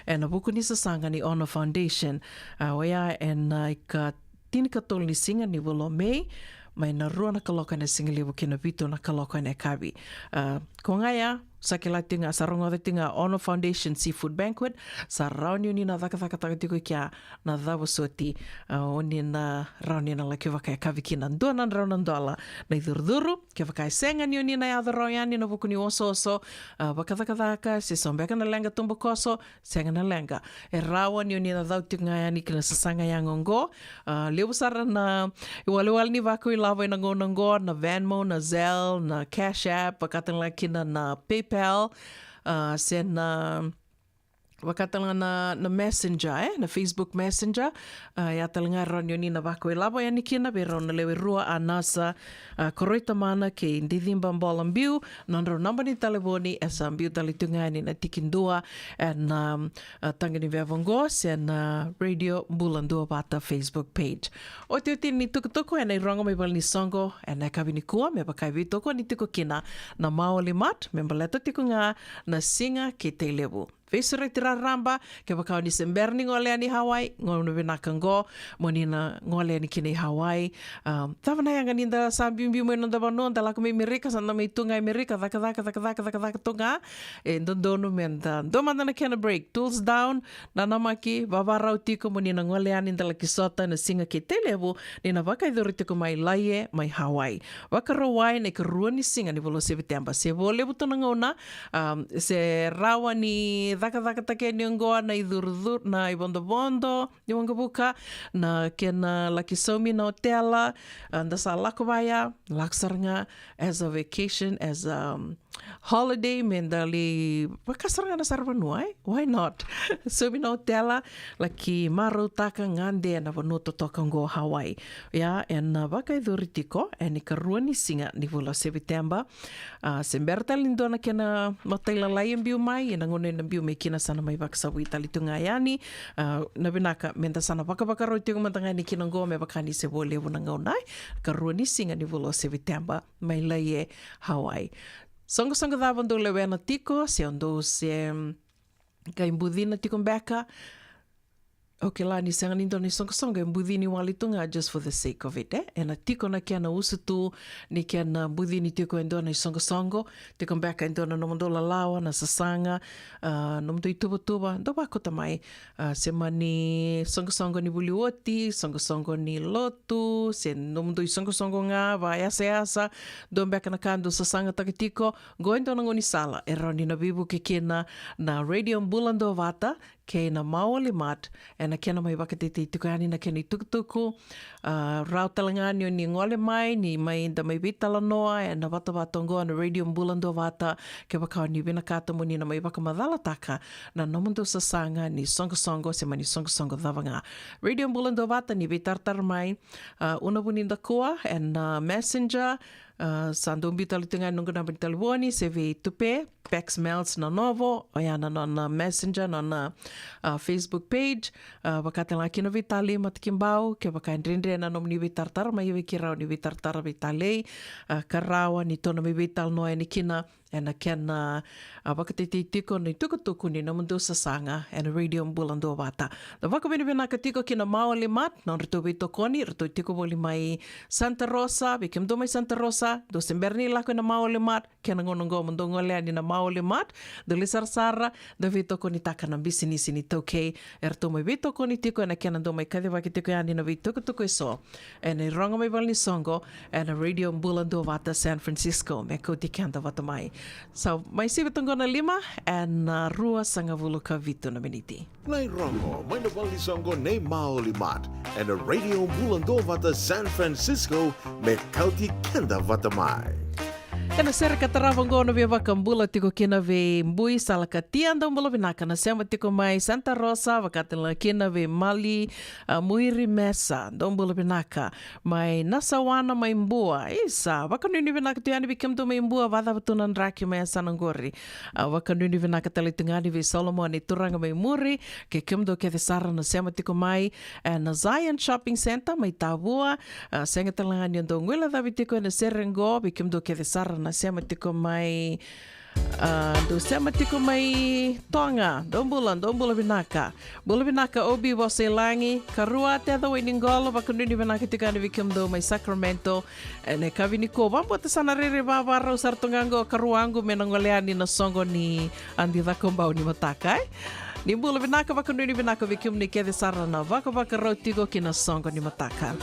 ena vuku ni sasaga ni Ono Foundation. A, oya ena ikatinikatolu ni siga ni vula o Me, mai na rua na kaloko ena sigalevu ki na vitu na kaloko ena yakavi. A, ko ga ya, sa kila tiko ga, sa rogoca tiko ga Ono Foundation Seafood Banquet, sa rawa ni o ni na cakacakataka tiko i kea na cava soti, a, o ni na rawa ni na laki vakayakavi kina. Dua na drau na dola na icurucuru. Kevaka e sega ni o ni na yaco rawa yani ena vuku ni osooso, a, vakacakacaka, se so beka na leqa tubukoso, sega na leqa. E rawa ni o ni na cau tiko ga yani ki na sasaga yaga oqo. A, levu sara na iwalewale ni vakau ilavo ena gauna oqo, na Venmo, na Zelle, na Cash App, vaka tale ga kina na PayPal, a, se na vaka tale ga na, na Messenger, e, na Facebook Messenger. A, ya tale ga e rawa ni o ni na vakau ilavo yani kina vei rau na lewe rua, Anasa, a, Koroitamana kei Diciba Bolabiu. Nodrau naba ni talevoni e sa biu tale tu ga yani na tikidua ena, a, taqa ni veva oqo se na Radio Bula Duavata Facebook page. Otioti ni tukutuku ena irogo mai vale ni soqo ena yakavi nikua, me vaka e veitokoni tiko kina na Maoli Mart me baleta tiko ga na Siga kei Tailevu. veisureti raraba, kevaka o ni se bera ni gole yani i Hawaii, gauna vinaka oqo mo ni na gole yani kina i Hawaii. Um, cava na yaga ni da sa biubiu mai noda vanua, da lako mai Amerika, sa da mai tu ga i Amerika, cakacaka, cakacaka, cakacaka tu ga. E dodonu me da dua mada na kena break, tools down, nanamaki, vavarau tiko mo ni na gole yani, da laki sota na siga kei Tailevu, ni na vakayacori tiko mai Laie, mai Hawaii. Vakarauwai na ikarua ni siga ni vula o Seviteba. Se vo levu tu na gauna, um, se rawa ni cakacakataki yani oqo na icurucuru, na ivodovodo ni waqavuka, na kena laki saumi na otela, a, da sa lako vaya, lako sara ga as a vacation, as a, um, holiday, me da lai vaka sara ga na saravanua, e? Why not? Saumi na otela, laki marautaka gade na vanua totoka oqo Hawaii. Ia, ena vakayacori tiko ena ikarua ni siga ni vula o Seviteba. A, se bera tale ni dua na kena matailalai e biu mai, ena gauna ena biu mai kina sa na mai vakasavui tale tu ga yani. A, na vinaka me da sa na vakavakarau tiko mada ga yani kina oqo, me vaka ni se vo levu na gauna, e? Karua ni siga ni vula o Seviteba, mai Laie, Hawaii. Soqosoqo cava dou lewena tiko, se o dou se, mm, qai bucina tiko beka? Au kila ni sega ni dua na isoqosoqo e bucini wale tu ga just for the sake of it, e? Ena tiko na kena usutu ni kena bucini tiko e dua na isoqosoqo, tiko beka e dua na nomudou lalawa, na sasaga, a, nomudou ituvatuva, dou vakauta mai, a, se mani soqosoqo ni vuli oti, soqosoqo ni lotu, se nomudou isoqosoqo ga vakayasayasa, dua beka na ka dou sasagataka tiko, qo e dua na gaunisala e rawa ni na veivuke kina na Radio Bula Duavata kei na Maoli Mart, ena kena mai vakatetei tiko yani na kena itukutuku. A, rawa tale ga ni o ni gole mai, ni mai da mai veitalanoa ena vatavata oqo na Radio Bula Duavata, kevaka o ni vinakata mo ni na mai vakamacalataka na nomudou sasaga ni soqosoqo, se mani soqosoqo cava ga. Radio Bula Duavata, ni veitaratara mai, a, Una Vunidakua ena Messenger, a, sa dou biu tale tu ga na noqu naba ni talevoni, se vei Tupe Pax Mel's na Novo, oya na nona Messenger, nona, a, Facebook page, a, vaka tale ga kina vei Tali Matakibau, kevaka e dredre na nomuni veitaratara mai vei keirau ni veitaratara vei Talei, a, ka rawa ni tou na mai veitalanoa yani kina ena kena, a, vakatetei tiko na itukutuku ni nomudou sasaga ena Radio Bula Duavata. Da vakavinavinaka tiko kina Maoli Mart, nodratou veitokoni, ratou tiko voli mai Santa Rosa, vei kemudou mai Santa Rosa, dou se bera ni lako ena Maoli Mart, kena gauna oqo mo dou gole yani na Maoli Mart, dou lai sarasara, dou veitokonitaka na bisinisi ni taukei, eratou mai veitokoni tiko ena kena dou mai kacivaki tiko yani na veitukutuku eso ena irogo mai valenisoqo, ena Radio Bula Duavata San Francisco, me kauti keda vata mai. Sa mai sivi toqo na lima, ena ruasagavulu ka vitu na miniti. Na irogo mai na valenisoqo nei Maoli Mart, ena Radio Bula Duavata San Francisco, me kauti keda vata mai. Ena sere ka tarava oqo na via vakabula tiko kina vei Bui Salakatia, dou bula vinaka na sema tiko mai Santa Rosa, vaka tale ga kina vei Mali, a, Muiri Mesa, dou bula vinaka. Mai Nasawana mai Bua, isa, vakanuinui vinaka tu yani vei kemudou mai Bua, vakacava tu na draki mai yasana oqori. A, vakanuinui vinaka tale tu ga yani vei Solomoni Turaga mai Muri, kei kemudou kece sara na sema tiko mai, e, na Zion Shopping Centre mai Tavua, a, sega tale ga ni o dou guilecavi tiko ena sere oqo, vei kemudou kece sara na sema tiko mai, a, dou sema tiko mai Toga, dou bula, dou bula vinaka. Bula vinaka Obi Vosailagi, karua Teca Wainiqolo, vakanuinui vinaka tiko yani vei kemudou mai Sacramento, ena yakavi nikua. Vakabauta sa na rairai vavarau sara tu ga oqo karuaqu me na gole yani na soqo ni Adi Cakobau ni mataka, e? Ni bula vinaka, vakanuinui vinaka vei kemuni kece sara na vakavakarau tiko ki na soqo ni mataka.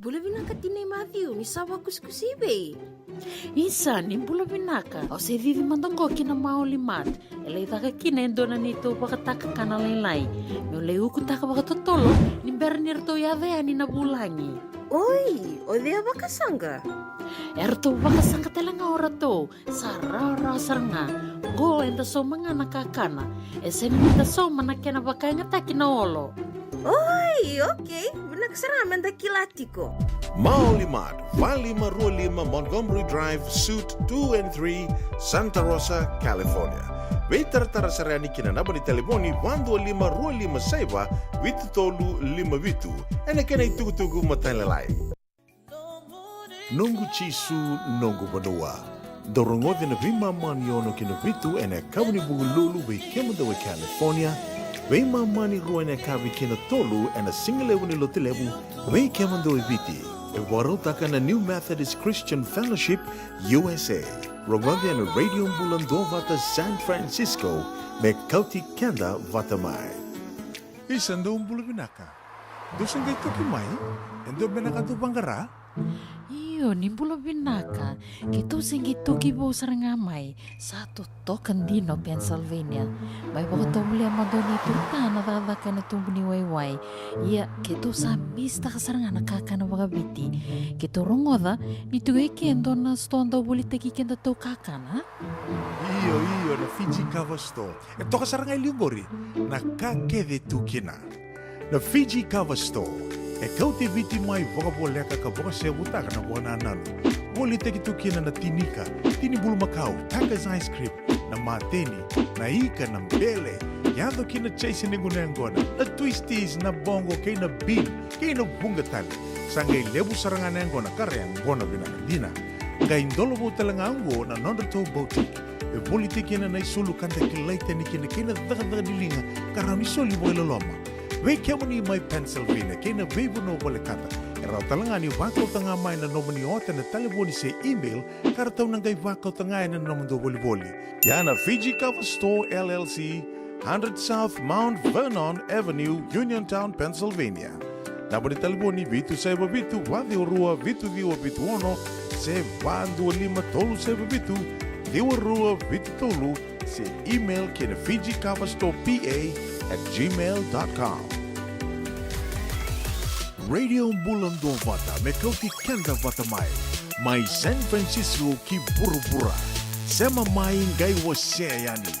Bula vinaka tinai Maciu, ni sa vakusikusi i vei? Isa, ni bula vinaka. Au se cici mada qo ki na Maoli Mart. E lai caka kina e dua na neitou vakatakakana lailai. Meu lai ukutaka vakatotolo ni bera ni ratou yaco yani na vulagi. Oi, o cei a vakasaqa? E ratou vakasaqa tale ga o ratou. Sa rawarawa sara ga. Qo eda sauma ga na kakana. E sega ni da sauma na kena vakayagataki na olo. Oi, okei. Vinaka sara ga meda kila tiko. Maoli Mart, va lima rua lima Montgomery Drive, Suite two and three, Santa Rosa, California. Veitaratara sara yani ki na naba ni talevoni va dua lima rua lima saiva vitu tolu lima vitu. Ena kena itukutuku matailalai. Noqu Jisu, noqu vanua. Dou rogoca na veimama ni ono ki na vitu ena yakavi ni Vukelulu vei kemudou e California, veimama ni rua ena yakavi ki na tolu ena sigalevu ni Lotulevu vei kemudou e Viti. E vakarautaka na New Methodist Christian Fellowship U S A. Rogoca ena Radio Bula Duavata San Francisco me kauti keda vata mai. Isa, dou bula vinaka. Dou se qai toki mai? E dua beka na ka dou vaqara? Io, ni bula vinaka. Keitou se qai toki vou sara ga mai. Sa totoka dina o Pennsylvania. Mai vakatovolea mada o neitou ta na cakacaka ena tubu ni waiwai. Ia, keitou sa misitaka sara ga na kakana vakaviti. Keitou rogoca ni tu e ke e dua na sitoa dau volitaki kedatou kakana. Io, io, na Fiji Kava Store. E toka sara ga e liu qori na ka kece tu kina. Na Fiji Kava Store e kauti Viti mai vakavoleka ka vakasevutaka na vakanananu. Volitaki tu kina na tinika, tini bulumakau, Tiger's ice cream, na mateni, na ika, na bele, yaco kina chase ni gunu yaqona, na twisties, na boqo kei na bean, kei na vuqa tale. Sa qai levu sara ga na yaqona ka ra yaqona vinaka dina. Qai dolovou tale ga oqo na nodratou boutique. E volitaki kina na isulu ka da kilai tani kina kei na cakacaka ni liga ka rawa ni soli vakailoloma. Vei kemuni mai Pennsylvania kei na veivanua volekata, e rawa tale ga ni vakauta ga mai na nomuni ota ena talevoni se email ka ratou na qai vakauta ga ena nomudou volivoli. Ia na Fiji Kava Store L L C, hundred South Mount Vernon Avenue, Uniontown, Pennsylvania. Naba ni talevoni vitu saiva vitu, va ciwa rua, vitu ciwa vitu ono, se va dua lima tolu saiva vitu, ciwa rua vitu tolu, se email ki na Fiji Kava Store P A at gmail dot com. Radio Bula Duavata me kauti keda vata mai, mai San Francisco ki vuravura. Sema mai qai wasea yani.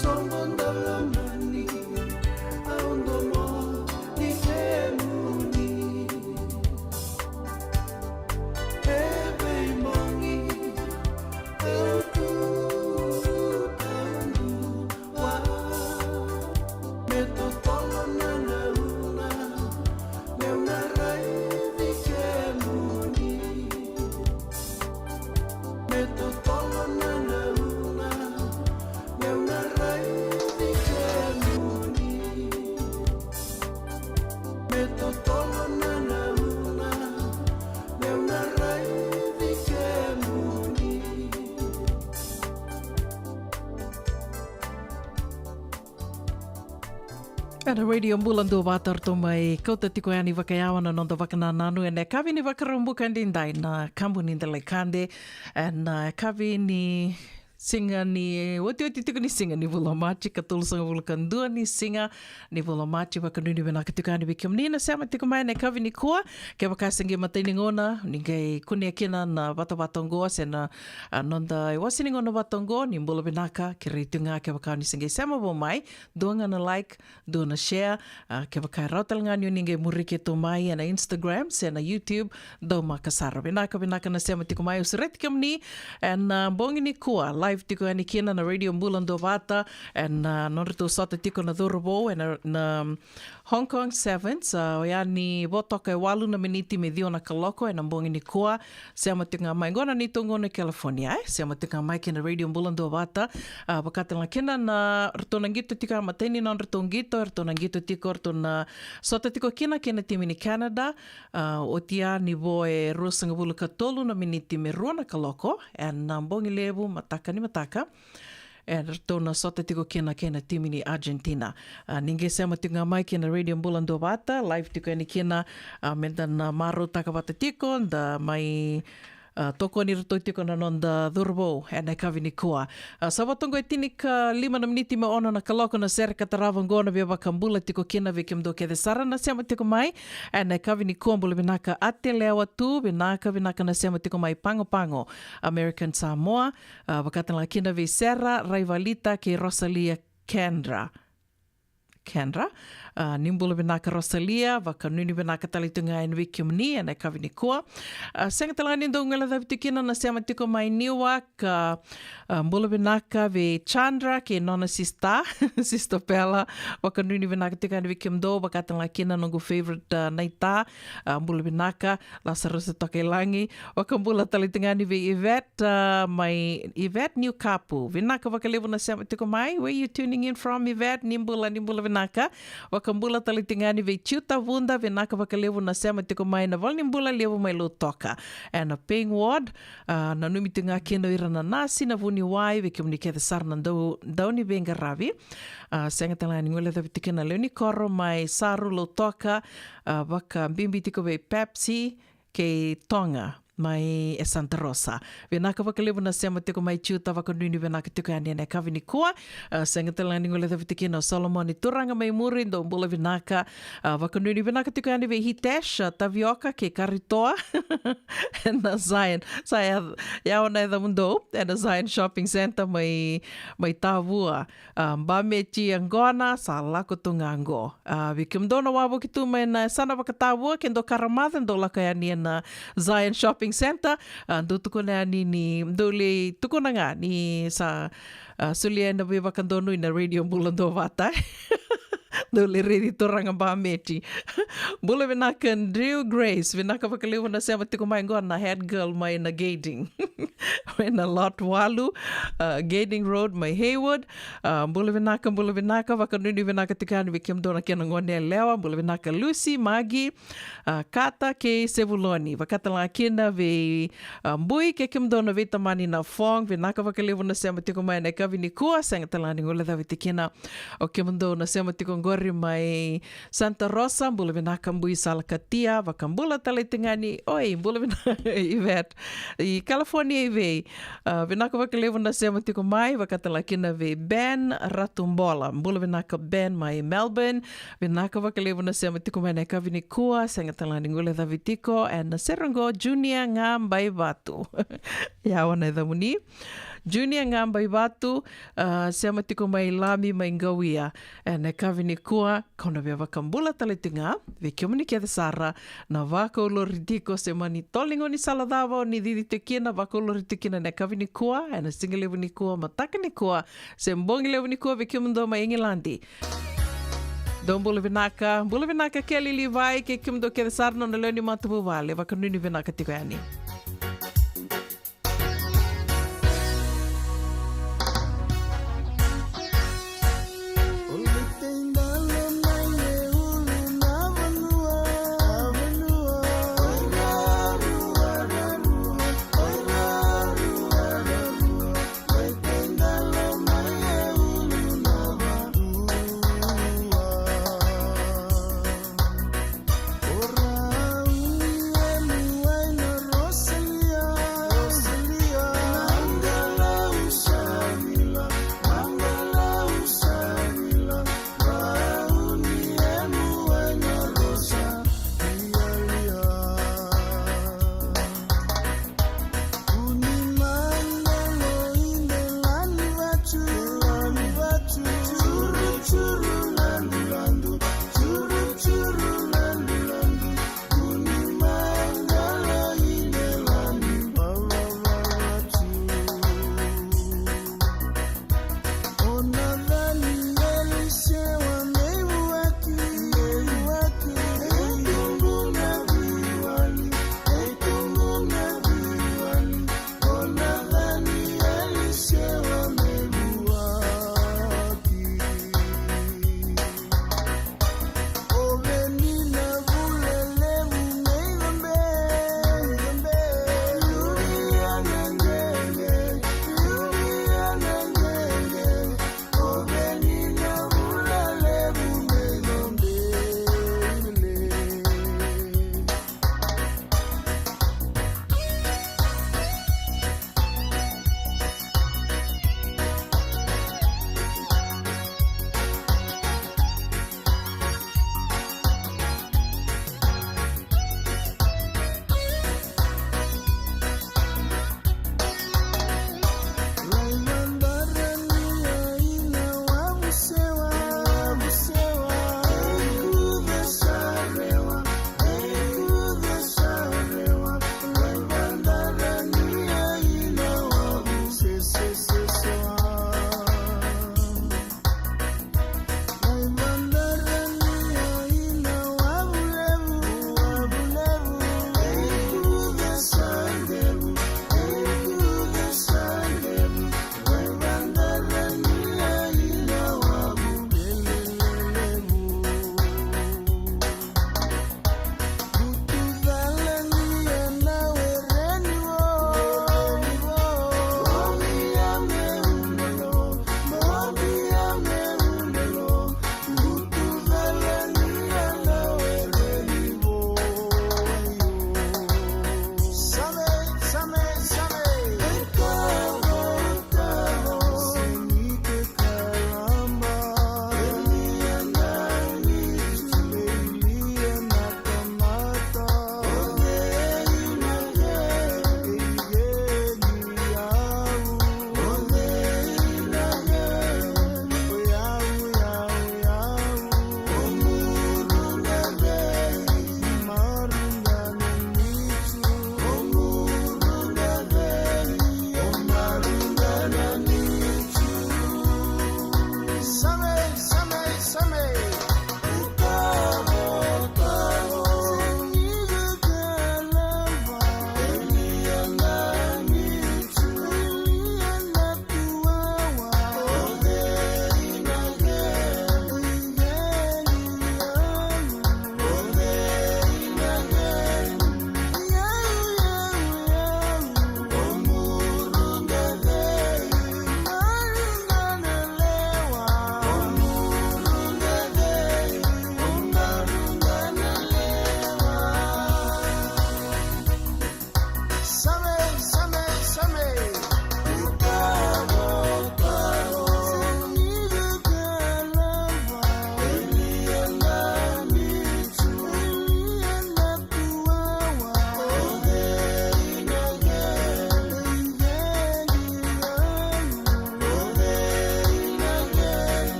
Soqo dalamani, au domo ni kemuni. E veibogi au tu taudua, me totolo na gauna meu na raici kemuni. Me totolo na gauna meu na raici kemuni. Me totolo na gauna meu na raici kemuni. Ena Radio Bula Duavata ratou mai kauta tiko yani vakayawa na noda vakanananu ena yakavi ni Vakaraubuka edaidai na Kabu ni Delaikade. Ena yakavi ni siga ni otioti tiko ni siga ni vula o Maji, ka tolusagavulu ka dua ni siga ni vula o Maji. Vakanuinui vinaka tiko yani vei kemuni na sema tiko mai ena yakavi nikua. Kevaka se qai matai ni gauna ni qai kunea kina na vatavata oqo se na, a, noda iwase ni gauna vata oqo, ni bula vinaka. Kerei tu ga kevaka ni se qai sema vou mai, dua ga na like, dua na share. A, kevaka e rawa tale ga ni o ni qai muri keitou mai ena Instagram se na YouTube, daumaka sara. Vinaka, vinaka na sema tiko mai. Au sureti kemuni ena, a, bogi nikua, live tiko yani kina na Radio Bula Duavata ena, a, nodratou sota tiko na cauravou ena, na Hong Kong Sevens, a, oya ni vo toka e walu na miniti me ciwa na kaloko ena bogi nikua. Sema tiko ga mai qo na neitou gauna e California, e sema tiko ga mai kei na Radio Bula Duavata. A, vaka tale ga kina na ratou na qito tiko, a, matai ni nodratou qito, ratou na qito tiko, ratou na sota tiko kina kei na timi ni Canada. A, oti ya ni vo e ruasagavulu ka tolu na miniti me rua na kaloko ena bogi levu mataka ni mataka, e ratou na sota tiko kina kei na timi ni Argentina. A, ni qai sema tiko ga mai kei na Radio Bula Duavata, live tiko yani kina, a, meda na marautaka vata tiko, da mai, a, tokoni iratou tiko na noda cauravou ena yakavi nikua. A, sa vo toka e tinikalima na miniti me ono na kaloko na sere ka tarava oqo, na via vakabula tiko kina vei kemudou kece sara na sema tiko mai ena yakavi nikua. Bula vinaka Ate Lewa tu, vinaka, vinaka na sema tiko mai Pago Pago, American Samoa. A, vaka tale ga kina vei Sera Raivalita kei Rosalia Kendra. Kendra. A, ni bula vinaka Rosalia, vakanuinui vinaka tale tu ga yani vei kemuni ena yakavi nikua. A, sega tale ga ni dau guilecavi tu kina na sema tiko mai Newark, a, a, bula vinaka vei Chandra kei nona sista, sista Pela, vakanuinui vinaka tiko yani vei kemudou, vaka tale ga kina noqu favorite, a, naita, a, bula vinaka, Lasarusa Tokailagi, vakabula tale tu ga yani vei Yvette, a, mai Yvette Niukapu. Vinaka vakalevu na sema tiko mai. Where you tuning in from, Yvette? Ni bula, ni bula vinaka. Vakabula tale tu ga yani vei Ciuta Vuda, vinaka vakalevu na sema tiko mai na valenibula levu mai Lautoka ena Payne Ward. A, nanumi tu ga kina o ira na nasi, na vuniwai, vei kemuni kece sara na dau, dau ni veiqaravi. A, sega tale ga ni guilecavi tu kina na lewe ni koro mai Saru, Lautoka, a, vakabibi tiko vei Pepsi kei Toga mai e Santa Rosa. Vinaka vakalevu na sema tiko mai Ciuta, vakanuinui vinaka tiko yani ena yakavi nikua. A, sega tale ga ni guilecavi tu kina o Solomoni Turaga mai Muri, dou bula vinaka. A, vakanuinui vinaka tiko yani vei Hitesh, a, Tavioka kei Karitoa ena Zion. Sa ya, yawa na yacamudou ena Zion Shopping Centre mai, mai Tavua. A, Bameti yaqona, sa lako tu ga qo. A, vei kemudou na wavoki tu mai na yasana vakaTavua, ke dou karamaca, dou lako yani ena Zion Shopping Centre. A, dou tukuna yani ni, dou lai tukuna ga ni sa, a, solia na veivakadonui na Radio Bula Duavata. Dou lai raici turaga Bameti. Bula vinaka Drew Grace, vinaka vakalevu na sema tiko mai qo na head girl mai na Gading. Mai na Lot Walu, a, Gading Road mai Hayward. A, bula vinaka, bula vinaka, vakanuinui vinaka tiko yani vei kemudou na kena gone yalewa. Bula vinaka Lucy, Magi, a, Kata kei Sevuloni. Vaka tale ga kina vei, a, Bui kei kemudou na veitamani na Fong. Vinaka vakalevu na sema tiko mai na yakavi nikua. Sega tale ga ni guilecavi tu kina o kemudou na sema tiko qori mai Santa Rosa. Bula vinaka Bui Salakatia, vakabula tale tu ga yani. Oi, bula vinaka Yvette i California i vei. A, vinaka vakalevu na sema tiko mai, vaka tale ga kina vei Ben Ratubola. Bula vinaka Ben mai Melbourne. Vinaka vakalevu na sema tiko mai na yakavi nikua, sega tale ga ni guilecavi tiko ena sere qo, Junior Gabaivatu. Yawa na yacamuni. Junior Gabaivatu, a, sema tiko mai Lami mai Qauia. Ena yakavi nikua, kau na via vakabula tale tiko ga vei kemuni kece sara na vakaulori tiko, se mani tolo ni gaunisala cava o ni cici tiko kina, vakaulori tiko kina ena yakavi nikua, ena siga levu nikua, mataka nikua, se bogi levu nikua vei kemudou mai Igiladi. Dou bula vinaka, bula vinaka Kelly Levi kei kemudou kece sara na nona lewe ni matavuvale, vakanuinui vinaka tiko yani.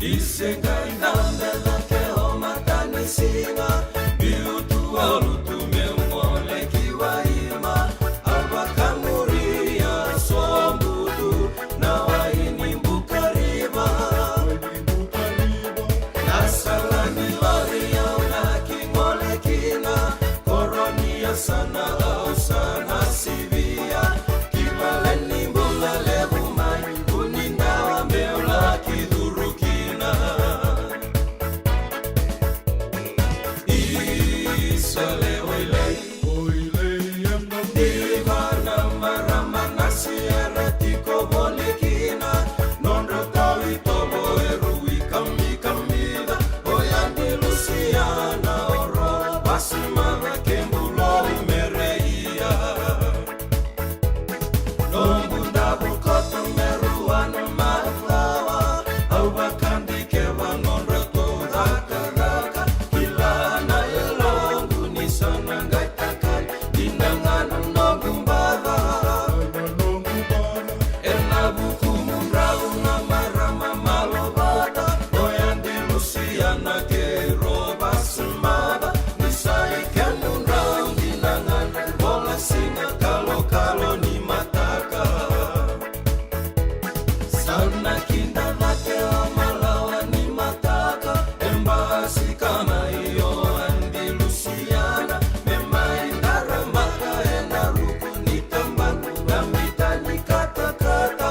Isegai na bela ke o matanisiga, biu tu a lutu me gole ki waima, a vakamuria sobu tu na wai ni Bukariva. Na sala ni lori au na ki gole kina, koro ni yasana au sa na sivia, ki vale ni bula levu mai, uni dawa meu laki curu kina. Isa lewa i lai. Diva na marama na siera tiko voli kina, nodra tau i tovo e rui kamikamica, o Yadi Lusiana o ro vasimaca ke bulou me reia. Noqu davu koto me rua na macawa, au vakadikeva nodratou cakacaka, kila na yaloqu ni sa na qai takali, dina ga na noqu baca. Ena vuku mudrau na marama malovata, o Yadi Lusiana kei ro vasimaca, ni sa i kemudrau dina ga na vola siga kalokalo ni mataka. Sa na kida cake o malawa ni mataka, e basika mai o Yadi Lusiana, me mai daramaka ena ruku ni tabana, na mita ni katakata.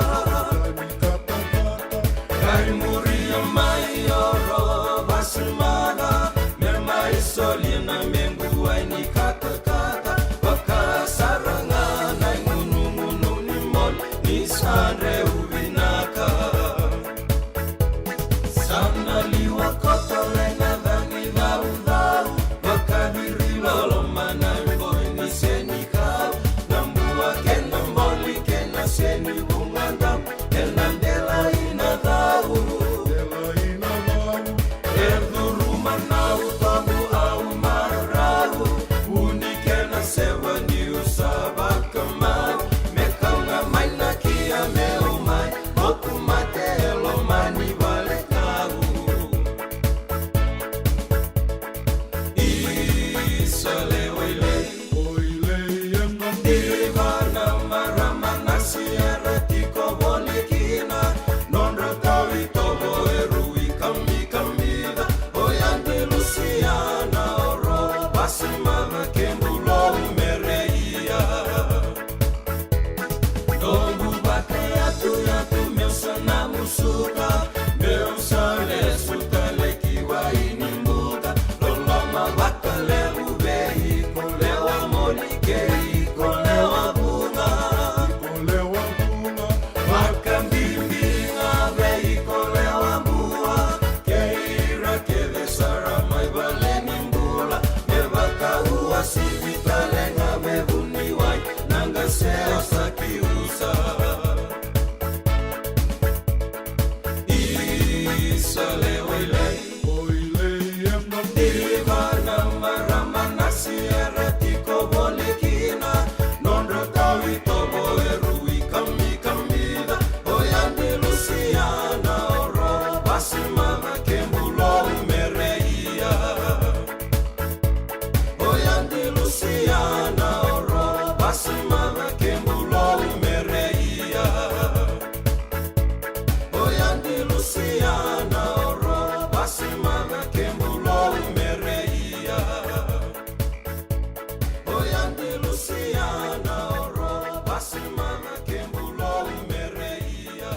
Qai muria mai o ro vasimaca, me mai solia na mequ wai ni katakata, vakasara ga na igunugunu ni moli, ni sa dreu vinaka. Sa na liwa koto lai na cagi caucau, vakaciri loloma na iboi ni senikau, na bua kei na boli kei na seni vuqa damu, ena delai na cau. E curu manau tobu au marau, uni kei na seva niu sa vakamau, me kau ga mai na kia meu mai, moku mate e loma ni vale kau. Isa lewa i lai. Diva na marama na siera tiko voli kina, nodra tau i tovo e rui kamikamica, o Yadi Lusiana o ro vasimaca ke bulou me reia. Noqu vakayatuyatu meu sa na musuka, meu sa lesu tale ki wai ni buka, loloma vakalevu vei iko lewa moli kei iko lewa vuqa. Vakabibi ga vei iko lewa bua, kei ira kece sara mai vale ni bula, me vakauasivi tale ga me vuniwai, na qase o sa kiusa. Isa lewa i lai. Diva na marama na siera tiko voli kina, nodra tau i tovo e rui kamikamica, o Yadi Lusiana o ro vasimaca ke bulou me reia. O Yadi Lusiana o ro vasimaca ke bulou me reia. O Yadi Lusiana o ro vasimaca ke bulou me reia. O Yadi Lusiana o ro vasimaca ke bulou me reia.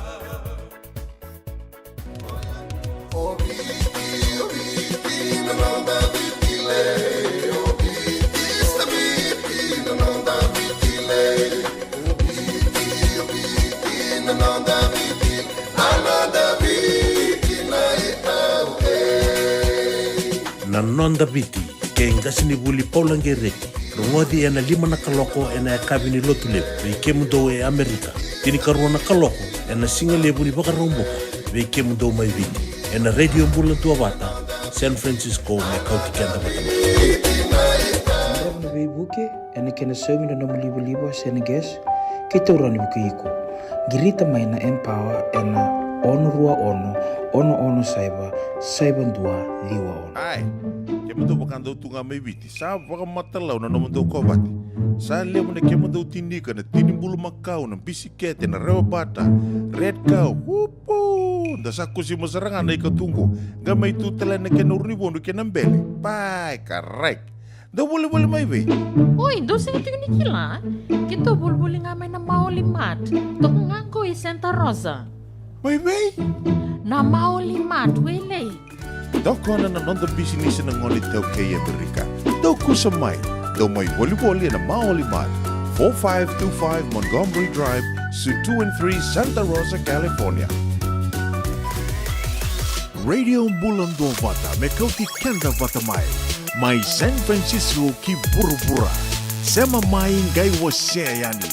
Na Noda Viti, kei qasenivuli Paula Qereti. Rogoci ena lima na kaloko ena yakavi ni Lotulevu vei kemudou e Amerika. Tinikarua na kaloko ena sigalevu ni Vakaraubuka vei kemudou mai Viti, ena Radio Bula Duavata, San Francisco, me kauti keda vata mai. Drava na veivuke ena kena saumi na nomu livaliva se na gas, keitou rawa ni vukei iko. Qirita mai na Empower ena ono rua ono, ono ono saiva, saiva dua ciwa ono. Ai, kemudou vakadau tu ga mai Viti, sa vakamatau na nomudou kovate. Sa levu na kemudou tinika, na tini bulumakau, na bisikete, na rewa bata, red cow, upu! Da sa kusima sara ga na ika tu qo. Qai mai tu tale na kena urunivodu kei na bele. Pai, karai. Dou volivoli mai vei? Oi, dou sega tiko ni kila? Keitou volivoli ga mai na Maoli Mart. Toka ga qo i Santa Rosa. Mai vei? Na Maoli Mart, Wailei. Tokona na noda bisinisi na gone iTaukei e Amerika. Dou kusa mai. Dou mai volivoli ena Maoli Mart, four five two five Montgomery Drive, Suite two and three, Santa Rosa, California. Radio Bula Duavata, me kauti keda vata mai. Mai San Francisco ki vuravura. Sema mai, qai wasea yani.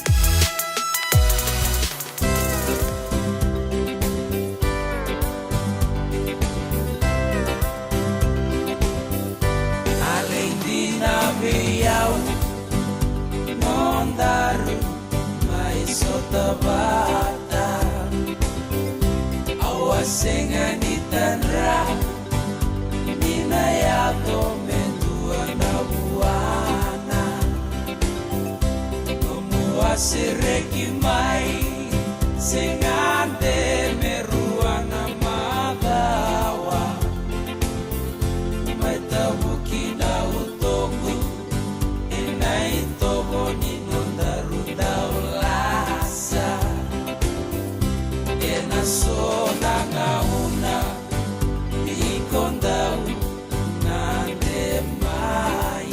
A lai dina vei au nodaru mai sota vata. Au a sega ni tadra ni na yaco me dua na vuana. Nomu a sereki mai, sega de me rua na macawa. Mai tavuki na utoqu ena itovo ni nodaru daulasa. Ena so na gauna iko dau gade mai.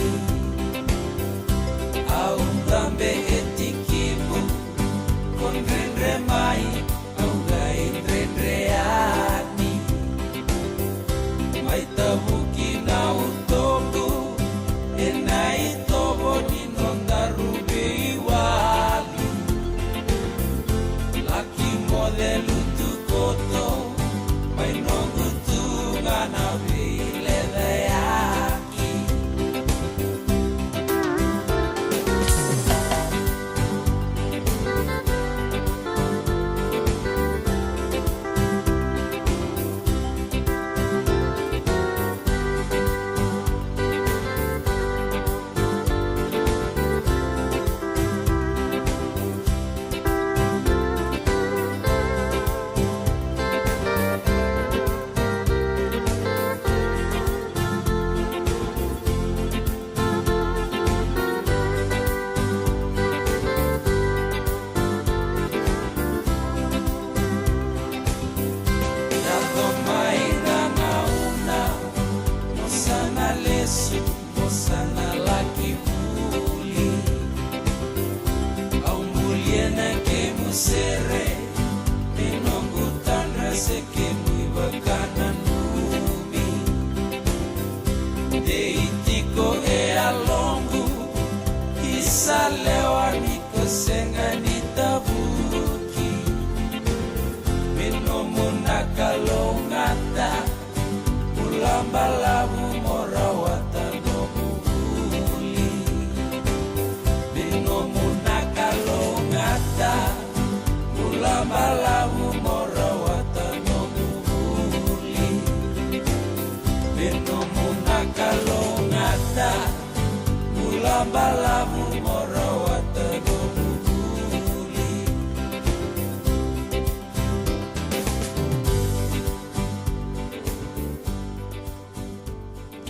Au dabe e tikimu, ko dredre mai, au qai dredre yani. Mai tavuki na utoqu ena itovo ni nodaru veiwali. Laki moce lutu koto mai noqu tu ga na veilecayaki. Yaco mai na gauna, mo sa na lesu, mo sa na laki vuli. Au bulia na kemu sere, me noqu tadra se kemu ivakananumi. Dei tiko e yaloqu, ki sa lewa ni ko sega ni tavuki. Me nomu na kalougata, bula balavu mo rawata nomu vuli. Me nomu na kalougata, bula balavu mo rawata nomu vuli. Me nomu na kalougata, bula balavu mo rawata nomu vuli.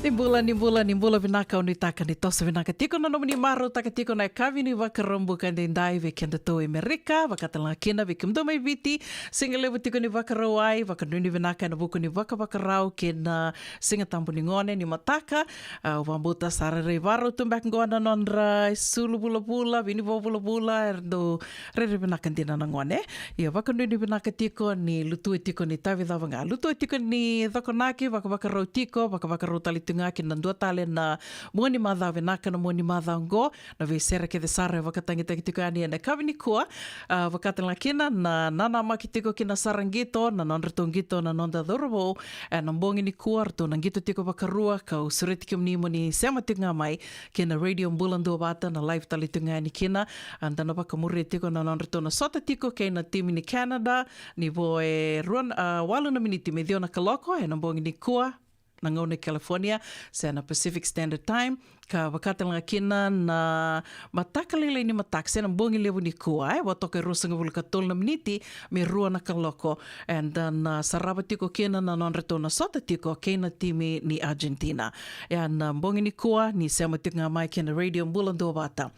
Ni bula, ni bula, ni bula vinaka, au nuitaka ni toso vinaka tiko na nomuni marautaka tiko na yakavi ni Vakaraubuka edaidai vei kedatou e Amerika, vakatalega kina vei kemudou mai Viti, siga levu tiko ni Vakarauwai, vakanuinui vinaka ena vuku ni vakavakarau kei na Siga Tabu ni Gone ni mataka. Au vakabauta sa rairai varau tu beka qo na nodra isulu vulavula, vinivo vulavula, era dau rairai vinaka dina na gone. Ia, vakanuinui vinaka tiko ni lutu e tiko ni tavi cava ga. Lutu e tiko ni cokonaki, vakavakarau tiko, vakavakarau tale tiko ga kina dua tale na mua ni macawa vinaka, na mua ni macawa oqo, na veisere kece sara e vakatagitaki tiko yani ena yakavi nikua. A, vakatalega kina na nanamaki tiko kina sara qito na nodratou qito na noda cauravou ena bogi nikua, ratou na qito tiko vakarua, kau sureti kemuni mo ni sema tiko ga mai kei na Radio Bula Duavata, na live tale tiko ga yani kina. A, da na vakamuria tiko na nodratou na sota tiko kei na timi ni Canada, ni vo e rua, a, walu na miniti me ciwa na kaloko ena bogi nikua, na gauna e California, se na Pacific Standard Time, ka vakatalega kina na mataka lailai ni mataka, se na bogi levu nikua, e, vo toka e ruasagavulu ka tolu na miniti me rua na kaloko. And then, a, sarava tiko kina na nodratou na sota tiko kei na timi ni Argentina. Ia na bogi nikua, ni sema tiko ga mai kei na Radio Bula Duavata.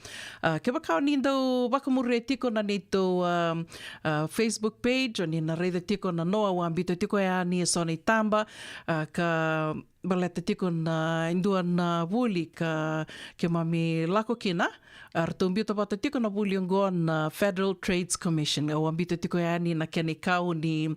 A, kevaka o ni dau vakamuria tiko na neitou, a, a, Facebook page, o ni na raica tiko na noa au a biuta tiko yani eso na itaba, a, ka baleta tiko na e dua na vuli ka keimami lako kina. A, ratou biuta vata tiko na vuli oqo na Federal Trades Commission. Au a biuta tiko yani na kena ikau ni,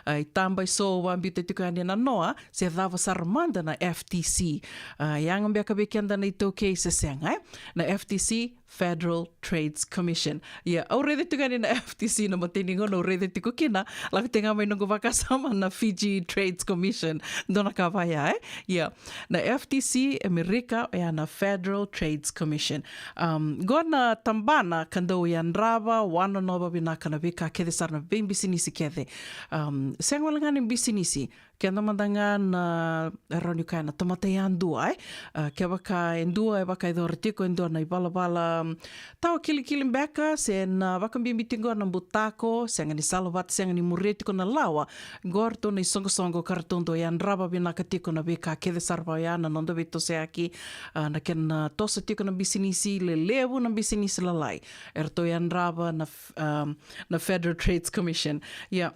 a, itaba eso, au a biuta tiko yani na noa se cava sara mada na F T C. A, yaga beka vei keda na iTaukei se sega, e? Na F T C, Federal Trades Commission. Ia, au raica tiko yani na F T C na imatai ni gauna au raica tiko kina, lako tiko ga mai noqu vakasama na Fiji Trades Commission. Dua na ka vaya, e? Ia, na F T C Amerika, oya na Federal Trades Commission. Um, qo na tabana ka dau yadrava, wanonova vinaka na veika kece sara, na veibisinisi kece. Um, sega wale ga ni bisinisi, keda mada ga na, e rawa ni kaya na tamata yadua, e? A, kevaka e dua e vakayacora tiko e dua na ivalavala, um, tawa kilikili beka, se na vakabibi tiko na butako, sega ni salavata, sega ni muria tiko na lawa, qo ratou na isoqosoqo ka ratou dau yadrava vinaka tiko na veika kece sara vaya, na noda veitosoyaki, a, na kena toso tiko na bisinisi lelevu, na bisinisi lalai. E ratou yadrava na f-, um, na Federal Trades Commission. Ia,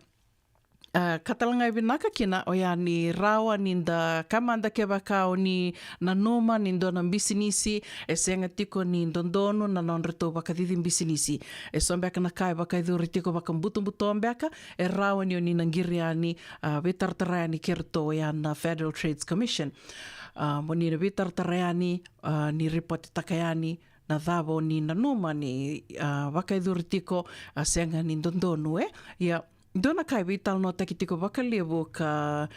a, ka talega e vinaka kina, oya ni rawa ni da kaya mada kevaka o ni nanuma ni dua na bisinisi e sega tiko ni dodonu na nodratou vakacici bisinisi. Eso beka na ka e vakayacori tiko vakabutobuto beka, e rawa ni o ni na qiri yani, a, veitaratara yani kei ratou, oya na Federal Trades Commission. A, mo ni na veitaratara yani, a, ni ripotetaka yani na cava o ni nanuma ni, a, vakayacori tiko, a, sega ni dodonu, e? Ia, dua na ka e veitalanoataki tiko vakalevu ka,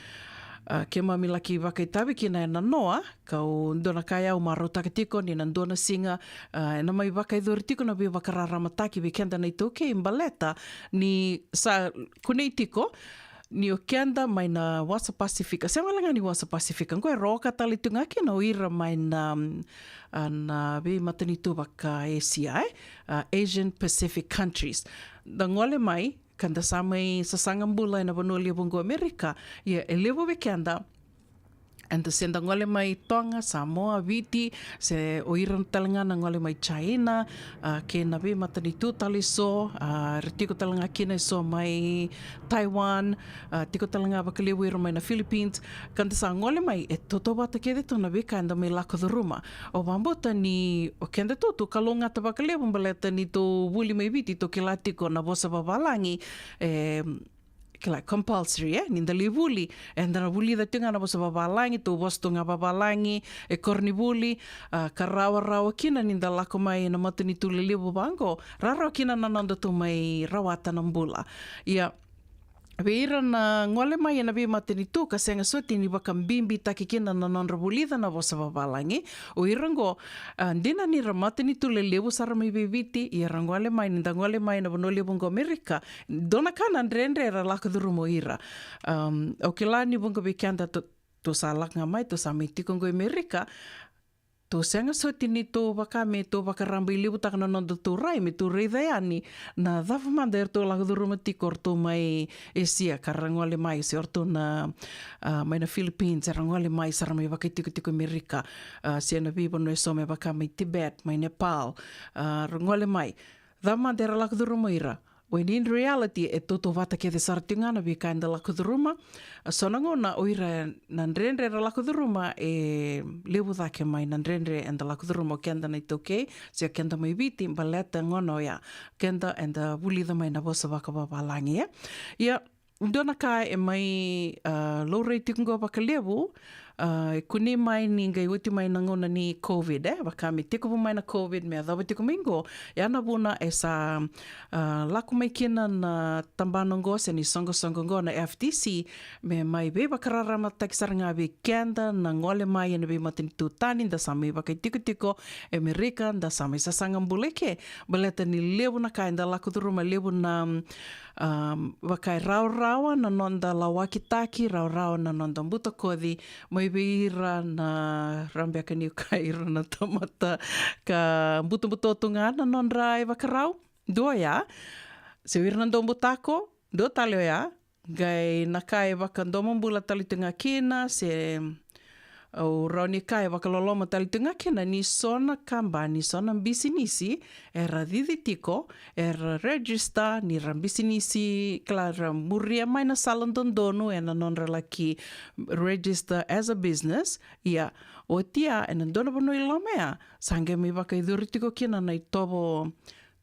a, keimami laki vakaitavi kina ena noa, kau dua na ka au marautaka tiko ni na dua na siga, a, ena mai vakayacori tiko na veivakararamataki vei keda na iTaukei baleta ni sa kunei tiko ni o keda mai na wasa Pasifika, sega wale ga ni wasa Pasifika, qo e roka tale tu ga kina o ira mai na, mm, a, na veimatanitu vaka Esia, e? A, Asian Pacific countries. Da gole mai, ka da sa mai sasaga bula ena vanua levu qo Amerika, ia e levu vei keda, eda se da gole mai Toga, Samoa, Viti, se o ira talega na gole mai China, a, kei na veimatanitu tale eso, a, era tiko talega kina eso mai Taiwan, a, tiko talega vakalevu ira mai na Philippines, ka da sa gole mai, e tautauvata kece tu na veika eda mai lako curuma. Au vakabauta ni o keda tu, tu kalougata vakalevu baleta ni tou vuli mai Viti, tou kila tiko na vosa vavalagi, e, kila, compulsory, e? Ni da lai vuli, eda na vulica tu ga na vosa vavalagi, tou vosa tu ga vavalagi e koronivuli, a, ka rawarawa kina ni da lako mai na matanitu lelevu vaqo, rawarawa kina na noda tou mai rawata na bula. Ia, vei ira na gole mai ena veimatanitu ka sega soti ni vakabibitaki kina na nodra vulica na vosa vavalagi, o ira qo, a, dina ni ra matanitu lelevu sara mai vei Viti, ia ra gole mai, ni da gole mai na vanua levu qo Amerika, dua na ka na dredre era lako curuma o ira. Um, au kila ni vuqa vei keda tou, tou sa lako ga mai, tou sa mai tiko qo i Amerika, tou sega soti ni tou vaka me tou vakarabailevutaka na noda tou rai, me tou raica yani na cava mada eratou lako curuma tiko o ratou mai Esia ka ra gole mai, se o ratou na, a, mai na Philippines, era gole mai sara mai vakaitikotiko Amerika, a, se na veivanua eso me vaka mai Tibet, mai Nepal, a, ra gole mai. Cava mada era lako curuma o ira? When in reality, e tautauvata kece sara tiko ga na veika eda lako curuma. A, so na gauna o ira na dredre era lako curuma e levu cake mai na dredre eda lako curuma o keda na iTaukei, se o keda mai Viti, baleta gona oya, keda eda vulica mai na vosa vakavavalagi, e? Ia, dua na ka e mai, a, laurai tiko qo vakalevu, A, e kunei mai ni qai oti mai na gauna ni COVID, e vaka me tekivu mai na COVID me yacova tiko mai qo. Ia na vuna e sa, a, lako mai kina na tabana oqo se na isoqosoqo oqo na F T C, me mai veivakararamataki sara ga vei keda na gole mai ena veimatanitu tani, da sa mai vakaitikotiko e Amerika, da sa mai sasaga bula i ke. Baleta ni levu na ka eda lako curuma, levu na, um, vaka e rawarawa na noda lawakitaki, rawarawa na noda butakoci, mai vei ira na, ra beka niu kaya ira na tamata ka butobuto tu ga na nodra ivakarau. Dua ya, se o ira na daubutako, dua tale oya, qai na ka e vakadomobula tale tu ga kina, se au rawa ni ka e vakaloloma tale tu ga kina, ni so na kabani, so na bisinisi era cici tiko, era register ni ra bisinisi, kila, ra muria mai na sala dodonu ena nodra laki register as a business. Ia, oti ya, ena dua na vanua i loma ya, sa qai mai vakaicuri tiko kina na itovo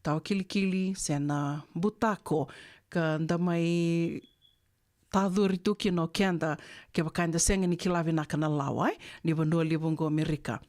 tawa kilikili se na butako ka da mai tacuri tu kina o keda, kevaka eda sega ni kila vinaka na lawa, e, ni vanua levu oqo Amerika.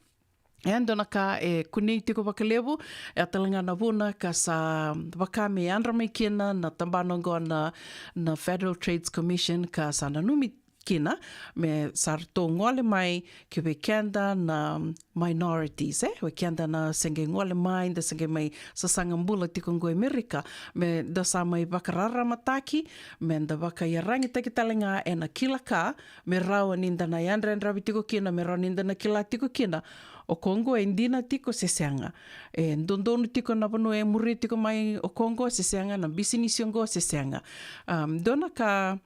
E dua na ka e kunei tiko vakalevu, e tale ga na vuna ka sa vaka me yadra mai kina na tabana oqo na, na Federal Trade Commission, ka sa nanumi kina me sa ratou gole mai ki vei keda na minorities, e, vei keda na se qai gole mai, da se qai mai sasaga bula tiko oqo e Amerika, me da sa mai vakararamataki, me da vakaiyaragitaki tale ga ena kila ka, me rawa ni da na yadrayadravi tiko kina, me rawa ni da na kila tiko kina o koya oqo e dina tiko se sega. E dodonu tiko na vanua e muria tiko mai o koya oqo se sega, na bisinisi oqo se sega. Um, dua na ka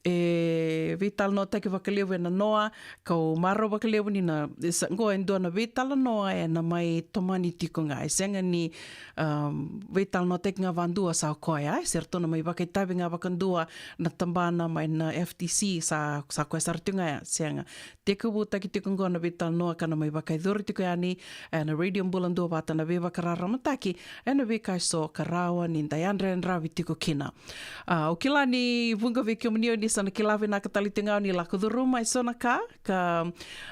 e veitalanoataki vakalevu ena noa, kau marau vakalevu ni na, sa, oqo e dua na veitalanoa ena mai tomani tiko ga. E sega ni, um, veitalanoataki ga vadua sa o koya, e, se ratou na mai vakaitavi ga vakadua na tabana mai na F T C, sa, sa koya sara tiko ga ya, sega. Tekivutaki tiko oqo na veitalanoa ka na mai vakaicuru tiko yani, e, na Radio Bula Duavata, na veivakararamataki ena veika eso ka rawa ni da yadrayadravi tiko kina. A, au kila ni vuqa vei kemuni o ni sa na kila vinaka tale tiko ga o ni lako curuma e so na ka, ka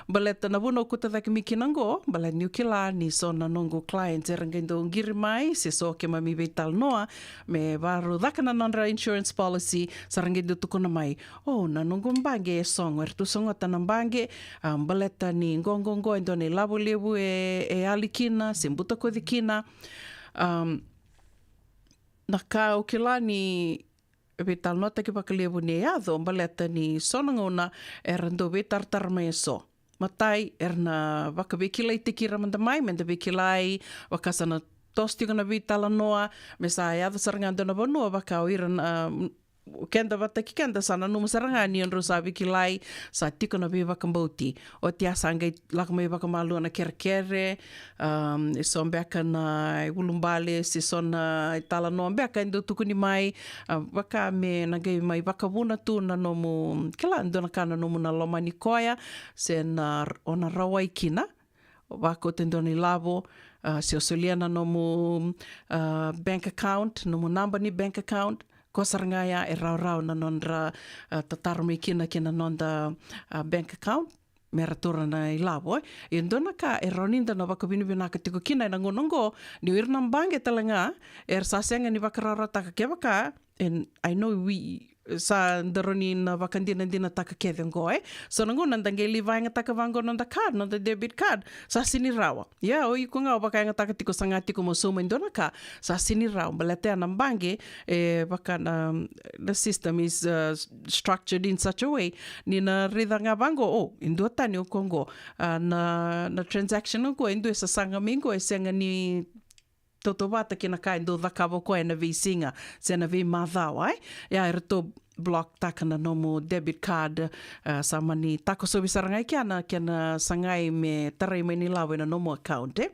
baleta na vuna au kauta cake mai kina oqo, baleta niu kila ni so na noqu clients era qai dau qiri mai, se so keimami veitalanoa, me varau caka na nodra insurance policy, sa ra qai dau tukuna mai, o, na noqu baqe e sogo, eratou sogota na baqe, a, baleta ni qo, qo, qo, e dua na ilavo levu e, e yali kina, se butakoci kina. Um, na ka au kila ni veitalanoataki vakalevu ni yaco, baleta ni so na gauna era dau veitaratara mai eso. Matai, era na vakaveikilaitaki ira mada mai, me da veikilai, vaka sa na toso tiko na veitalanoa, me sa yaco sara ga dua na vanua, vaka o ira na, um, keda vata kei keda sa nanuma sara ga ni o drau sa veikilai, sa tiko na veivakabauti. Oti ya sa qai lako mai vakamalua na kerekere, um, e so beka na iulubale, se so na italanoa beka e dau tukuni mai, a, vaka me na qai mai vakavuna tu na nomu, kila, dua na ka na nomu na lomani koya, se na, o na rawai kina, vakauta e dua na ilavo, a, se o solia na nomu, a, bank account, nomu naba ni bank account, ko sara ga ya e rawarawa na nodra, a, tataro mai kina kei na noda, a, bank account, me ra taura na ilavo, e. Ia dua na ka e rawa ni da na vakavinavinaka tiko kina ena gauna oqo, ni o ira na baqe tale ga era sa sega ni vakarawarawataka, kevaka, and I know we, sa da rawa ni na vakadinadinataka kece oqo, e. So na gauna da qai lai vakayagataka vaqo noda card, noda debit card, sa sega ni rawa. Ia, o iko ga o vakayagataka tiko, saga tiko mo sauma e dua na ka, sa sega ni rawa. Baleta ya na baqe, e, vaka na, the system is, uh, structured in such a way, ni na raica ga vaqo, o, e duatani o koya oqo, a, na, na transaction oqo, e dua e sasaga mai qo, e sega ni tautauvata kei na ka e dau cakava o koya ena veisiga se na veimacawa, e. Ia, eratou block taka na nomu debit card, e, sa mani takosovi sara ga i kea na kena sagai me tarai mai na ilavo ena nomu account, e.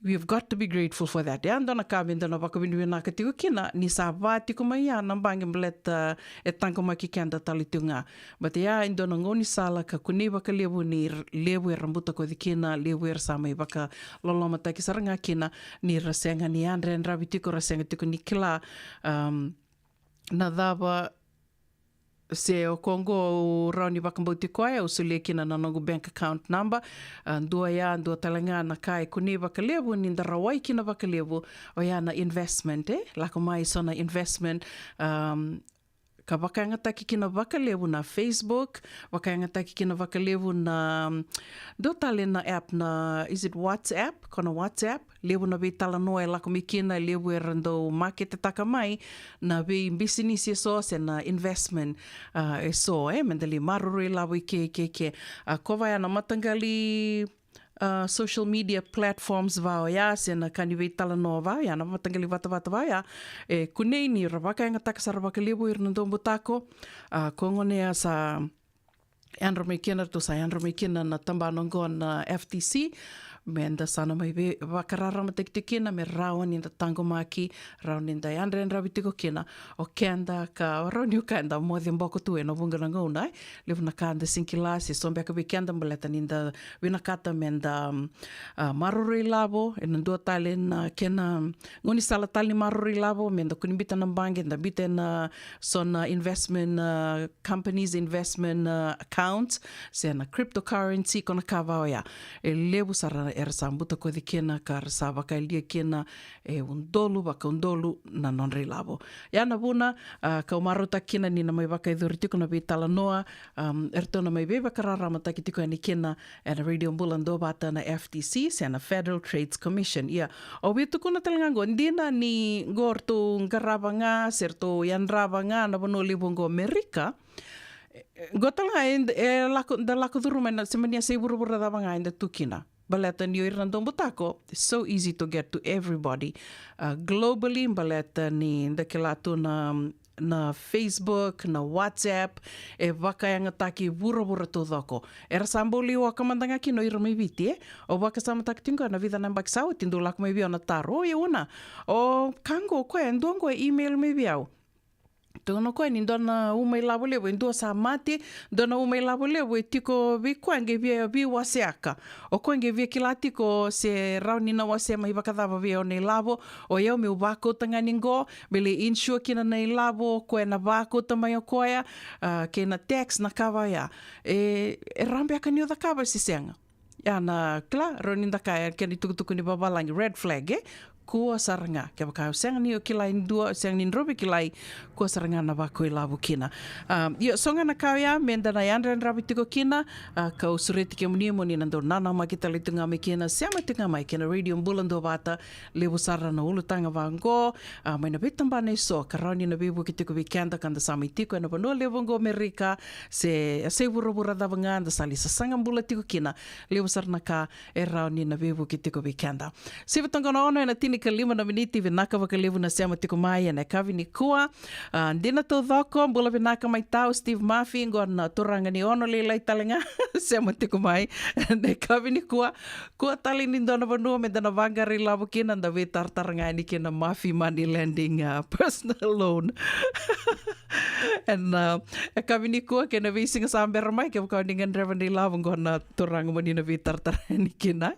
We've got to be grateful for that. Ia, dua na ka me da na vakavinavinaka tiko kina, ni sa va tiko mai ya na baqe, baleta e taqomaki keda tale tiko ga. But ia, e dua na gaunisala ka kunei vakalevu ni r-, levu era butakoci kina, levu era sa mai vakalolomataki sara ga kina, ni ra sega ni yadrayadravi tiko, ra sega tiko ni kila, um, na cava se o koya qo au rawa ni vakabauti koya, au solia kina na noqu bank account number. A, dua ya, dua tale ga na ka e kunei vakalevu ni da rawai kina vakalevu, oya na investment, e? Lako mai so na investment, um, ka vakayagataki kina vakalevu na Facebook, vakayagataki kina vakalevu na, um, dua tale na app na, is it WhatsApp? Ko na WhatsApp, levu na veitalanoa e lako mai kina, levu era dau maketetaka mai na veibisinisi eso se na investment, a, eso, e, me da lai maroroi lavo i ke, ke, ke. A, ko vaya na mataqali, a, social media platforms va oya, se na ka ni veitalanoa va oya, na mataqali vatavata va oya, e kunei ni ra vakayagataka sara vakalevu ira na dau butako, a, ko gone ya sa yadra mai kina, ratou sa yadra mai kina na tabana oqo na F T C, me da sa na mai vei-, vakararamataki tiko kina, me rawa ni da taqomaki, rawa ni da yadrayadravi tiko kina o keda, ka rawa ni o keda moce boko tu ena vuqa na gauna, e? Levu na ka da sega ni kila, se so beka vei keda baleta ni da vinakata me da, um, a, maroroi lavo, ena dua tale na kena gaunisala tale ni maroroi lavo, me da kua ni biuta na baqe, da biuta ena so na investment, a, companies investment, a, accounts, se na cryptocurrency, ko na ka va oya. E levu sara era sa butakoci kina, ka ra sa vakayalia kina e udolu vakaudolu na nodra ilavo. Ya na vuna, a, kau marautaka kina ni na mai vakayacori tiko na veitalanoa, um, eratou na mai veivakararamataki tiko yani kina ena Radio Bula Duavata na F T C, se na Federal Trade Commission. Ia, au via tukuna tale ga qo, dina ni qo ratou qarava ga, se ratou yadrava ga na vanua levu qo Amerika, e, e, qo tale ga e, e lako, da lako curuma ena, se mani yasai vuravura cava ga eda tu kina. Baleta ni o ira na dau butako, it's so easy to get to everybody. A, globally, baleta ni da kila tu na, na Facebook, na WhatsApp, e vakayagataki vuravura taucoko. Era sa bau lai oka mada ga kina o ira mai Viti, e? Au vakasamataka tiko ga na vica na yabaki sa oti, dau lako mai vei au na taro, o Ivana, o ka qo, o koya, e dua qo e email mai vei au. Tukuna o koya ni dua na uma ilavo levu, e dua sa mate, dua na uma ilavo levu e tiko vei koya qai via veiwaseaka. O koya qai via kila tiko se rawa ni na wasea mai vakacava vei au na ilavo, o yau meu vakauta ga ni qo, me lai insure kina na ilavo, o koya na vakauta mai o koya, a, kei na tax na ka va oya. E, e rawa beka ni o cakava se sega? Ya na, kila, rawa ni da kaya, kena itukutuku ni vavalagi, red flag, e? Kua sara ga, kevaka o sega ni o kilai dua, o sega ni drovi kilai, kua sara ga na vakuilavo kina. A, io, so ga na ka oya, me da na yadrayadravi tiko kina, a, kau sureti kemuni mo ni na dau nanamaki tale tu ga mai kina, sema tu ga mai kei na Radio Bula Duavata, levu sara na ulutaga vaqo, a, mai na veitabana eso, ka rawa ni na veivuke tiko vei keda ka da sa mai tiko ena vanua levu qo Amerika, se, se vuravura cava ga da sa lai sasaga bula tiko kina, levu sara na ka e rawa ni na veivuke tiko vei keda. Sivi toka na ono ena tinikalima na miniti, vinaka vakalevu na sema tiko mai ena yakavi nikua. A, dina taucoko, bula vinaka mai tau, Steve Murphy, qo na turaga ni Ono lailai tale ga, sema tiko mai ena yakavi nikua. Kua tale ni dua na vanua me da na vaqara ilavo kina, da veitaratara ga yani kina Murphy Money Lending, a, personal loan. Ena, a, yakavi nikua kei na veisiga sa bera mai, kevaka o ni gadreva na ilavo qo na turaga mo ni na veitaratara yani kina.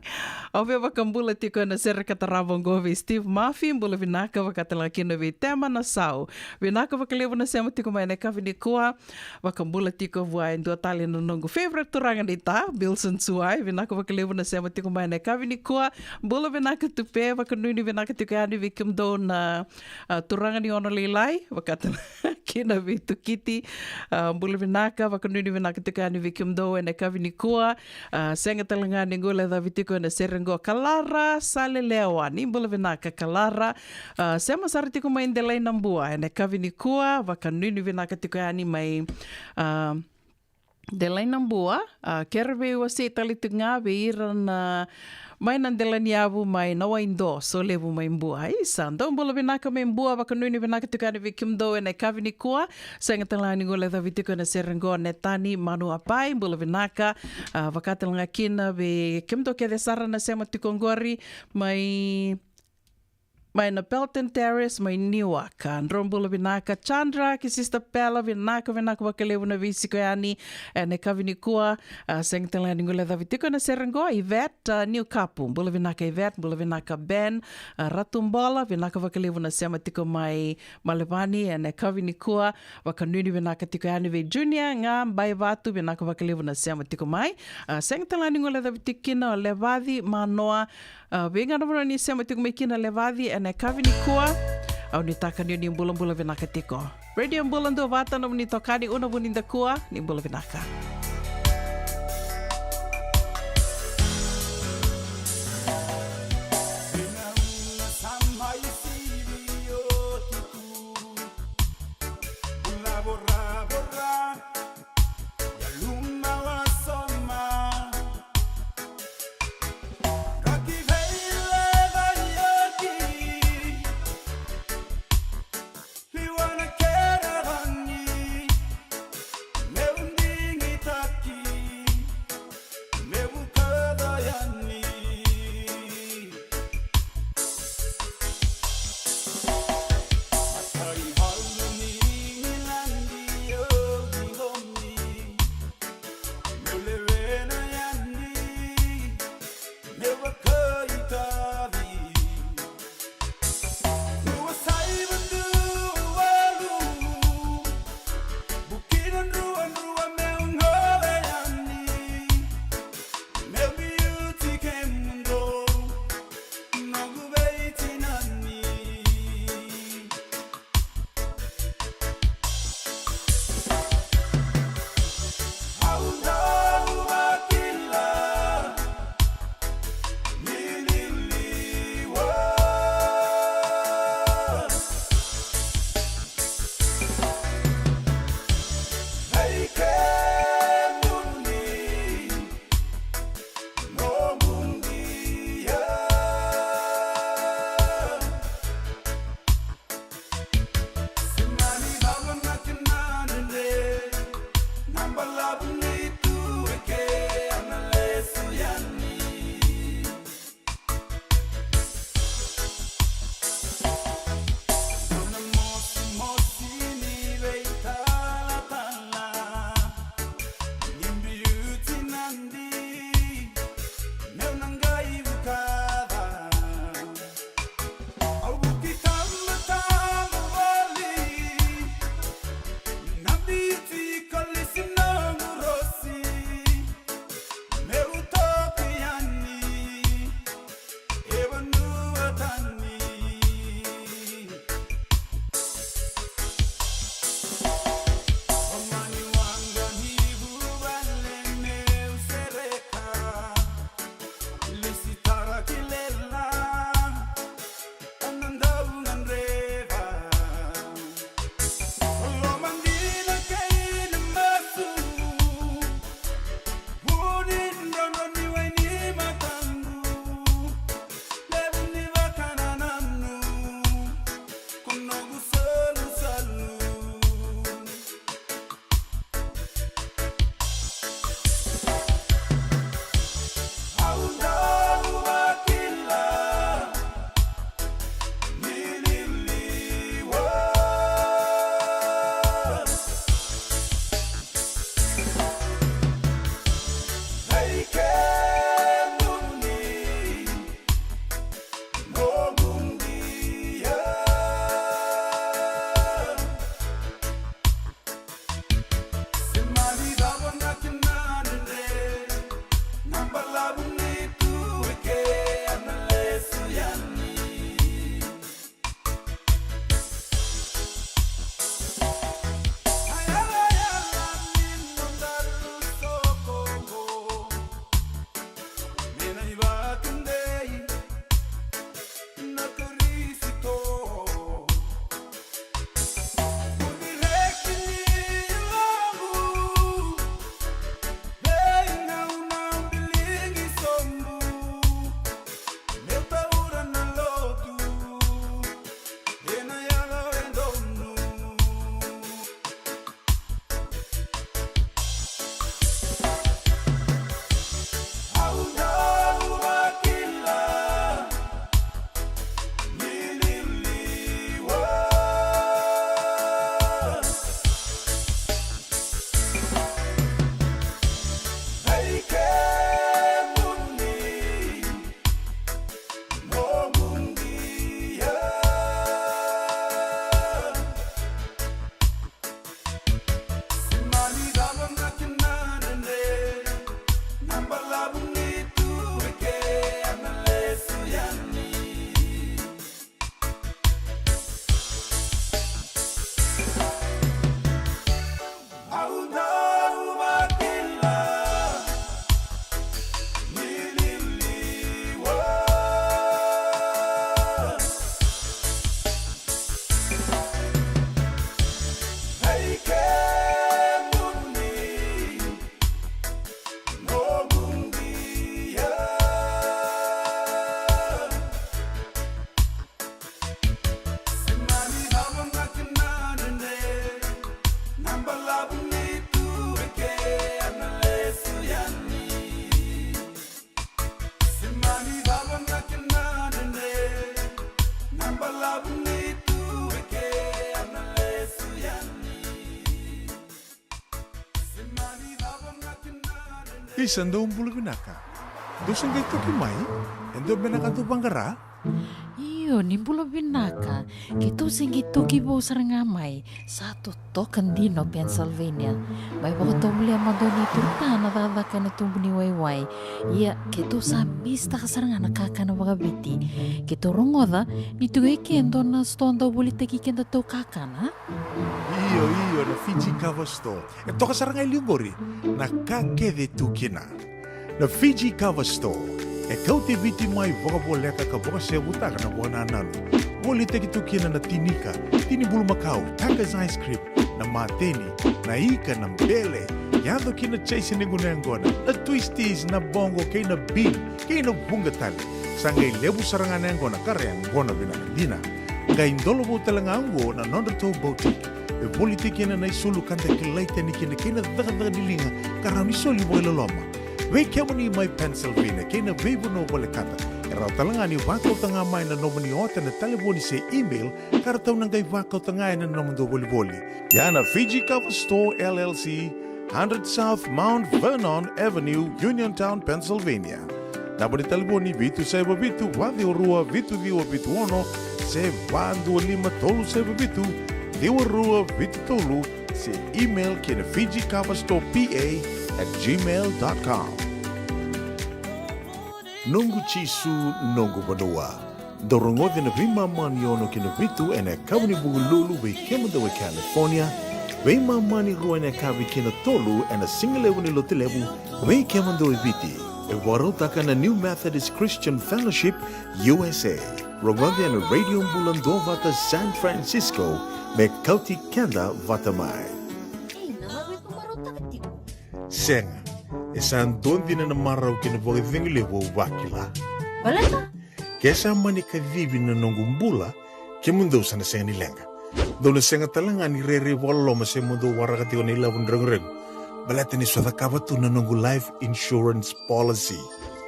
Au via vakabula tiko ena sere ka tarava qo vei Steve Murphy, bula vinaka, vaka tale ga kina vei Tema Nasau. Vinaka vakalevu na sema tiko mai ena yakavi nikua. Vakabula tiko vua e dua tale na noqu favorite turaga ni ta, Bilson Suai, vinaka vakalevu na sema tiko mai ena yakavi nikua. Bula vinaka Tupe, vakanuinui vinaka tiko yani vei kemudou na, a, turaga ni Ono lailai, vaka tale ga kina vei Tukiti, a, bula vinaka, vakanuinui vinaka tiko yani vei kemudou ena yakavi nikua. A, sega tale ga ni guilecavi tiko ena sere qo Kalara Salelewa, ni bula vinaka Kalara. A, sema sara tiko mai Delainabua ena yakavi nikua, vakanuinui vinaka tiko yani mai, a, Delainabua, a, kere veiwasei tale tiko ga vei ira na mai na Delaniyavu mai Nawaido, Solevu mai Bua. Isa, dou bula vinaka mai Bua, vakanuinui vinaka tiko yani vei kemudou ena yakavi nikua. Sega tale ga ni guilecavi tiko ena sere qo Netani Manuapai, bula vinaka, a, vaka tale ga kina vei kemudou kece sara na sema tiko qori mai mai na Pelton Terrace mai Newark. A, drau bula vinaka Chandra kei Sister Pela, vinaka, vinaka vakalevu na veisiko yani ena yakavi nikua. A, sega tale ga ni guilecavi tiko na sere qo, Ivet, a, Niukapu. Bula vinaka Ivet, bula vinaka Ben, a, Ratu Bola, vinaka vakalevu na sema tiko mai Malevani ena yakavi nikua. Vakanuinui vinaka tiko yani vei Junior ga Baivatu, vinaka vakalevu na sema tiko mai. A, sega tale ga ni guilecavi tiko kina o Levaci Manoa. A, vei ga na vanua ni sema tiko mai kina Levaci ena yakavi nikua. Au nuitaka ni o ni bulabula vinaka tiko. Radio Bula Duavata, nomuni itokani Una Vunidakua, ni bula vinaka. Isa, dou bula vinaka. Dou se qai toki mai? E dua beka na ka dou vaqara? Io, ni bula vinaka. Keitou se qai toki vou sara ga mai. Sa totoka dina o Pennsylvania. Mai vakatovolea mada o Nei Turutana cakacaka ena tubu ni waiwai. Ia, keitou sa misitaka sara ga na kakana vakaviti. Keitou rogoca ni tu e ke e dua na sitoa dau volitaki kedatou kakana. Io, io, na Fiji Cover Store. E toka sara ga e liu qori na ka kece e tu kina. Na Fiji Cover Store e kauti Viti mai vakavoleka ka vakasevutaka na vakanananu. Volitaki tu kina na tinika, tini bulumakau, Tucker's ice cream, na mateni, na ika, na bele, yaco ki na chase ni gunu yaqona, na twisties, na bongo kei na bean, kei na vuqa tale. Sa qai levu sara ga na yaqona ka ra yaqona vinaka dina. Qai dolovou tale ga oqo na nodratou boutique e volitaki kina na isulu ka da kilai tani kina kei na cakacaka ni liga ka rawa ni soli vakailoloma. Vei kemuni mai Pennsylvania kei na veivanua volekata, e rawa tale ga ni vakauta ga mai na nomuni ota ena talevoni se email ka ratou na qai vakauta ga ena nomudou volivoli. Ia na Fiji Cover Store L L C, hundred South Mount Vernon Avenue, Uniontown, Pennsylvania. Naba ni talevoni vitu saiva vitu, va ciwa rua, vitu ciwa vitu ono, se va dua lima tolu saiva vitu, ciwa rua vitu tolu, se email ki na Fiji Cover Store P A at gmail dot com. Noqu Jisu, noqu vanua. Dou rogoci na veimama ni ono ki na vitu ena yakavi ni Vukelulu vei kemudou e California, veimama ni rua ena yakavi ki na tolu ena sigalevu ni Lotulevu vei kemudou e Viti. E vakarautaka na New Methodist Christian Fellowship U S A. Rogoci ena Radio Bula Duavata San Francisco, me kauti keda vata mai. Ei, na cava e vakarautaka tiko? Sega, e sa dua dina na marau kei na vakacegu levu au vakila. Baleta? Ke sa mani kacivi na noqu bula, kemudou sa na sega ni leqa. Dou na sega tale ga ni rairai vakaloloma se mo dou waraka tiko na ilavo ni reguregu. Baleta ni sa cakava tu na noqu life insurance policy.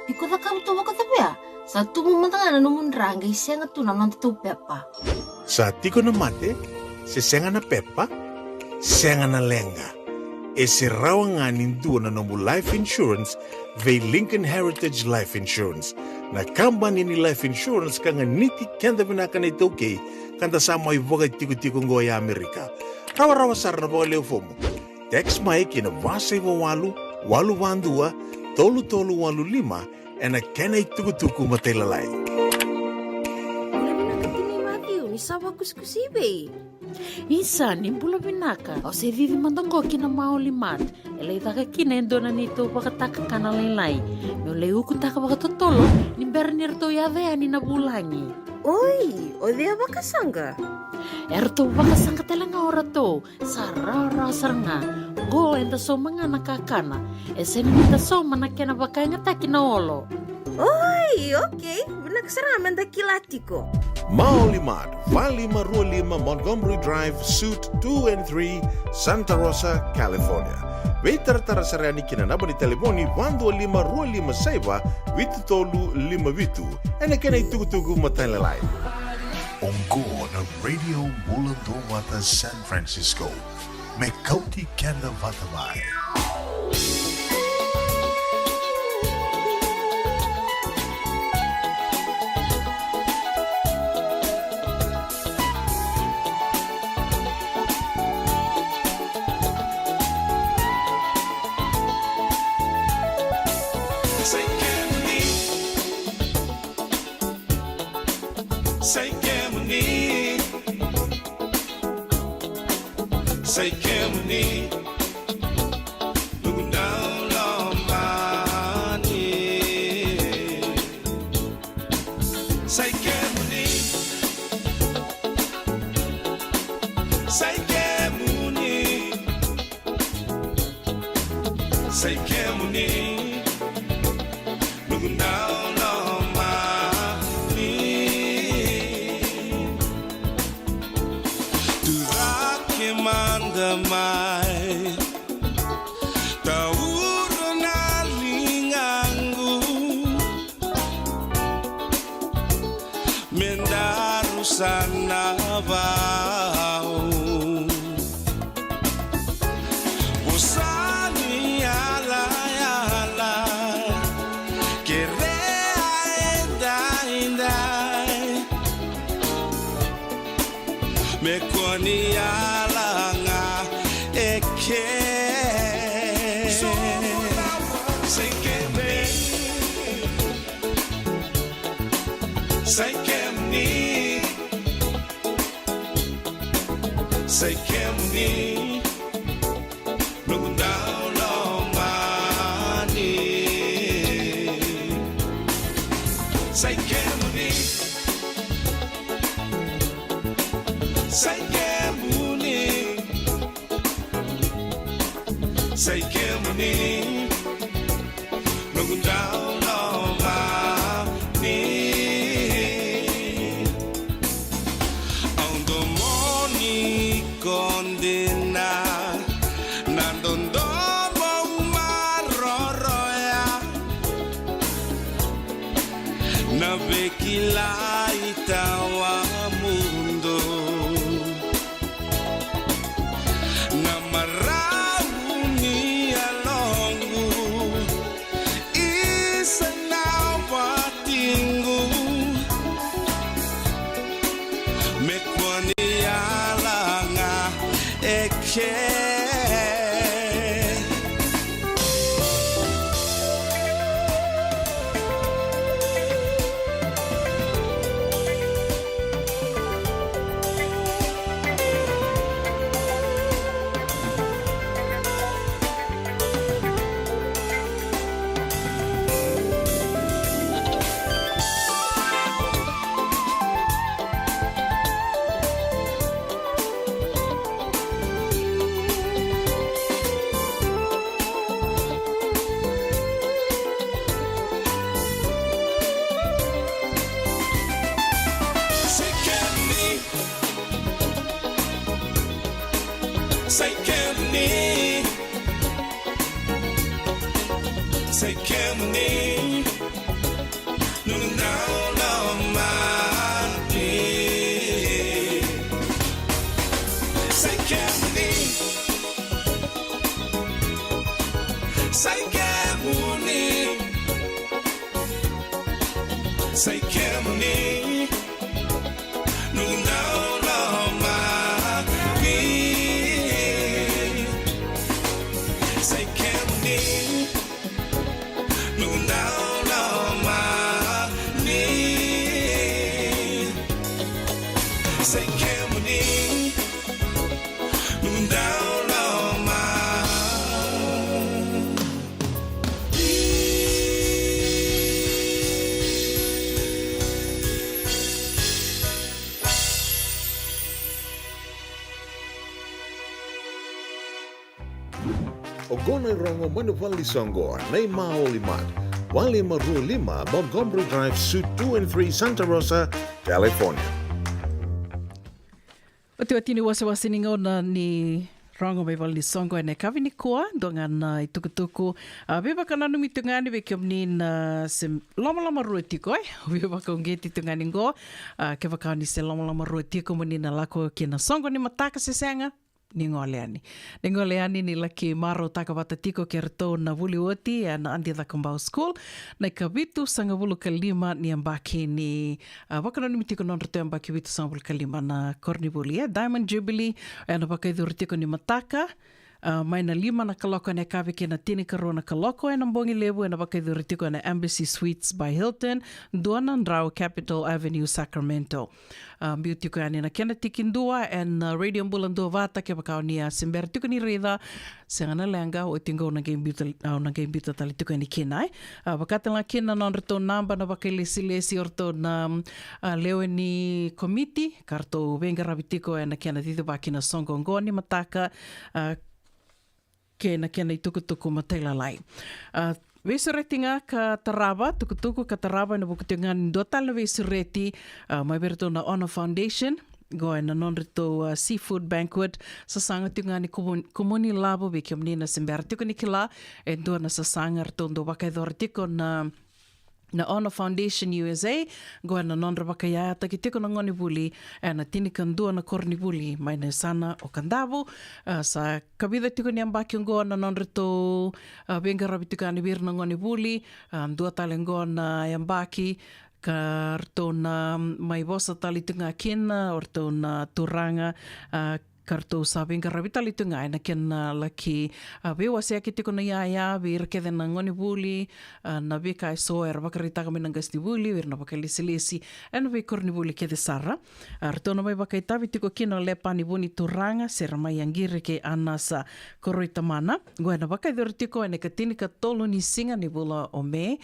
Ni ko cakava tu vakacavia? Sa tubu mada ga na nomu dra qai sega tu na nodatou pepa. Sa tiko na mate, se sega na pepa, sega na leqa. E se rawa ga ni dua na nomu life insurance vei Lincoln Heritage Life Insurance, na kabani ni life insurance ka ganiti keda vinaka na iTaukei, ka da sa mai vakaitikotiko oqo e Amerika. Rawarawa sara na vakalewe fomu. Text mai ki na va saiva walu, walu va dua, tolu tolu walu lima, ena kena itukutuku matailalai. Bula vinaka Tini Matthew, ni sa vakusikusi i vei? Isa, ni bula vinaka. Au se cici mada oqo ki na Maoli Mart. E lai caka kina e dua na neitou vakataka kana lailai. Meu lai ukutaka vakatotolo ni bera ni ratou yaco yani na vulagi. Oi, o cei a vakasaqa? E ratou vakasaqa tale ga o ratou. Sa rawarawa sara ga. Qo eda sauma ga na kakana. E sega ni da sauma na kena vakayagataki na olo. Oi, okei. Vinaka sara ga meda kila tiko. Maoli Mart, va lima rua lima Montgomery Drive, Suite two and three, Santa Rosa, California. Veitaratara sara yani ki na naba ni talevoni va dua lima rua lima saiva vitu tolu lima vitu. Ena kena itukutuku matailalai. Oqo na Radio Bula Duavata San Francisco. Me kauti keda vata mai. Sai kemuni. Sai kemuni. Sai kemuni. Noqu dau lomani. Sai kemuni. Sai kemuni. Sai kemuni. Noqu dau lomani. Tu cake mada mai. Taura na ligaqu. Me daru sa na vau. Vosa ni yalayala. Ke. Sai kemuni. Sai kemuni. Sai kemuni. Noqu dau lomani. Sai kemuni. Sai kemuni. Sai kemuni. Noqu dau lomani. Au domoni ko dina na dodomo maroroya. Na veikilai tawamudu. Na marau ni yaloqu. Isa na watiqu. Me kua ni yala ga eke. Sai kemuni. Sai kemuni. Noqu dau lomani. Sai kemuni. Sai kemuni. Sai kemuni. Noqu dau lomani. Sai kemuni. Noqu dau lomani. Sai kemuni. Noqu dau lomani. Oqo na irogo mai na vale ni soqo, Neymar Olimart, walu lima rua lima Montgomery Drive, Suite two and three, Santa Rosa, California. Otioti ni wasewase ni gauna ni rogo mai vale ni soqo ena yakavi nikua, dua ga na itukutuku. A, veivakananumi tu ga yani vei kemuni na se lomalomarua tiko, e? Veivakauqeti tu ga yani qo. A, kevaka ni se lomalomarua tiko mo ni na lako ki na soqo ni mataka se sega, ni gole yani. Ni gole yani ni laki marautaka vata tiko kei ratou na vuli oti ena Adi Cakobau School. Na ikavitusagavulu ka lima ni yabaki ni, a, vakananumi tiko na nodratou yabaki vitusagavulu ka lima na koronivuli, e Diamond Jubilee, ena vakayacori tiko ni mataka, a, mai na lima na kaloko ena yakavi kei na tinikarua na kaloko ena bogi levu, ena vakayacori tiko ena Embassy Suites by Hilton, dua na drau, Capitol Avenue, Sacramento. A, biu tiko yani na kena tikidua ena, a, Radio Bula Duavata, kevaka o ni a se bera tiko ni raica, sega na leqa, oti qo au na qai biuta, au na qai biuta tale tiko yani kina, e. A, vakatale ga kina na nodratou naba na vakailesilesi o ratou na, a, lewe ni komiti ka ratou veiqaravi tiko ena kena cicivaki na soqo oqo ni mataka, a, kei na kena itukutuku matailalai. A, veisureti ga ka tarava, tukutuku ka tarava ena vuku tiko ga ni dua tale na veisureti, a, mai vei iratou na Honor Foundation, qo ena nodratou, a, seafood banquet, sasaga tiko ga ni kumu-, kumuni lavo vei kemuni na se bera tiko ni kila, e dua na sasaga ratou dau vakayacora tiko na na Honor Foundation U S A, qo ena nodra vakayayataki tiko na gonevuli ena tinikadua na koronivuli mai na yasana o Kadavu. A, sa kavica tiko ni yabaki oqo na nodratou, a, veiqaravi tiko yani vei ira na gonevuli, a, dua tale oqo na yabaki ka ratou na mai vosa tale tiko ga kina o ratou na turaga, a, ka ratou sa veiqaravi tale tu ga ena kena laki, a, veiwaseyaki tiko na iyaya vei ira kece na gonevuli, a, na veika eso era vakaraitaka mai na qasenivuli, vei ira na vakailesilesi ena veikoronivuli kece sara. A, ratou na mai vakaitavi tiko kina o Lepani Vunituraga, Sera Mai Aqiri kei Anasa Koroitamana. Oqo ena vakayacori tiko ena ikatinikatolu ni siga ni vula o Me,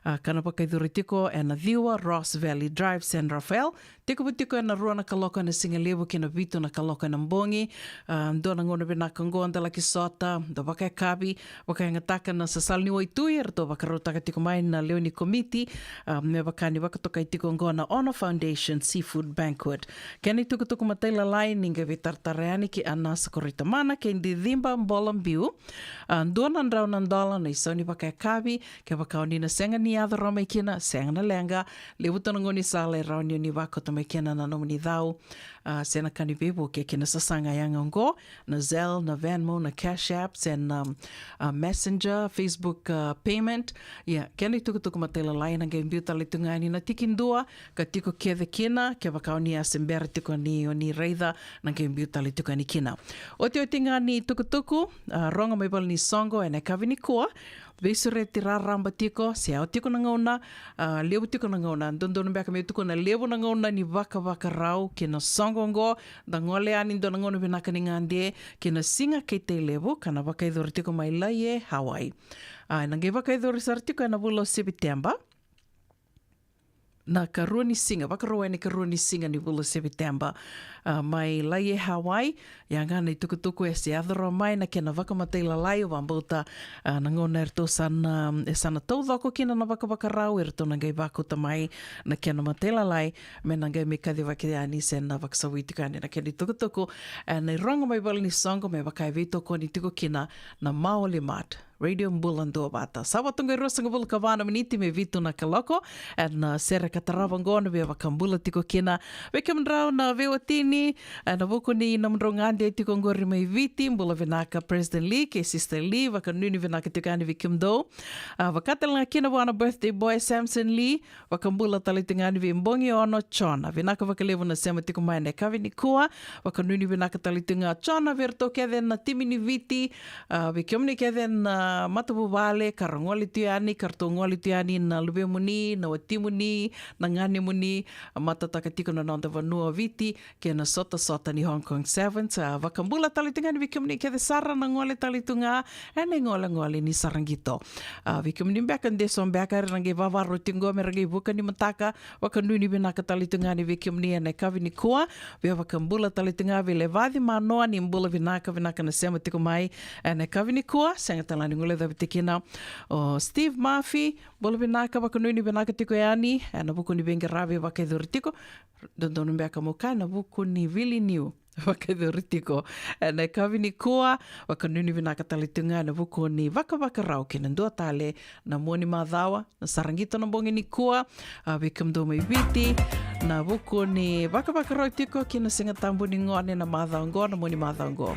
a, ka na vakayacori tiko ena ciwa Ross Valley Drive, San Rafael. Tekivu tiko ena rua na kaloko ena sigalevu ki na vitu na kaloko ena bogi. A, dua na gauna vinaka oqo da laki sota, da vakayakavi, vakayagataka na sasala ni waitui eratou vakarautaka tiko mai na lewe ni komiti, a, me vaka ni vakatokai tiko oqo na Honor Foundation Seafood Banquet. Kena itukutuku matailalai ni qai veitaratara yani kei Anasa Koroitamana kei Diciba Bolabiu. A, dua na drau na dola na isau ni vakayakavi, kevaka o ni na sega ni yaco rawa mai kina, sega na leqa, levu tu na gaunisala e rawa ni o ni vakauta mai kina na nomuni cau, a, se na ka ni veivuke ki na sasaga yaga oqo, na Zelle, na Venmo, na Cash App, se na, a, Messenger, Facebook, a, payment. Ia, kena itukutuku matailalai na qai biu tale tu ga yani na tiki dua, ka tiko kece kina, kevaka o ni a se bera tiko ni o ni raica, na qai biu tale tiko yani kina. Otioti ga ni tukutuku, a, rogo mai vale ni soqo ena yakavi nikua, veisureti raraba tiko, se yawa tiko na gauna, a, levu tiko na gauna, dodonu beka meu tukuna levu na gauna ni vakavakarau ki na soqo oqo, da gole yani dua na gauna vinaka ni gade ki na siga kei Tailevu, ka na vakayacori tiko mai Laie, Hawaii. A, ena qai vakayacori sara tiko ena vula o Sepiteba. Na karua ni siga, Vakarauwai na karua ni siga ni vula o Sepiteba, a, mai Laie, Hawaii. Ia ga na itukutuku e se yaco rawa mai na kena vakamatailalai, au vakabauta, a, na gauna eratou sa na, e sa na taucoko kina na vakavakarau, eratou na qai vakauta mai na kena matailalai, me na qai mai kacivaki yani se na vakasavuti yani na kena itukutuku. E, na irogo mai vale ni soqo me vaka e veitokoni tiko kina na Maoli Mart Radio Bula Duavata. Sa vata oqo e ruasagavulu ka va na miniti me vitu na kaloko. Ena, a, sere ka tarava oqo na via vakabula tiko kina vei kemudrau na veiwatini, ena vuku ni nomudrau gade tiko oqori mai Viti. Bula vinaka President Lee kei Sister Lee, vakanuinui vinaka tiko yani vei kemudou. A, vaka tale ga kina vua na birthday boy Samson Lee, vakabula tale tu ga yani vei Bogi Ono Jona. Vinaka vakalevu na sema tiko mai ena yakavi nikua. Vakanuinui vinaka tale tu ga Jona vei iratou kece na timi ni Viti. A, vei kemuni kece na matavuvale ka ra gole tu yani, ka ratou gole tu yani na luvemuni, na watimuni, na ganemuni, a, matataka tiko na noda vanua o Viti kei na sotasota ni Hong Kong Sevens. A, vakabula tale tu ga yani vei kemuni kece sara na gole tale tu ga ena igolegole ni Saraqito. A, vei kemuni beka de so beka era na qai vavarau tiko oqo me ra qai vuka ni mataka, vakanuinui vinaka tale tu ga yani vei kemuni ena yakavi nikua. Via vakabula tale tu ga vei Levaci Manoa, ni bula vinaka, vinaka na sema tiko mai ena yakavi nikua. Sega tale ga ni guilecavi tiko kina o Steve Murphy, bula vinaka, vakanuinui vinaka tiko yani ena vuku ni veiqaravi vakayacori tiko. Dodonu beka meu kaya ena vuku ni vili niu vakayacori tiko ena yakavi nikua. Vakanuinui vinaka tale tu ga ena vuku ni vakavakarau ki na dua tale na mua ni macawa, na Saraqito na bogi nikua. A, vei kemudou mai Viti, na vuku ni vakavakarau tiko ki na Siga Tabu ni Gone na macawa oqo, na mua ni macawa oqo.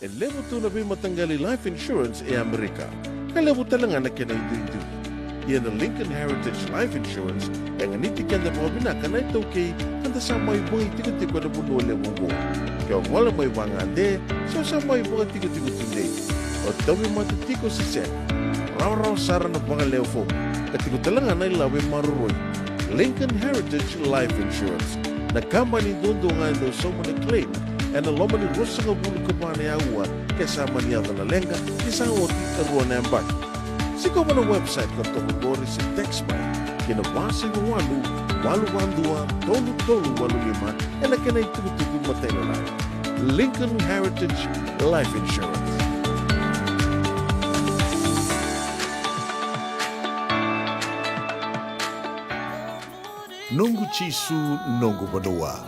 E levu tu na veimataqali life insurance e Amerika. ka levu tale ga na kena iduidui. Ia na Lincoln Heritage Life Insurance e ganiti keda vakavinaka na iTaukei, ka da sa mai vakaitikotiko ena vanua levu oqo. Ke o gole mai vagade, se o sa mai vakatikotiko tudei, o tauvimate tiko se sega, rawarawa sara na vakalewe fomu, ka tiko tale ga na ilavo e maroroi. Lincoln Heritage Life Insurance, na kabani duadua ga e dau sauma na claim ena loma ni ruasagavulu ka va na aua, ke sa mani yaco na leqa, ke sa oti e rua na yabaki. Sikova na website ka toka qori se text mai ki na va saiva walu, walu va dua, tolu tolu walu lima, ena kena itukutuku matailalai. Lincoln Heritage Life Insurance. Noqu Jisu, noqu vanua.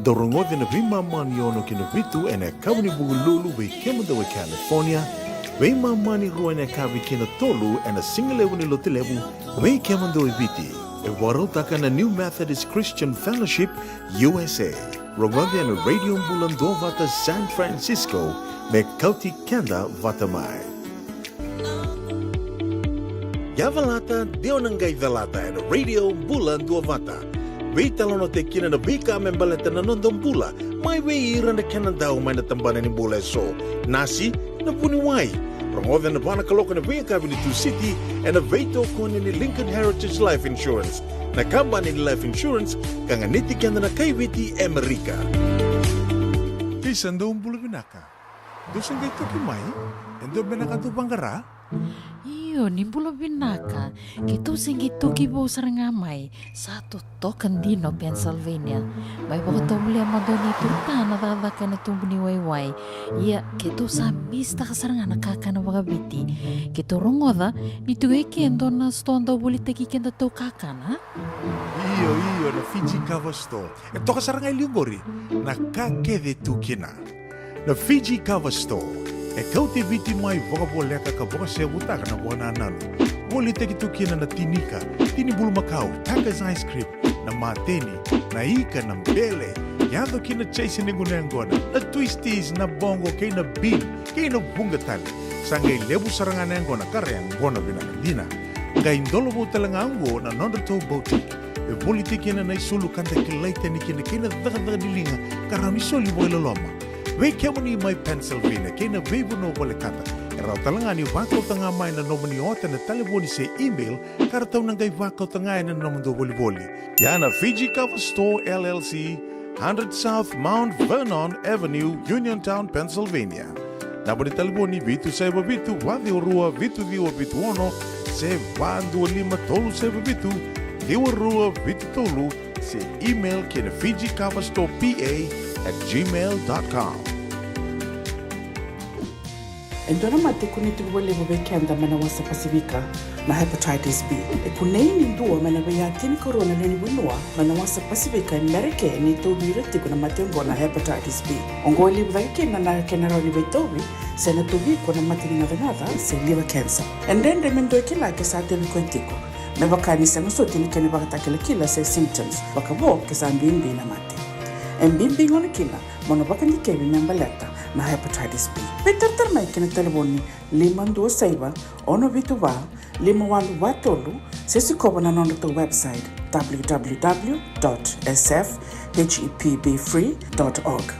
Dou rogoca na veimama ni ono ki na vitu ena yakavi ni Vukelulu vei kemudou e California, veimama ni rua ena yakavi ki na tolu ena sigalevu ni Lotulevu vei kemudou e Viti. E vakarautaka na New Methodist Christian Fellowship U S A. Rogoca ena Radio Bula Duavata San Francisco, me kauti keda vata mai. Ia calata, de o na qai calata ena Radio Bula Duavata. Veitalanoataki kina na veika me baleta na noda bula, mai vei ira na kena dau mai na tabana ni bula eso. Nasi, na vuniwai. Rogoca ena va na kaloko ena veiyakavi ni Tusiti, ena veitokoni ni Lincoln Heritage Life Insurance, na kabani ni life insurance ka ganiti keda na kai Viti e Amerika. Isa, dou bula vinaka. Dou se qai toki mai? E dua beka na ka dou vaqara? Io, ni bula vinaka. Keitou se qai toki vou sara ga mai. Sa totoka dina o Pennsylvania. Mai vakatovolea mada o neitou ta na cakacaka ena tubu ni waiwai. Ia, keitou sa misitaka sara ga na kakana vakaviti. Keitou rogoca ni tu e ke e dua na sitoa dau volitaki kedatou kakana. Io, io, na Fiji Cover Store. E toka sara ga e liu qori na ka kece tu kina. Na Fiji Cover Store e kauti Viti mai vakavoleka ka vakasevutaka na vakanananu. Volitaki tu kina na tinika, tini bulumakau, Taka's ice cream, na mateni, na ika, na bele, yaco ki na jaisa ni gunu yaqona, na twisties, na boqo kei na bean, kei na vuqa tale. Sa qai levu sara ga na yaqona ka ra yaqona vinaka dina. Qai dolovou tale ga oqo na nodratou boutique e volitaki kina na isulu ka da kilai tani kina kei na cakacaka ni liga ka rawa ni soli vakailoloma. Vei kemuni mai Pennsylvania kei na veivanua volekata, e rawa tale ga ni vakauta ga mai na nomuni ota ena talevoni se email ka ratou na qai vakauta ga ena nomudou volivoli. Ia na Fiji Cover Store L L C, hundred South Mount Vernon Avenue, Uniontown, Pennsylvania. Naba ni talevoni vitu saiva vitu, va ciwa rua, vitu ciwa vitu ono, se va dua lima tolu saiva vitu, ciwa rua vitu tolu, se email ki na Fiji Cover Store P A at gmail dot com. E dua na mate e kunei tiko vakalevu vei keda mai na wasa Pasifika, na hepatitis B. E kunei ni dua mai na veiya tinikarua na lewe ni vanua mai na wasa Pasifika e Merika e tauvi ira tiko na mate oqo na hepatitis B. Oqo e levu cake kina na kena rawa ni veitauvi se na tauvi iko na mate ni gacagaca se liver cancer. E dredre me dua e kila ke sa tauvi koya tiko, me vaka ni sega soti na kena ivakatakilakila se symptoms, vakavo ke sa bibi na mate. E bibi gona kina mo na vakadikevi me baleta na hepatitis B. Veitaratara mai ki na talevoni lima dua saiva, ono vitu va, lima walu va tolu, se sikova na nodratou website, w w w dot s f h e p b free dot org.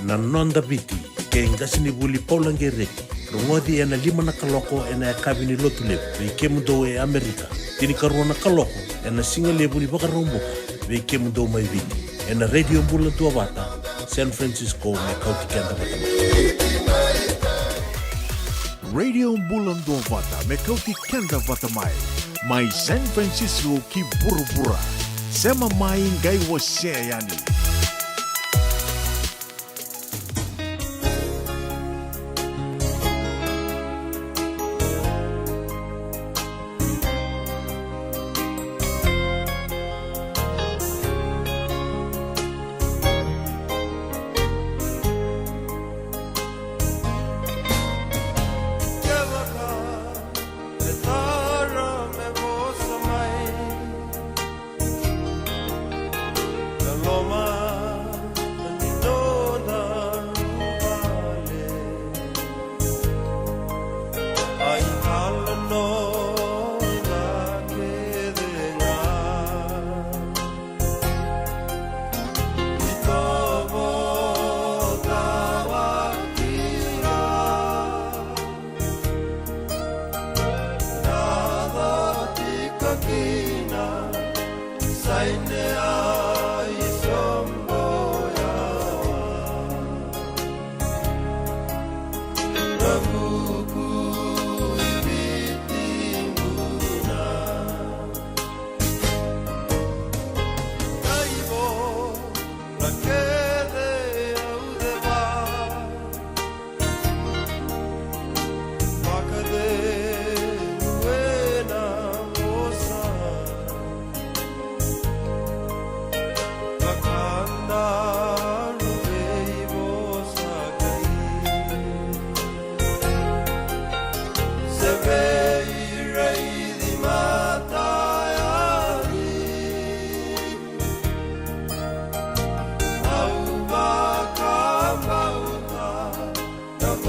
Na Noda Viti, kei qasenivuli Paula Gereti. Rogoci ena lima na kaloko ena yakavi ni Lotulevu vei kemudou e Amerika, tinikarua na kaloko ena sigalevu ni Vakaraubuka vei kemudou mai Viti, ena Radio Bula Duavata San Francisco, me kauti keda vata mai. Radio Bula Duavata me kauti keda vata mai, mai San Francisco ki vuravura. Sema mai, qai wasea yani.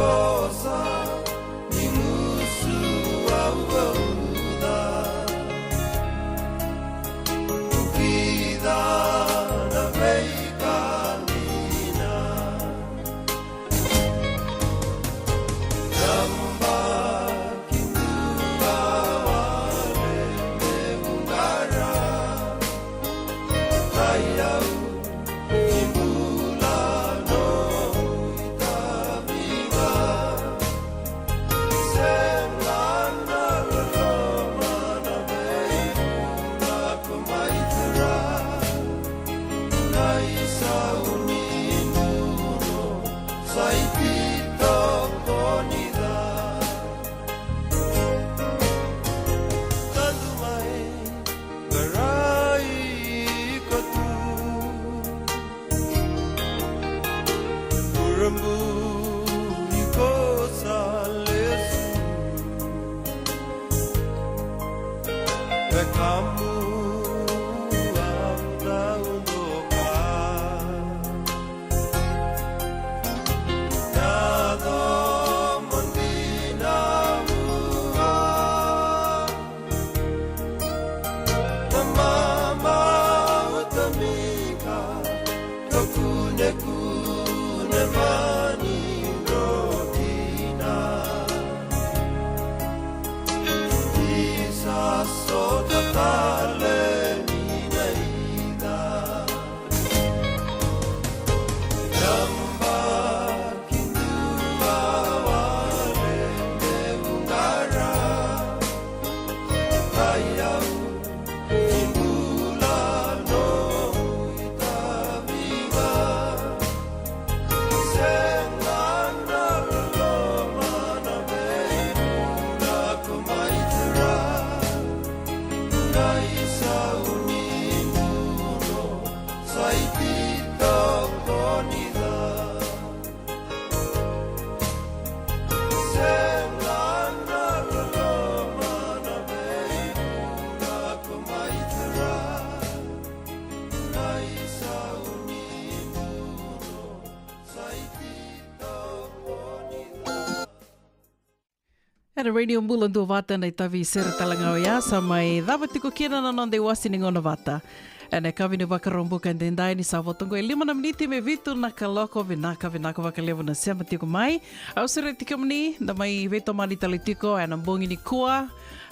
Osa ni gusu au vauca, tukida na veika dina. Yabaki dua wale me vuqara, ai au ni bula nomu itavi ga. Sega na loloma na veivuke mai tara. Na isau ni nuno sa i titoqoni ca. Tadu mai qarai kotu. Urabu ni kosa lesu. Vekamu au dau doka. Yaco mo dina vua. Tamama utamika, tokunekune mani rokina. Isa sota tale ni naida. Yabaki dua wale me vuqara, ai au ni bula nomu itavi ga. Sega na loloma na veivuke mai tara. Na isau ni nuno sa i titoqoni ca. Sega na loloma na veivuke mai tara. Na isau ni nuno sa i titoqoni ca. Ena Radio Bula Duavata, na itavi sere tale ga oya, sa mai cava tiko kina na noda iwase ni gauna vata. Ena yakavi ni Vakaraubuka edaidai, ni sa vo toka e lima na miniti me vitu na kaloko. Vinaka, vinaka vakalevu na sema tiko mai. Au sureti kemuni da mai veitomani tale tiko ena bogi nikua.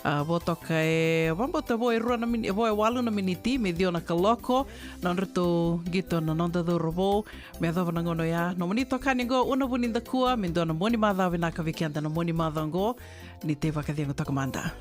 A, vo toka e, vabauta vo e rua na mini-, vo e walu na miniti me ciwa na kaloko. Na nodratou qito na noda cauravou. Me yacova na gauna oya, nomuni itokani qo, Una Vunidakua, me dua na mua ni macawa vinaka vei keda na mua ni macawa qo, ni tei vakacegu toka mada.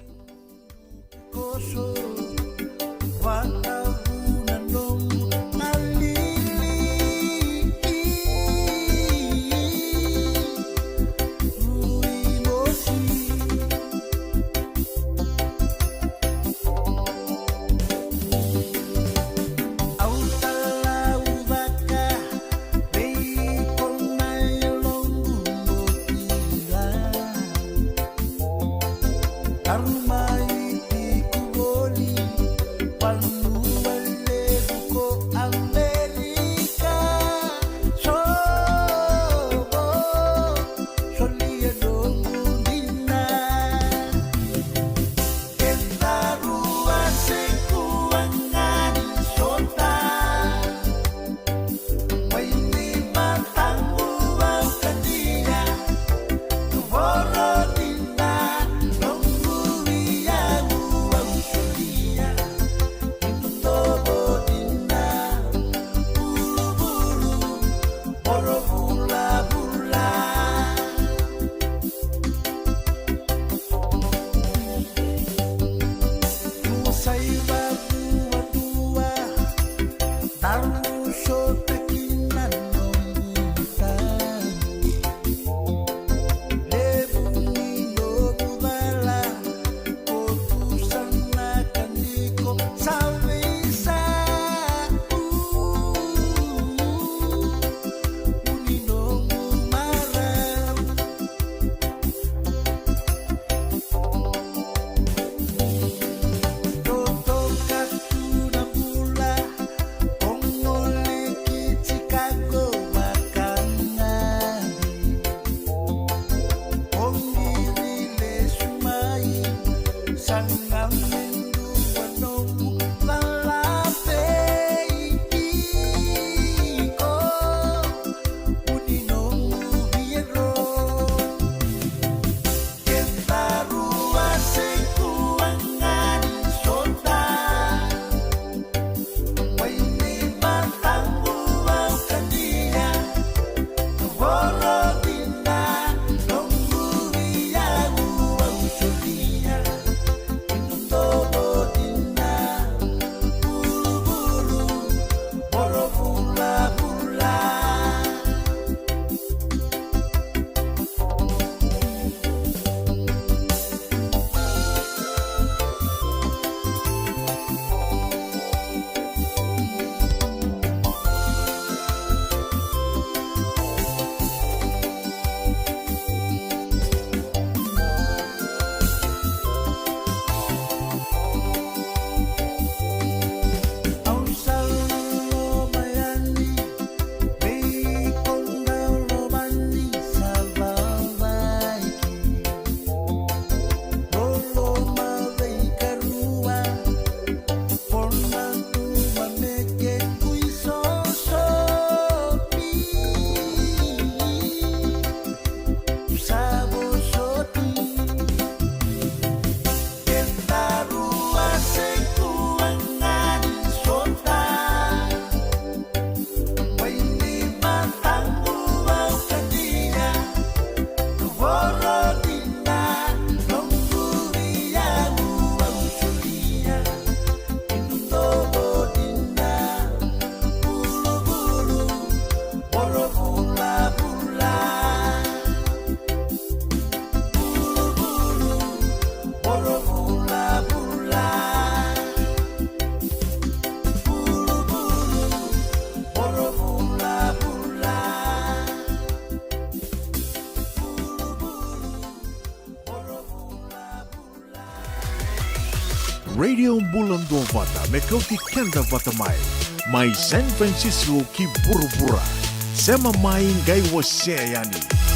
Radio Bula Duavata, me kauti keda vata mai. Mai San Francisco ki vuravura. Sema mai, qai wasea yani.